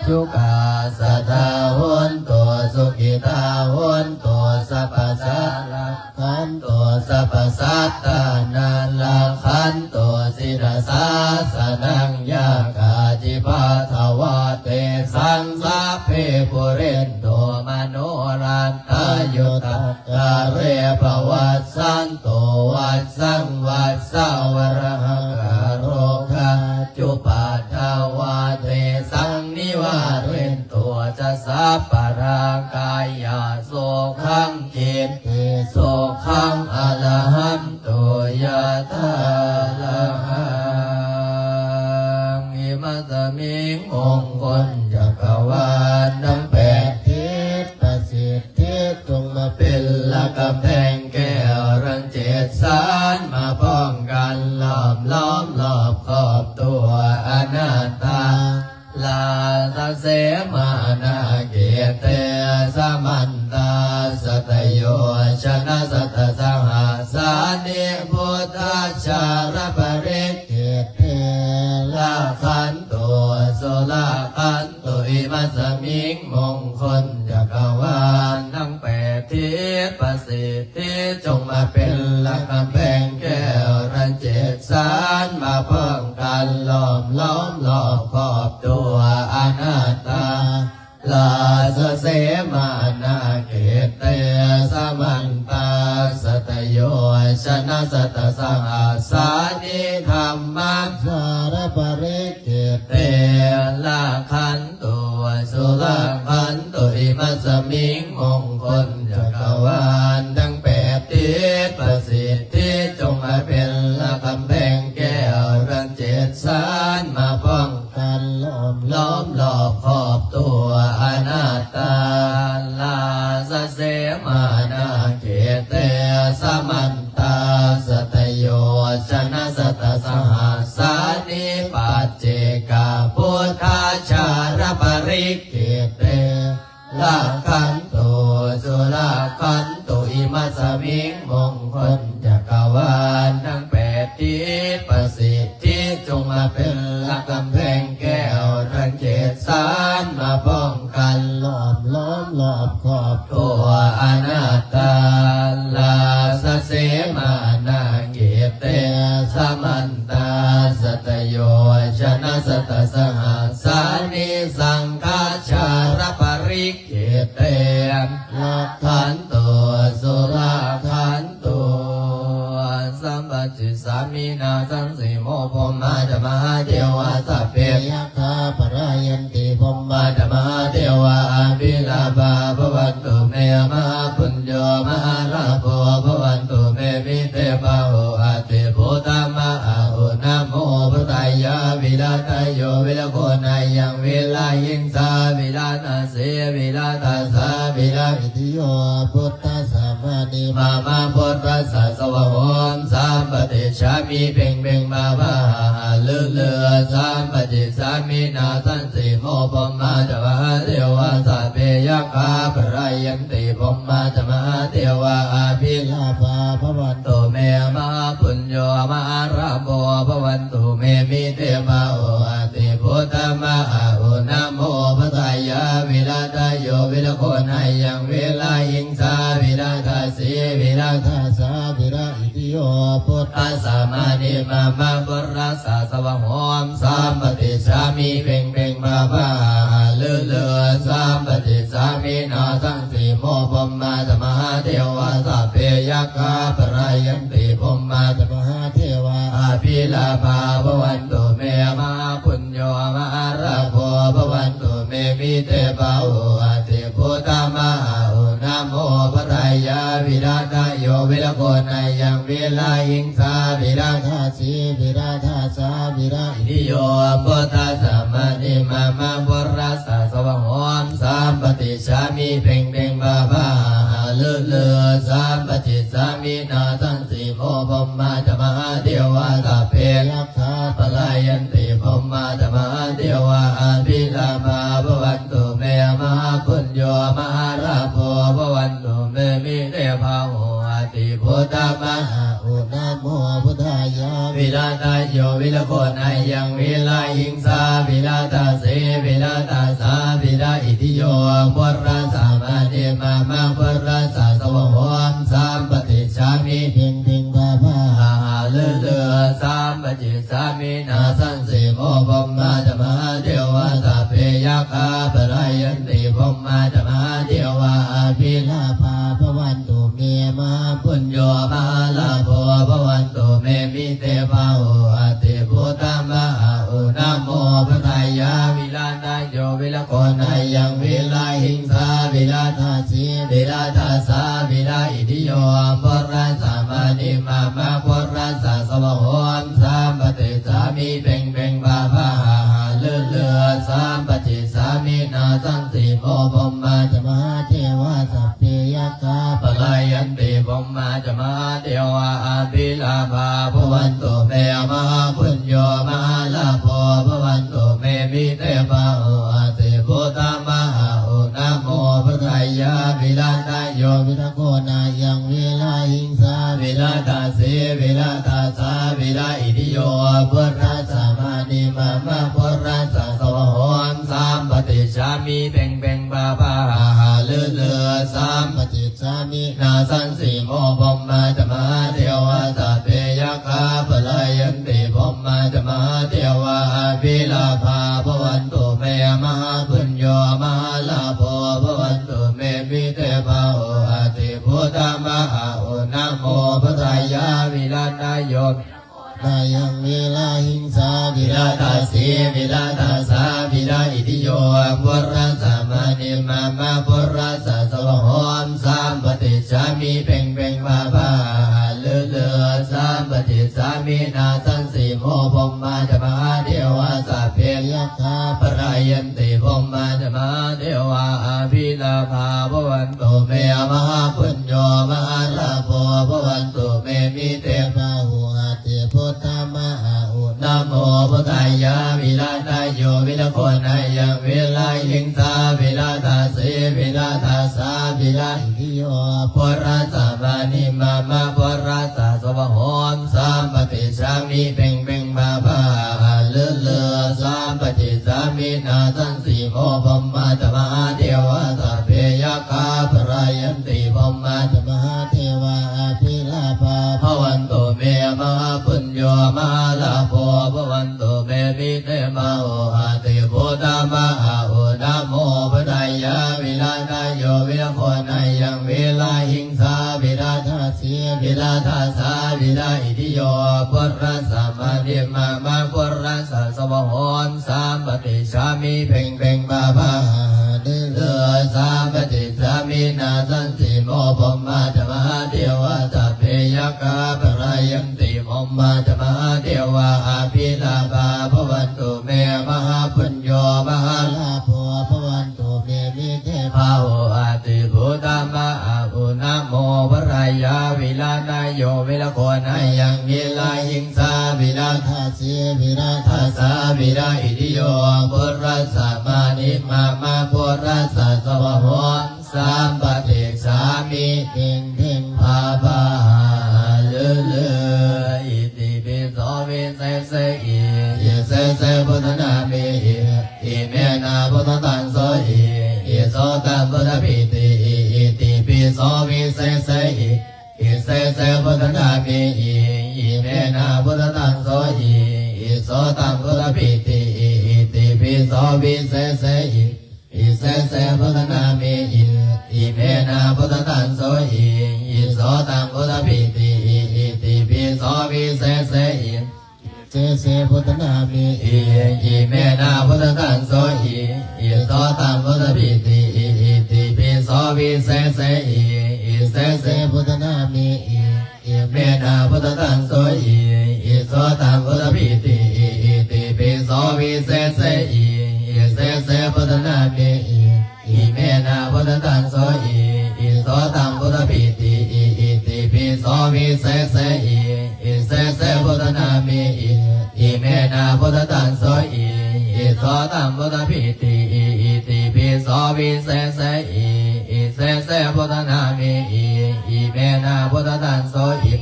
yukā, sadā hontu sukhitā hontu, sabbasā rakkhantu, sabbasattānaṃ rakkhantu, sirasā sanaṃ. Yā kāci patthanā tesaṃ, sabbe pūrentu manorathā, yuttakāle pavassantu, vassaṃ vassāvalāhakā. Rogā cupaddavā tesaṃ, nivārentu ca sabbarogā, yā sokhaṃ ອິດທິ ສຸຂັງ ອະລະຫັນຕຸ ຍະຖາ ລະຫັງ ອິມັດສະມິງ ມົງຄົນຈັກກະວານທັງແປດທິດ ປະສິດທິ ຈົ່ງມາເປັນຫຼັກກຳແພງແກ້ວທັງເຈັດສານ ມາປ້ອງກັນລ້ອມລອບຂອບຕົວອະນັດຕາ ລາຊະເສມານາເຂດເຕ ສະມັນຕາ ສັດຕະໂຍຊະນະສັດຕະສະຫັດສານິ ພຸດທະຊາລະປະລິກ ເຂດເຕ ລັກຂັນຕຸ ສຸລັກຂັນຕຸ ອິມັດສະມິງ ມົງຄົນຈັກກະວານທັງແປດທິດ ປະສິດທິ ຈົ່ງມາເປັນຫຼັກກຳແພງແກ້ວທັງເຈັດສານ ມາປ້ອງກັນລ້ອມລອບຂອບຕົວອະນັດຕາ ລາຊະເສມານາເຂດເຕ ສະມັນຕາ ສັດຕະໂຍຊະນະສັດຕະສະຫັດສານິ ທຳມະຊາລະປະລິກ ເຂດເຕ ລັກຂັນຕຸ ສຸລັກຂັນຕຸ ອິມັດສະມິງ ມົງຄົນຈັກກະວານທັງແປດທິດ ປະສິດທິ ຈົ່ງມາເປັນຫຼັກກຳແພງແກ້ວທັງເຈັດສານ ມາປ້ອງ ກັນລ້ອມລອບຂອບຕົວອະນັດຕາ ລາຊະເສມານາເຂດເຕ ສະມັນຕາ ສັດຕະໂຍຊະນະສັດຕະສະຫັດສານິ ປັດເຈກະ ພຸດທະຊາລະປະລິກ ເຂດເຕ ລັກຂັນຕຸ ສຸລັກຂັນຕຸ ອິມັດສະມິງ ມົງຄົນຈັກກະວານທັງແປດທິດ ປະສິດທິ ຈົ່ງມາເປັນຫຼັກກຳແພງແກ້ວທັງເຈັດສານ ມາປ້ອງກັນລ້ອມລອບຂອບຕົວອະນັດຕາ ລາຊະເສມານາເຂດເຕ ສະມັນຕາ ສັດຕະໂຍຊະນະສັດຕະສະຫັດສານິ ສັງຄະຊາລະປະລິກ ເຂດເຕ ລັກຂັນຕຸ ສຸລັກຂັນຕຸ ສຳປະຕິສາມິນາສັງສີໂມ ພົມມາຈະມະຫາເທວາ ສັບເພ ຍັກຂາ ປະລາຍັນຕິ ພົມມາຈະມະຫາເທວາ ອະພິລາພາ ພະວັນຕຸ ເມ ມະຫາປຸນໂຍ ມະຫາລາໂພ ພະວັນຕຸ ເມ ມິເຕພາໂຫ ອະຕິພຸດທະມະອາຫຸ ນະໂມພຸດທາຍາ ວິລາທາໂຍ ວິລະໂຄນາຍັງ ວິລາຫິງສາ ວິລາທາ ເສ ວິລາທັດສະ ວິລາ ອິຕິໂຍ ພຸດທັດສະ ມະະນີ ມາມະ ພຸດທັດສະ ສະວະໂຫ ສຳປະຕິດສາມິ ເພັງເພັງ ພາພາ ຫາຫາ ລືລື ສຳປະຕິດສາມິນາ ສັນຕິໂມ ພົມມາຈະມະຫາເທວາ ສັບເພ ຍັກຂາ ປະລາຍັນຕິ ພົມມາຈະມະຫາເທວາ ອະພິລາພາ ພະວັນຕຸ ເມ ມະຫາປຸນໂຍ ມະຫາລາໂພ ພະວັນຕຸ ເມ ມິເຕພາໂຫ ອະຕິພຸດທະມະອາຫຸ ນະໂມພຸດທາຍາ ວິລາທາໂຍ ວິລະໂຄນາຍັງ ວິລາຫິງສາ ວິລາທັດສີ ວິລາທັດສາ ວິລາ ຕິໂຍ ພຸດທັດສະ ມະະນີມາມະ ພຸດທັດສະ ສະວະໂຫ ສຳປະຕິດສາມິ ເພັງເພັງ ພາພາ ຫາຫາ ລືລື ສຳປະຕິດສາມິນາ ສັນຕິໂມ ພົມມາຈະມະຫາເທວາ ສັບເພ ຍັກຂາ ປະລາຍັນຕິ ພົມມາຈະມະຫາເທວາ ອະພິລາພາ ພະວັນຕຸ ເມ ມະຫາປຸນໂຍ ມະຫາລາໂພ ພະວັນຕຸ ເມ ມິເຕພາໂຫ ອະຕິ ພຸດທະມະອາຫຸ ນະໂມ ພຸດທາຍາ ວິລາທາໂຍ ວິລະໂຄນາຍັງ ວິລາຫິງສາ ວິລາທັດສີ ວິລາທັດສາ ວິລາ ຕິໂຍ ພຸດທັດສະ ມະະນີມາມະ ພຸດທັດສະ ສະວະໂຫ ສຳປະຕິດສາມິ ເພັງເພັງ ພາພາ ຫາຫາ ລືລື ສຳປະຕິດສາມິນາ ສັນຕິໂມ ພົມມາຈະມະຫາເທວາ ສັບເພ ຍັກ ຂາ ປະລາຍັນຕິ ພົມມາຈະມະຫາເທວາ ອະພິລາພາ ພະວັນຕຸ ເມ ມະຫາປຸນໂຍ ມະຫາລາໂພ ພະວັນຕຸ ເມ ມິເຕພາໂຫ ອະຕິ ພຸດທະມະອາຫຸ ນະໂມ ພຸດທາຍາ ວິລາທາໂຍ ວິລະໂຄນາຍັງ ວິລາຫິງສາ ວິລາທັດສີ ວິລາທັດສາ ວິລາ ອິຕິໂຍ ພຸດທັດສະ ມະະນີມາມະ ພຸດທັດສະ ສະວະໂຫ ສຳປະຕິດສາມິ ເພັງເພັງ ພາພາ ຫາຫາ ລືລື ສຳປະຕິດສາມິນາ ສັນຕິໂມ ພົມມາຈະມະຫາເທວາ ສັບເພ ຍັກຂາ ປະລາຍັນຕິ ພົມມາຈະມະຫາເທວາ ອະພິລາພາ ພະວັນຕຸ ເມ ມະຫາປຸນໂຍ ມະຫາລາໂພ ພະວັນຕຸ ເມ ມິເຕພາໂຫ ອະຕິ ພຸດທະມະອາຫຸ ນະໂມ ພຸດທາຍາ ວິລາທາໂຍ ວິລະໂຄນາຍັງ ວິລາຫິງສາ ວິລາທັດສີ ວິລາທັດສາ ວິລາ ຕິໂຍ ພຸດທະສະມານິມາມະ ພຸດທະສະສະວະໂຫ ສຳປະຕິດສາມິ ເພັງເພັງພາພາຫາລືລື ສຳປະຕິດສາມິ ນາສັງສີໂມ ພົມມາຈະມະຫາເທວາ ສັບເພຍັກຂາ ປະລາຍັນຕິ ພົມມາຈະມະຫາເທວາ ອະພິລາພາ ພະວັນຕຸເມ ມະຫາປຸນໂຍ ມະຫາລາໂພ ພະວັນຕຸເມ ມິເຕພາໂຫ ອະຕິພຸດທາມະຫາອຸ ນະໂມພຸດທາຍາ ວິລາທາໂຍ ວິລາໂຄນາຍັງ ວິລາຫິງສາ ວິລາທາສີ ວິລາທາສາ ວິລາອິດທິໂຍ ພຸດທະສະມານິມາມະ ພຸດທະສະສະວະໂຫ ສຳປະຕິດສາມິ ເພັງເພັງພາພາຫາລືລື ສຳປະຕິດສາມິ ນາສັງສີໂມ ພົມມາຈະມະຫາເທວາ ສັບເພຍັກຂາ ປະລາຍັນຕິ ພົມມາຈະມະຫາເທວາ ອະພິລາພາ ພະວັນຕຸເມ ມະຫາປຸນໂຍ ມະຫາລາໂພ ພະວັນຕຸເມ ມິເຕພາໂຫ ອະຕິພຸດທາມະຫາອຸ ນະໂມພຸດທາຍາ ວິລາທາໂຍ ນາຍັງ ວິລາຫິງສາ ວິລາທາສີ ວິລາທາສາ ວິລາອິດທິໂຍ ພຸດທະສະມານິມາມະ ພຸດທະສະສະວະໂຫ ສຳປະຕິດສາມິ ເພັງເພັງພາພາຫາລືລື ສຳປະຕິດສາມິ ນາສັງສີໂມ ພົມມາຈະມະຫາເທວາ ສັບເພຍັກຂາ ປະລາຍັນຕິ ພົມມາຈະມະຫາເທວາ ອະພິລາພາ ພະວັນຕຸເມ ມະຫາປຸນໂຍ ມະຫາລາໂພ ພະວັນຕຸເມ ມິເຕພາໂຫ ອະຕິພຸດທາມະຫາອຸ ນະໂມພຸດທາຍາ ວິລາທາໂຍ ວິລາໂຄນາຍັງ ວິລາຫິງສາ ວິລາທາສີ ວິລາທາສາ ວິລາອິດທິໂຍ ພຸດທະສະມານິມາມະ ພຸດທະສະສະວະໂຫ ສຳປະຕິດສາມິ ເພັງເພັງພາພາຫາລືລື ສຳປະຕິດສາມິ ນາສັງສີໂມ ພົມມາຈະມະຫາເທວາ ສັບເພຍັກຂາ ປະລາຍັນຕິ ພົມມາຈະມະຫາເທວາ ອະພິລາພາ ພະວັນຕຸເມ ມະຫາປຸນໂຍ ມະຫາລາໂພ ພະວັນຕຸເມ ມິເຕພາໂຫ ອະຕິພຸດທາມະຫາອຸ ນະໂມພຸດທາຍາ ວິລາທາໂຍ ວິລາໂຄນາຍັງ ວິລາຫິງສາ ວິລາທາສີ ວິລາທາສາ ວິລາອິດທິໂຍ ພຸດທະສະມານິມາມະ ພຸດທະສະສະວະໂຫ ສຳປະຕິດສາມິ ເພັງເພັງພາພາຫາລືລື ສຳປະຕິດສາມິ ນາສັງສີໂມ ພົມມາຈະມະຫາເທວາ ສັບເພຍັກຂາ ປະລາຍັນຕິ ພົມມາຈະມະຫາເທວາ ອະພິລາພາ ພະວັນຕຸເມ ມະຫາປຸນໂຍ ມະຫາລາໂພ ພະວັນຕຸເມ ມິເຕພາໂຫ ອະຕິພຸດທາມະຫາອຸ ນະໂມພຸດທາຍາ ວິລາທາໂຍ ວິລາໂຄນາຍັງ ວິລາຫິງສາ ວິລາທາສີ ວິລາທາສາ ວິລາອິດທິໂຍ ພຸດທະສະມານິມາມະ ພຸດທະສະສະວະໂຫ ສຳປະຕິດສາມິ ເພັງເພັງພາພາຫາລືລື ອິຕິປິໂສ ວິເສເສ ອິ ອິເສເສ ພຸດທະນາມິ ອິ ອິເມນະ ພຸດທະຕັງໂສ ອິ ອິໂສຕັງ ພຸດທະປິຕິ ອິ ອິຕິປິໂສ ວິເສເສ ອິ ອິເສເສ ພຸດທະນາມິ ອິ ອິເມນະ ພຸດທະຕັງໂສ ອິ ອິໂສຕັງ ພຸດທະປິຕິ ອິ ອິຕິປິໂສ ວິເສເສ ອິ ອິເສເສ ພຸດທະນາມິ ອິ ອິເມນະ ພຸດທະຕັງໂສ ອິ ອິໂສຕັງ ພຸດທະປິຕິ ອິ ອິຕິປິໂສ ວິເສເສ ອິ ເສເສ ພຸດທະນາມິ ອິ ອິເມນະ ພຸດທະຕັງໂສ ອິ ອິໂສຕັງ ພຸດທະປິຕິ ອິ ອິຕິປິໂສ ວິເສເສ ອິ ອິເສເສ ພຸດທະນາມິ ອິ ອິເມນະ ພຸດທະຕັງໂສ ອິ ອິໂສຕັງ ພຸດທະປິຕິ ອິ ອິຕິປິໂສ ວິເສເສ ອິ ອິເສເສ ພຸດທະນາມິ ອິ ອິເມນະ ພຸດທະຕັງໂສ ອິ ອິໂສຕັງ ພຸດທະປິຕິ ອິ ອິຕິປິໂສ ວິເສເສ ອິ ອິເສເສ ພຸດທະນາມິ ອິ ອິເມນະ ພຸດທະຕັງໂສ ອິ ອິໂສຕັງ ພຸດທະປິຕິ ອິ ອິຕິປິໂສ ວິເສເສ ອິ ອິເສເສ ພຸດທະນາມິ ອິ ອິເມນະ ພຸດທະຕັງໂສ ອິ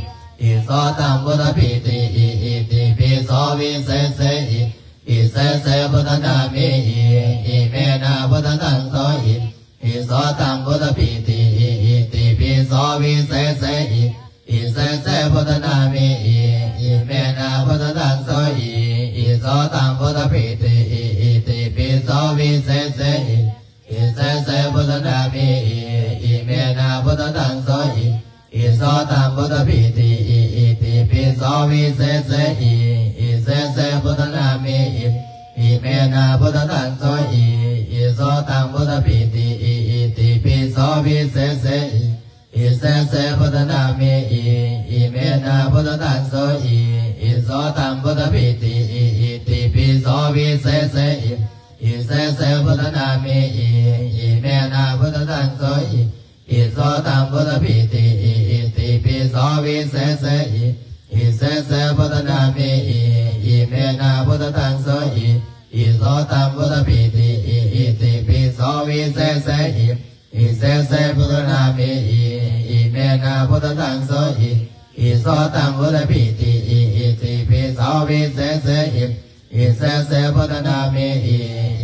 ອິໂສຕັງ ພຸດທະປິຕິ ອິ ອິຕິປິໂສ ວິເສເສ ອິ ອິເສເສ ພຸດທະນາມິ ອິ ອິເມນະ ພຸດທະຕັງໂສ ອິ ອິໂສຕັງ ພຸດທະປິຕິ ອິ ອິຕິປິໂສ ວິເສເສ ອິ ອິເສເສ ພຸດທະນາມິ ອິ ອິເມນະ ພຸດທະຕັງໂສ ອິ ອິໂສຕັງ ພຸດທະປິຕິ ອິ ອິຕິປິໂສ ວິເສເສ ອິ ອິເສເສ ພຸດທະນາມິ ອິ ອິເມນະ ພຸດທະຕັງໂສ ອິ ອິໂສຕັງ ພຸດທະປິຕິ ອິ ອິຕິປິໂສ ວິເສເສ ອິ ອິເສເສ ພຸດທະນາມິ ອິ ອິເມນະ ພຸດທະຕັງໂສ ອິ ອິໂສຕັງ ພຸດທະປິຕິ ອິ ອິຕິປິໂສ ວິເສເສ ອິ Visese buddhanāme hi, imenā buddhadaṃso hi, iso taṃ buddhapi ti hi, itipi so visese hi. Visese buddhanāme hi, imenā buddhadaṃso hi, iso taṃ buddhapi ti hi, itipi so visese hi. Visese buddhanāme hi, imenā buddhadaṃso hi, iso taṃ buddhapi ti hi, itipi so visese hi. Visese buddhanāme hi, imenā buddhadaṃso hi, iso taṃ buddhapi ti hi, itipi so visese hi. Visese buddhanāme hi,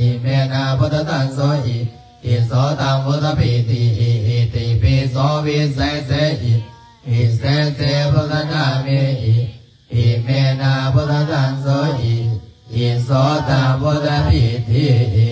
imenā buddhadaṃso hi, iso taṃ buddhapi ti hi, itipi so visese hi. Visese buddhanāme hi, imenā buddhadaṃso hi, iso taṃ buddhapi ti hi.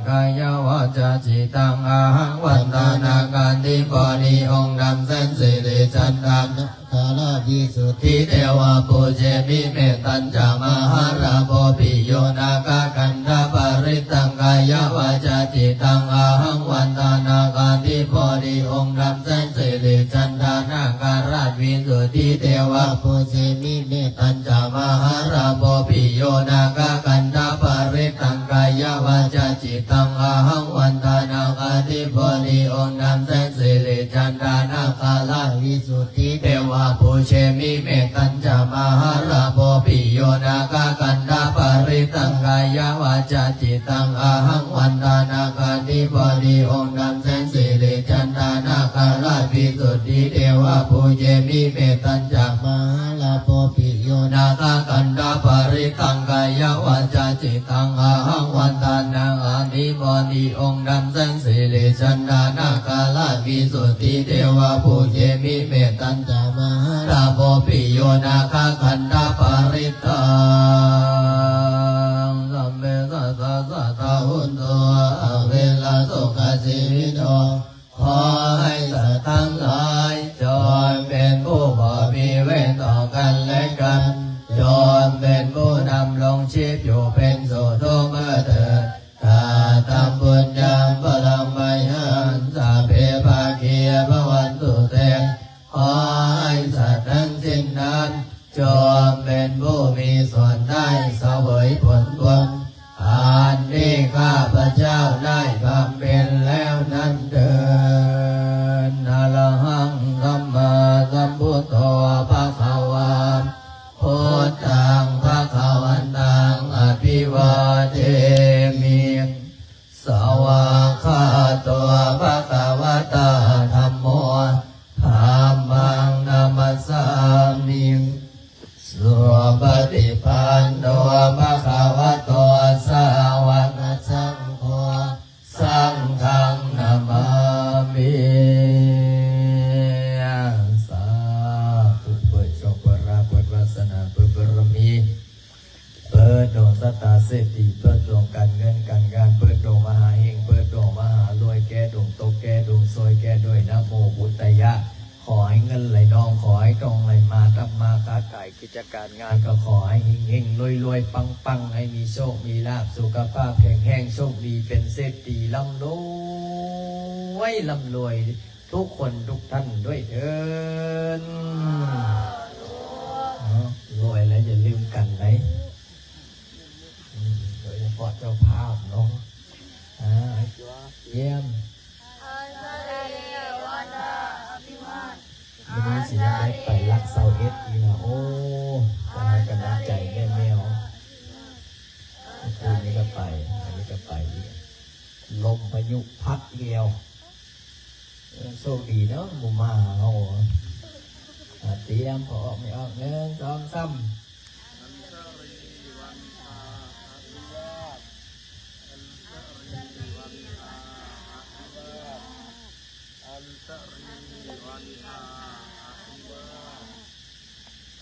Kāyavacā cittaṃ ahaṃ vandānakādhipāni, oṃ dhammaseṭṭhena sirīchandā nāgarā visuddhidevā pūjemi, mettañca mahālābho piyo nāgakandhaparittaṃ. Kāyavacā cittaṃ ahaṃ vandānakādhipāni, oṃ dhammaseṭṭhena sirīchandā nāgarā visuddhidevā pūjemi, mettañca mahālābho piyo nāgakandhaparittaṃ. Kāyavacā cittaṃ ahaṃ vandānakādhipāni, oṃ dhammaseṭṭhena sirīchandā nāgarā visuddhidevā pūjemi, mettañca mahālābho piyo nāgakandhaparittaṃ. Kāyavacā cittaṃ ahaṃ vandānakādhipāni, oṃ dhammaseṭṭhena sirīchandā nāgarā visuddhidevā pūjemi, mettañca mahālābho piyo nāgakandhaparittaṃ. Kāyavacā cittaṃ ahaṃ vandānakādhipāni, oṃ dhammaseṭṭhena sirīchandā nāgarā visuddhidevā pūjemi, mettañca mahālābho piyo nāgakandhaparittaṃ. Sabbe sattā sadā hontu, averā sukhajīvino. ຂໍໃຫ້ສັດທັງຫຼາຍ ຈົ່ງເປັນຜູ້ບໍ່ມີເວນຕໍ່ກັນແລະກັນ, ຈົ່ງເປັນຜູ້ດຳລົງຊີບຢູ່ເປັນສຸກທຸກເມື່ອເທີ້ນ. Kataṃ puññaphalaṃ mayhaṃ, sabbe bhāgī bhavantu te. ຂໍໃຫ້ສັດທັງສິ້ນນັ້ນ ຈົ່ງເປັນຜູ້ມີສ່ວນໄດ້ສະເຫວີຍຜົນບຸນ ອັນທີ່ຂ້າພະເຈົ້າໄດ້ບຳເພັນແລ້ວນັ້ນເທີ້ນ. Arahaṃ sammāsambuddho bhagavā, buddhaṃ bhagavantaṃ abhivādemi. Svākkhāto bhagavatā dhammo, dhammaṃ namassāmi. Supaṭipanno bhagavato sāvakasaṅgho, saṅghaṃ namāmi. ສາທຸ ເປີດໂຊກເປີດລາບເປີດວາສະໜາເປີດບາລະມີ ເປີດດວງຊະຕາເສດຖີ ເປີດດວງການເງິນການງານ ເປີດດວງມະຫາເຮັງ ເປີດດວງມະຫາລວຍ ແກ້ດວງຕົກແກ້ດວງຊວຍ ແກ້ດ້ວຍນະໂມພຸດທາຍະ. ຂໍໃຫ້ເງິນໄຫຼນອງ ຂໍໃຫ້ທອງໄຫຼມາ ທຳມາຄ້າຂາຍ ກິດຈະການງານກໍຂໍໃຫ້ເຮັງໆ ລວຍໆ ປັງໆ ໃຫ້ມີໂຊກມີລາບ ສຸຂະພາບແຂງແຮງ ໂຊກດີເປັນເສດຖີ ລ່ຳລວຍ ລ່ຳລວຍ ທຸກຄົນທຸກທ່ານດ້ວຍເທີ້ນເນາະ. ລວຍແລ້ວຢ່າລືມກັນໄດ໋ ອືມ ໂດຍສະເພາະເຈົ້າພາບເນາະ. ອ່າ ຢ້ຽມ. ມື້ນີ້ຊິໄດ້ໄປຫຼັກຊາວເອັດອີກລະ ໂອ້ ຕາຍ ກຳລັງໃຈແມ່ນແນວ. ຄືນນີ້ກໍໄປ ອັນນີ້ກໍໄປອີກ ລົມພາຍຸພັດອີກແລ້ວ. ເອີ ໂຊກດີເນາະ ບໍ່ມາຫາເຮົາ. ອ່າ ຕຽມ ພໍອອກ ແມ່ອອກ ໜຶ່ງ ສອງ ສາມ. ອັນສະຣີວັນທາອະພິວາດ ອັນສະຣີວັນທາອະພິວາດ ອັນສະຣີວັນທາອະພິວາດ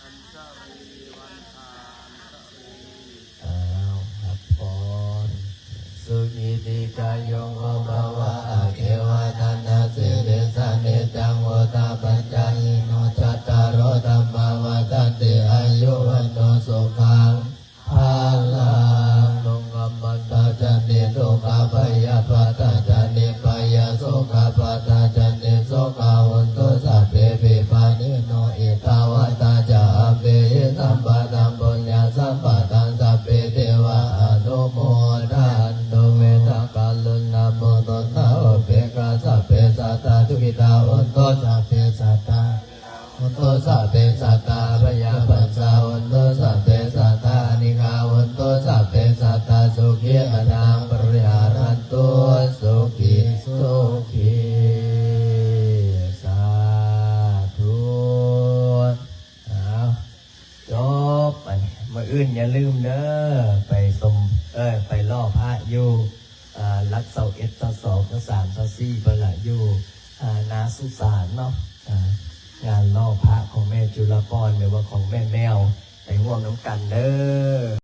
ອັນສະຣີວັນທາ ອັນສະຣີ. ອ້າວ ຮັບພອນ. Sukhī dīghāyuko bhava. Abhivādanasīlissa niccaṃ vuḍḍhāpacāyino cattāro dhammā vaḍḍhanti āyu vaṇṇo sukhaṃ balaṃ. Dukkhappattā ca niddukkhā bhayappattā ca nibbhayā sokappattā ca nissokā ho Hontu sabbe sattā abyāpajjhā hontu, sabbe sattā anīghā hontu, sabbe sattā sukhī attānaṃ pariharantu, sukhī sukhī. ສາທຸ. ເອົາ ຈົບ. ອັນນີ້ ມື້ອື່ນຢ່າລືມເດີ ໄປຊົມ ເອີ ໄປຫຼໍ່ພະຢູ່ ອ່າ ຫຼັກຊາວເອັດ ຊາວສອງ ຊາວສາມ ຊາວສີ່ ພຸ້ນລະ ຢູ່ ອ່າ ໜ້າສຸສານເນາະ. ອ່າ ງານຫຼໍ່ພະຂອງແມ່ຈຸລາພອນ ຫຼືວ່າຂອງແມ່ແມວ ໄປຮ່ວມນຳກັນເດີ.